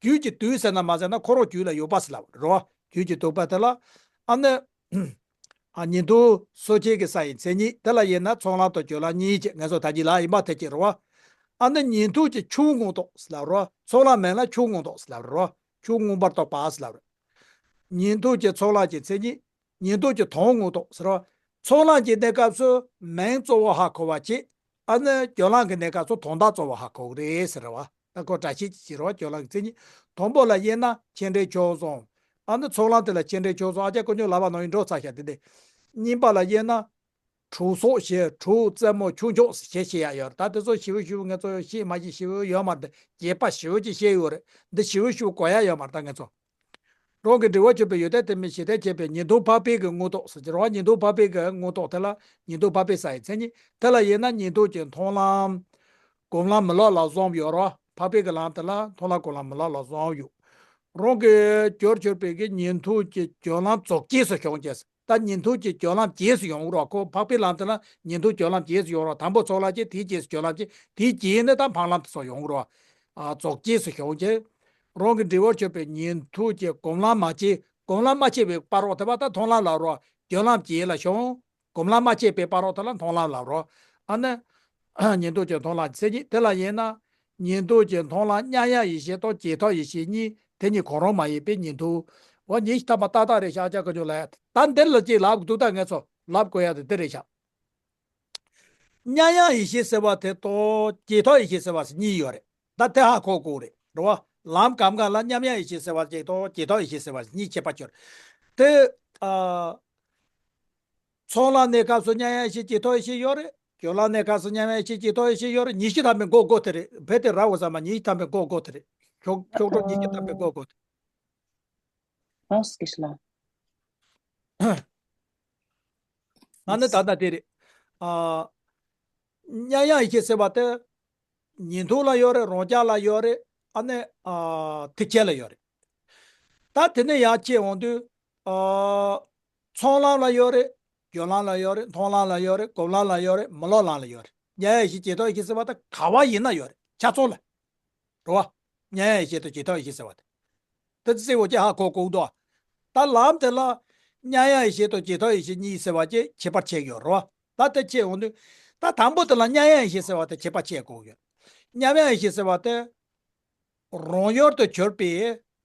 རྒྱུད་ཀྱིས་བསྡུས་ཟེར་ན་མ་ཟེར་ན་ཁོ་རང་རྒྱུད་ལ་ཡོད་པ་ཟེར་ལབ་རོ། རྒྱུད་ཀྱིས་བསྡུས་པ་དེ་ལ། ཨ་ནི། ཨ། ཉན་ཐོས་སོ་སྐྱེ་གི་ས་ཡི་མཚན་ཉིད། དེ་ལ་དབྱེ་ན་ཚོགས་ལམ་དང་སྦྱོར་ལམ་གཉིས་ཀྱི་ངེས་སོ་ད་གྱི་ལ་ཡིན་པ་དེ་ཀྱི་རོ། ཨ་ནི་ཉན་ཐོས་ཀྱི་ཆོས་མངོན་རྟོགས་ཟེར་ལབ་རོ། ཚོགས་ལམ་མིང་ལ་ཆོས་མངོན་རྟོགས་ཟེར་ལབ་རོ། ཆོས་མངོན་པར་རྟོགས་པ་ཟེར་ལབ་རོ། ཉན་ཐོས་ཀྱི་ཚོགས་ལམ་གྱི་མཚན་ཉིད། ཉན་ཐོས་ཀྱི་དོན་མངོན་རྟོགས་ཟེར་རོ། ཚོགས་ལམ་གྱི་གནས་སྐབས་སུ་མིང་གཙོ་བོ་ཧ་གོ་བ་བྱེད། ཨ་ནི་སྦྱོར་ལམ་གྱི་གནས་སྐབས་སུ་དོན་དག་གཙོ་བོ་ཧ་གོ་གི་རེད་ཟེར་བ། ད་ཁོ་འདྲ་བཤད་ཀྱི་བྱེད་རོ། སྦྱོར་ལམ་གྱི་མཚན་ཉིད། དང་པོ་ལ་དབྱེ་ན་ཆེ་འབྲིང་ཆུང་གསུམ། ཨ་ནི་ཚོགས་ལམ་དེ་ལ་ཆེ་འབྲིང་ཆུང་གསུམ། ཨ་ཅག་ཀུན་སྤྱོད་ལབ་པ་ནང་བཞིན་འགྲོ་ཚར་ཤག་དེ་འདི། གཉིས་པ་ལ་དབྱེ་ན། དྲུག་ཚོགས་ཞེས་དྲུག་རྩེ་མོ་ཆུང་ཆུང་ཞེས་བཤད་ཡ་ཡོད་རེད། ད་དེ་ཚོ་ཞེ་པོ་ཞེ་པོ་ངེད་ཚོ་ཤེས་མ་ཤེས་ཞེ་པོ་ཡོད་མ་རེད། རྒྱས་པ་ཞེ་པོ་ཅིག་བཤད་ཡོད་རེད། འདི་ཞེ་པོ་ཞེ་པོ་གོ་ཡ་ཡོད་མ་རེད་ད་ངེད་ཚོ། རང་གི་འབྲས་བུར་གྱུར་པའི་ཡོན་ཏན་དུ་མའི་ཞི་བདེ་བྱེད་པའི་ཉན་ཐོས་འཕགས་པའི་གི་མངོན་རྟོགས་ཟེར་གྱི་རེད་བ། ཉན་ཐོས་འཕགས་པའི་གི་མངོན་རྟོགས་དེ་ལ་ཉན་ཐོས་འཕགས་པའི་ས་ཡི་མཚན་ཉིད། དེ་ལ་དབྱེ་ན་ཉན་ཐོས་ཀྱི་མཐོང་ལམ། སྒོམ་ལམ་མི་སློབ་ལ་གསུམ་ཡོད་རེད་བ། འཕགས་པའི་གི་ལམ་དེ་ལ་མཐོང་ལམ་སྒོམ་ལམ་མི་སློབ་ལ་གསུམ་ཡོད། རང་གི་རྒྱུར་གྱུར་པའི་གི་ཉན་ཐོས་ཀྱི་སྦྱོར་ལམ་རྫོགས་རྗེས་སུ་བྱུང་ཅེས། ད་ཉན་ཐོས་ཀྱི་སྦྱོར་ལམ་རྗེས་སུ་ཡོང་གི་རེད། ཁོ་འཕགས་པའི་ལམ་དེ་ལ་ཉན་ཐོས་སྦྱོར་ལམ་རྗེས་སུ་ཡོང་རེད། དང་པོ་ཚོགས་ལམ་བྱས། དེའི་རྗེས་སུ་སྦྱོར་ལམ་བྱས། དེའི་རྗེས་ནས་ད་འཕགས་ལམ་དེ་ཚོ་ཡོང་གི་རེད། ཨ། རྫོགས་རྗེས་སུ་བྱུང་བྱས། རང་གི་འབྲས་བུར་གྱུར་པའི་ཉན་ཐོས་ཀྱི་སྒོམ་ལམ་མ་བྱས། སྒོམ་ལམ་མ་བྱས་པའི་བར་རོ་དེ་བ་ད་མཐོང་ལམ་ལབ་རོ། སྦྱོར་ལམ་རྗེས་ལ་བྱུང་། སྒོམ་ལམ་མ་བྱས་པའི་བར་རོ་དེ་ལ་མཐོང་ལམ་ལབ་རོ། ཨ་ནི། ཉན་ཐོས་ཀྱི་མཐོང་ལམ་མཚན་ཉིད། དེ་ལ་དབྱེ་ན། ཉན་ཐོས་ཀྱི་མཐོང་ལམ་མཉམ་ཡངས་ཡེ་ཤེས་དང་ཇེ་ཐག་ཡེ་ཤེས་གཉིས། དེ་གཉིས་གང་རུང་མ་ཡིན་པའི་ཉན་ཐོས། འོ་གཉིས་ཐ་མ་ཏག་ཏག་རེད་ཤག་ཨ་ཅག་ཀུན་སྤྱོད་ལ། ད་འདིར་ལ་ཅིག་ལབ་དགོས་འདུག་ད་ངེད་ཚོ་ལབ་དགོས་ཡ་དེ་འདི་རེད་ཤག་མཉམ་ཡངས་ཡེ་ཤེས་ཟེར་བ་དེ་དང་ཇེ་ཐག་ཡེ་ཤེས་ཟེར་བ་ཟེར་གཉིས་ཡོད་རེད། ད་དེ་ཧ་གོ་དགོས་རེད། རེད་བ། ལམ་གང་གང་ལ་མཉམ་ཡངས་ཡེ་ཤེས་ཟེར་བ་ཅིག་དང་ཇེ་ཐག་ཡེ་ཤེས་ཟེར་བ་ཟེར་གཉིས་ཁྱད་པར་ཡོད་རེད། དེ། ཨ། ཚོགས་ལམ་གནས་སྐབས་སུ་མཉམ་ཡངས་ཡེ་ཤེས་ཇེ་ཐག་ཡེ་ཤེས་ཡོད་རེད། སྦྱོར་ལམ་གནས་སྐབས་སུ་མཉམ་ཡངས་ཡེ་ཤེས་ཇེ་ཐག་ཡེ་ཤེས་ཡོད་རེད། ཉི་ཤུ་ཐམ་པའི་མགོ་མགོ་དེ་རེད། བེད་དེ་ར་བ་ཟ་མ་ཉི་ཤུ་ཐམ་པའི་མགོ་མགོ་དེ་རེད། ཁྱོག་ཁྱོག་ཁྲོ་ཉི་ཤུ་ཐམ་པའི་མགོ་མགོ་དེ། ཨོ་སྐད་ཤ་ལ། ཨ་ནི་ད་ལྟ་དེ་རེད། ཨ། མཉམ་ཡངས་ཡེ་ཤེས་ཟེར་བ་དེ། ཉན་ཐོས་ལ་ཡོད་རེད། རང་རྒྱལ་ལ་ཡོད་རེད། ཨ་ནི། ཨ། ཐེག་ཆེན་ལ་ཡོད་རེད། ད་དེ་ནས་ཡར་ཕྱེ་འོང་དུས། ཨ། ཚོགས་ལམ་ལ་ཡོད་རེད། སྦྱོར་ལམ་ལ་ཡོད་རེད། མཐོང་ལམ་ལ་ཡོད་རེད། སྒོམ་ལམ་ལ་ཡོད་རེད། མི་སློབ་ལམ་ལ་ཡོད་རེད། མཉམ་ཡངས་ཡེ་ཤེས་ཇེ་ཐག་ཡེ་ཤེས་ཟེར་བ་ད་ག་བ་ཡིན་ན་ཡོད་རེད། ཆ་ཚང་ལ། རེད་བ། མཉམ་ཡངས་ཡེ་ཤེས་དང་ཇེ་ཐག་ཡེ་ཤེས་ཟེར་བ་དེ། ད་ཅི་ཟེར་བ་ཅི་ཧ་གོ་གོ་འདུག་ད་ལམ་དེ་ལ་མཉམ་ཡངས་ཡེ་ཤེས་དང་ཇེ་ཐག་ཡེ་ཤེས་གཉིས་ཟེར་བ་ཅི་ཁྱད་པར་ཕྱེ་ཡོད་རེད་བ། ད་དེ་ཕྱེ་འོང་དུས། ད་དང་པོ་དེ་ལ་མཉམ་ཡངས་ཡེ་ཤེས་ཟེར་བ་དེ་ཁྱད་པར་ཕྱེ་དགོས་ཡོད། མཉམ་ཡངས་ཡེ་ཤེས་ཟེར་བ་དེ། རང་ཡུལ་དུ་གྱུར་པའི་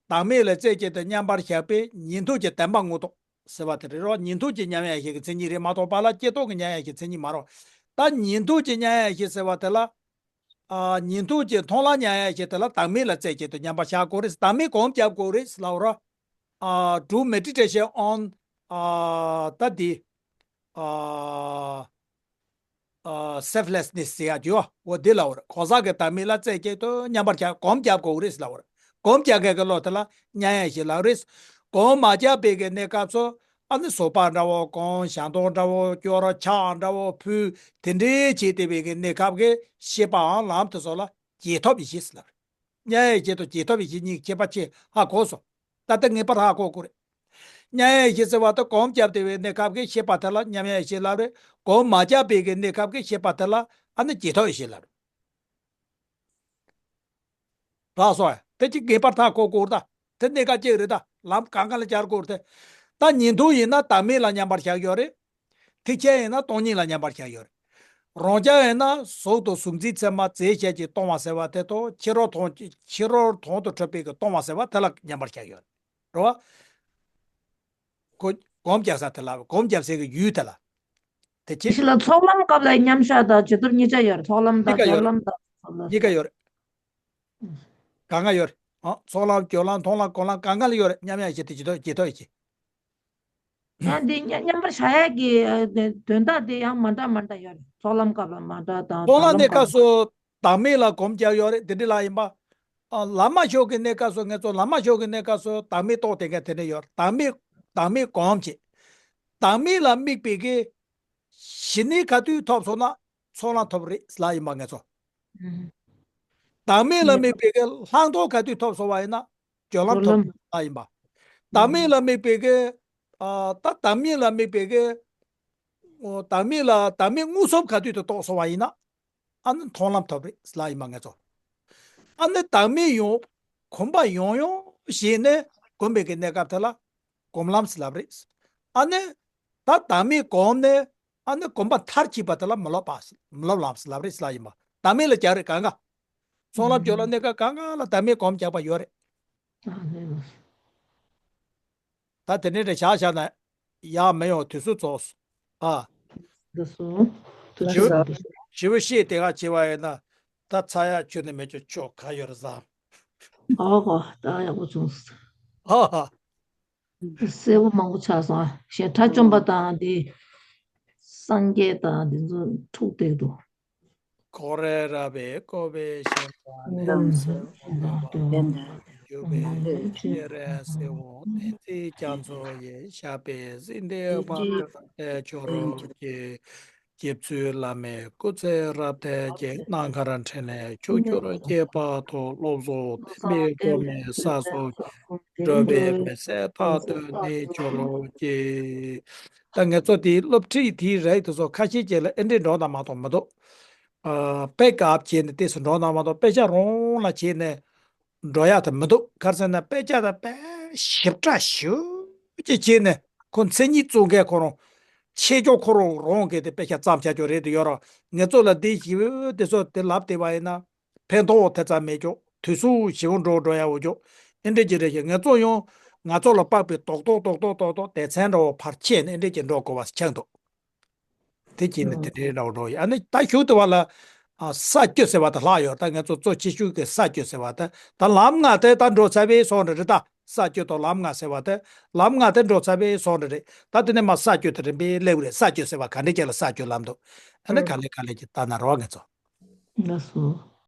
བདག་མེད་ལ་རྩད་བཅད་དུ་མཉམ་པར་བཞག་པའི་ཉན་ཐོས་ཀྱི་བདེན་པ་མངོན་རྟོགས་ཟེར་བ་དེ་རེད་རོ། ཉན་ཐོས་ཀྱི་མཉམ་ཡངས་ཡེ་ཤེས་ཀྱི་མཚན་ཉིད་རེད་མ་གཏོགས་པ་ལ་སྐྱེ་སྟོབས་ཀྱི་མཉམ་ཡངས་ཡེ་ཤེས་ཀྱི་མཚན་ཉིད་མ་རེད། ད་ཉན་ཐོས་ཀྱི་མཉམ་ཡངས་ཡེ་ཤེས་ཟེར་བ་དེ་ལ། ཨ། ཉན་ཐོས་ཀྱི་མཐོང་ལམ་མཉམ་ཡངས་ཡེ་ཤེས་དེ་ལ་བདག་མེད་ལ་རྩད་བཅད་དུ་མཉམ་པར་བཞག་དགོས་རེད། བདག་མེད་སྒོམ་རྒྱབ་དགོས་རེད་ལབ་རོ། ཨ། True Meditation on། ཨ། ད་འདི། ཨ། ཨ། Selflessness ཟེར་ཡ་ཅིག་ཡོད། འོ་འདི་ལབ་པ་རེད། གང་ཟག་གི་བདག་མེད་ལ་རྩད་བཅད་དུ་མཉམ་པར་བཞག་སྒོམ་རྒྱབ་དགོས་རེད་ལབ་པ་རེད། སྒོམ་རྒྱག་མཁན་གྱི་བློ་དེ་ལ་མཉམ་ཡངས་ཡེ་ཤེས་ལབ་རེད། སྒོམ་མ་རྒྱག་པའི་གི་གནས་སྐབས་སུ། ཨ་ནི་ཟོག་པ་འདྲ་བོ་གོན། ཞལ་འདོང་འདྲ་བོ་སྐྱོར། ཕྱག་འདྲ་བོ་ཕུལ། དེ་འདྲའི་བྱས་བསྡད་པའི་གི་གནས་སྐབས་ཀྱི་ཤེས་པའམ་ལམ་དེ་ཚོ་ལ་རྗེས་ཐོབ་ཡེ་ཤེས་ཟེར་ལབ་རེད། མཉམ་ཡེ་ཤེས་དང་རྗེས་ཐོབ་ཡེ་ཤེས་གཉིས་ཁྱད་པར་ཕྱེ་ཧ་གོ་སོང་། ད་ལྟ་ངེས་པར་ཧ་གོ་དགོས་རེད། མཉམ་ཡེ་ཤེས་ཟེར་བ་དེ་གོམས་བརྒྱབ་བསྡད་པའི་གནས་སྐབས་ཀྱི་ཤེས་པ་དེ་ལ་མཉམ་ཡེ་ཤེས་ལབ་རེད། གོམས་མ་བརྒྱབ་པའི་གི་གནས་སྐབས་ཀྱི་ཤེས་པ་དེ་ལ་ཨ་ནི་རྗེས་ཐོབ་ཡེ་ཤེས་ལབ་རེད། རག་སོང་ཨ། དེ་གཅིག་ངེས་པར་ཧ་གོ་དགོས་རེད་ད། དེ་གནད་འགག་གཅིག་རེད་ད། ལམ་གང་ག་ལ་སྦྱར་དགོས་རེད་དེ། ད་ཉན་ཐོས་ཡིན་ན་བདག་མེད་ལ་མཉམ་པར་བཞག་ཡོད་རེད། ཐེག་ཆེན་ཡིན་ན་སྟོང་ཉིད་ལ་མཉམ་པར་བཞག་ཡོད་རེད། རང་རྐྱ་ཡིན་ན་གཟུགས་དང་གཟུགས་འཛིན་མཚན་མ་རྫས་བཅས་ཀྱིས་སྟོང་བ་ཟེར་བ་དེ་དང་ཕྱི་རོལ་མཐོང་ཕྱི་རོལ་མཐོང་དུ་གྲུབ་པའི་གི་སྟོང་བ་ཟེར་བ་དེ་ལ་མཉམ་པར་བཞག་ཡོད་རེད། རེད་བ། གོ་གོམས་རྒྱག་ས་དེ་ལ་གོམས་རྒྱག་སའི་གི་ཡུལ་དེ་ལ། དེ་ཅི། ཕྱི་ལ་ཚོགས་ལམ་སྐབས་ལ་མཉམ་བཞག་དང་རྗེས་ཐོབ་གཉིས་ཆ་ཡོད་རེད། ཚོགས་ལམ་དང་གཉིས་ཀ་ཡོད་རེད། སྦྱོར་ལམ་དང་། གཉིས་ཀ་ཡོད་རེད། གང་ག་ཡོད་རེད། ཨ། ཚོགས་ལམ་སྦྱོར་ལམ་མཐོང་ལམ་སྒོམ་ལམ་གང་ག་ལ་ཡོད་རེད། མཉམ་ཡེ་ཤེས་དེ་རྗེས་ཐོབ་རྗེས་ཐོབ་ཡེ་ཤེས། ཡང་འདི་མཉམ་མཉམ་པར་བཞག་ཡས་ཀྱི་ཨ་དེ་དོན་དག་དེ་ཡང་མ་འདྲ་མ་འདྲ་ཡོད་རེད། ཚོགས་ལམ་སྐབས་ལ་མ་འདྲ་དང་། ཚོགས་ལམ་གནས་སྐབས་སུ་བདག་མེད་ལ་གོམས་རྒྱག་ཡོད་རེད། དེ་འདྲ་ལ་ཡིན་པ། ཨ། ལམ་མ་ཞུགས་ཀྱི་གནས་སྐབས་སུ་ངེད་ཚོ་ལམ་མ་ཞུགས་ཀྱི་གནས་སྐབས་སུ་བདག་མེད་རྟོགས་བསྡད་མཁན་དེ་འདྲ་ཡོད་རེད། བདག་མེད་བདག་མེད་གོམས་བྱེད། བདག་མེད་ལ་དམིགས་པའི་གི་ཞི་གནས་ག་དུས་ཐོབ་སོང་ན་ཚོགས་ལམ་ཐོབ་རེད་ལབ་ཡིན་པ་ངེད་ཚོ། ཨུམ། བདག་མེད་ལ་དམིགས་པའི་གི་ལྷག་མཐོང་ག་དུས་ཐོབ་སོང་བ་ཡིན་ན་སྦྱོར་ལམ་ཐོབ་ལམ་ལབ་ཡིན་པ། བདག་མེད་ལ་དམིགས་པའི་གི་ཨ། ད་བདག་མེད་ལ་དམིགས་པའི་གི་ཨོ། བདག་མེད་ལ་བདག་མེད་མངོན་སུམ་ག་དུས་དུ་རྟོགས་སོང་བ་ཡིན་ན་ཨ་ནི་མཐོང་ལམ་ཐོབ་རེད་ལབ་ཡིན་པ་ངེད་ཚོ། ཨ་ནི་བདག་མེད་ཡོང་གོམས་པ་ཡང་ཡང་བྱས་ནས་གོམས་པའི་གི་གནས་སྐབས་དེ་ལ་གོམས་ལམ་ཟེར་ལབ་རེད། ཨ་ནི་ད་བདག་མེད་གོམས་ནས་ཨ་ནི་གོམས་པ་མཐར་ཕྱིན་པ་དེ་ལ་མི་སློབ་པ་མི་སློབ་ལམ་ཟེར་ལབ་རེད་ཟེར་ལབ་ཡིན་པ། བདག་མེད་ལ་རྒྱག་རེད་གང་ག། ཚོགས་ལམ་སྦྱོར་ལམ་གནས་སྐབས་གང་ག་ལ་བདག་མེད་གོམས་རྒྱག་པ་ཡོད་རེད། ད་དེ་འདྲའི་རེ་བཞག་བཞག་ན་ཡག་མི་ཡོང་། དུས་ཚོད་རྫོགས་སོང་། ཨ། འདི་སོང་། དུས་ཚོད་རྫོགས་སོང་། ཞེ་པོ་ཤེས་དེ་ག་བྱེད་པ་ཡིན་ན་ད་ཚ་ཡག་ཁྱོན་ནས་མེད་ཆོག་ཆོག་ག་ཡོད་རེད་བསམ། ཨོ་ཧོ། ད་ཡག་པོ་བྱུང་སོང་། ཨ་ཧ། གསལ་པོ་མང་པོ་ཆགས་སོང་ཨ། ཞེས་དགྲ་བཅོམ་པ་དང་དེ་སངས་རྒྱས་དང་དེ་ཚོ་འཁྲུག་བསྡད་འདུག །ཀོ་རེ་ར་བའི་ཀོ་བའི་ཤན་པ་ནས་སེ་འོང་ལ་བ་རྒྱུ་བའི་ཤེས་ར་སེ་འོང་བསྟན་འཛིན་རྒྱ་མཚོ་ཡི་ཞབས་པད་སྲིད་མཐའི་བར་དུ་བརྟན་ཆོག་རོགས་གྱིས། རྗེ་བཙུན་བླ་མའི་སྐུ་ཚེ་རབ་མཐའ་རྒྱས། རྣམ་མཁར་འཕྲིན་ལས་ཕྱོགས་བཅུར་ཁྱབ་པ་དང་། བློ་བཟང་བསྟན་པའི་སྒོ་ནས་ས་སོགས་འགྲོ་བའི་མི་ཚེ་མཐར་ཐུག་གནས་གྱུར་ཅིག །ད་ངེད་ཚོ་དེའི་སློབ་ཁྲིད་དེའི་རིགས་དེ་ཚོ་ཁ་ཤས་ཀྱིས་ལ་ཨེ་འདྲས་འགྲོ་དང་མ་གཏོགས་མི་འདུག །ཨ། དཔེ་དགག་བྱས་ནས་ཏོག་ཙམ་འགྲོ་དང་མ་གཏོགས་དཔེ་ཆ་རང་ལ་བྱས་ནས་འགྲོ་ཡག་དེ་མི་འདུག །ག་རེ་ཟེར་ན་དཔེ་ཆ་དེ་དཔེ་ཞིབ་ཕྲ་ཞེ་པོ་ཅིག་བྱས་ནས་ཁོ་མཚན་ཉིད་གཙོ་མཁན་ཁོ་རང་ཆེ་ཆུང་ཁོ་རང་རང་གིས་དེ་དཔེ་ཆ་བརྩམས་བྱ་རྒྱུ་རེད་དེ་ཡོད་ར། ངེད་ཚོ་ལ་དེ་ཞེ་པོ་དེ་ཚོ་དེ་ལབ་བསྡད་པ་ཡིན་ན་ཕན་ཐོགས་དེ་ཙམ་མེད་ཀྱོག །དུས་ཚོད་ཞེ་པོ་འགྲོ་འགྲོ་ཡག་འོ་ཅོག །ཨེ་འདྲས་ཀྱི་རེད་ཤག །ངེད་ཚོ་ཡང་ང་ཚོ་ལ་དཔག་པའི་རྡོག་རྡོག་རྡོག་རྡོག་རྡོག་རྡོག་སྡེ་ཚན་འདྲ་བོ་ཕར་ཕྱེ་ནས་ཨེ་འདྲས་ཀྱི་འགྲོ་དགོས་པ་ཆགས་འདུག །དེ་བྱས་ནས་དེ་འདྲའི་འདྲ་བོ་འགྲོ་ཡི། ཨ་ནི་ད་ཞུགས་དུ་བ་ལ་ཨ་ས་བཅུ་ཟེར་བ་དེ་ལྷག་ཡོད། ད་ངེད་ཚོ་གཙོ་ཆེ་ཤོས་ཀྱི་ས་བཅུ་ཟེར་བ་དེ་ད་ལམ་ལྔ་དེ་ད་འགྲོ་ཚར་བའི་སོང་འདྲ་རེད། ད་ས་བཅུ་དང་ལམ་ལྔ་ཟེར་བ་དེ་ལམ་ལྔ་དེ་འགྲོ་ཚར་བའི་སོང་འདྲ་རེད། ད་དེ་ནས་མ་ས་བཅུ་དེ་རིམ་པས་སླེབས་རེད། ས་བཅུ་ཟེར་བ་ག་འདྲས་ཀྱི་ལ་ས་བཅུ་ལབ་འདུག །ཨ་ནི་ག་ལེ་ག་ལེ་ཀྱི་ལྟ་ན་རོགས་ངེད་ཚོ། ལགས་སོ།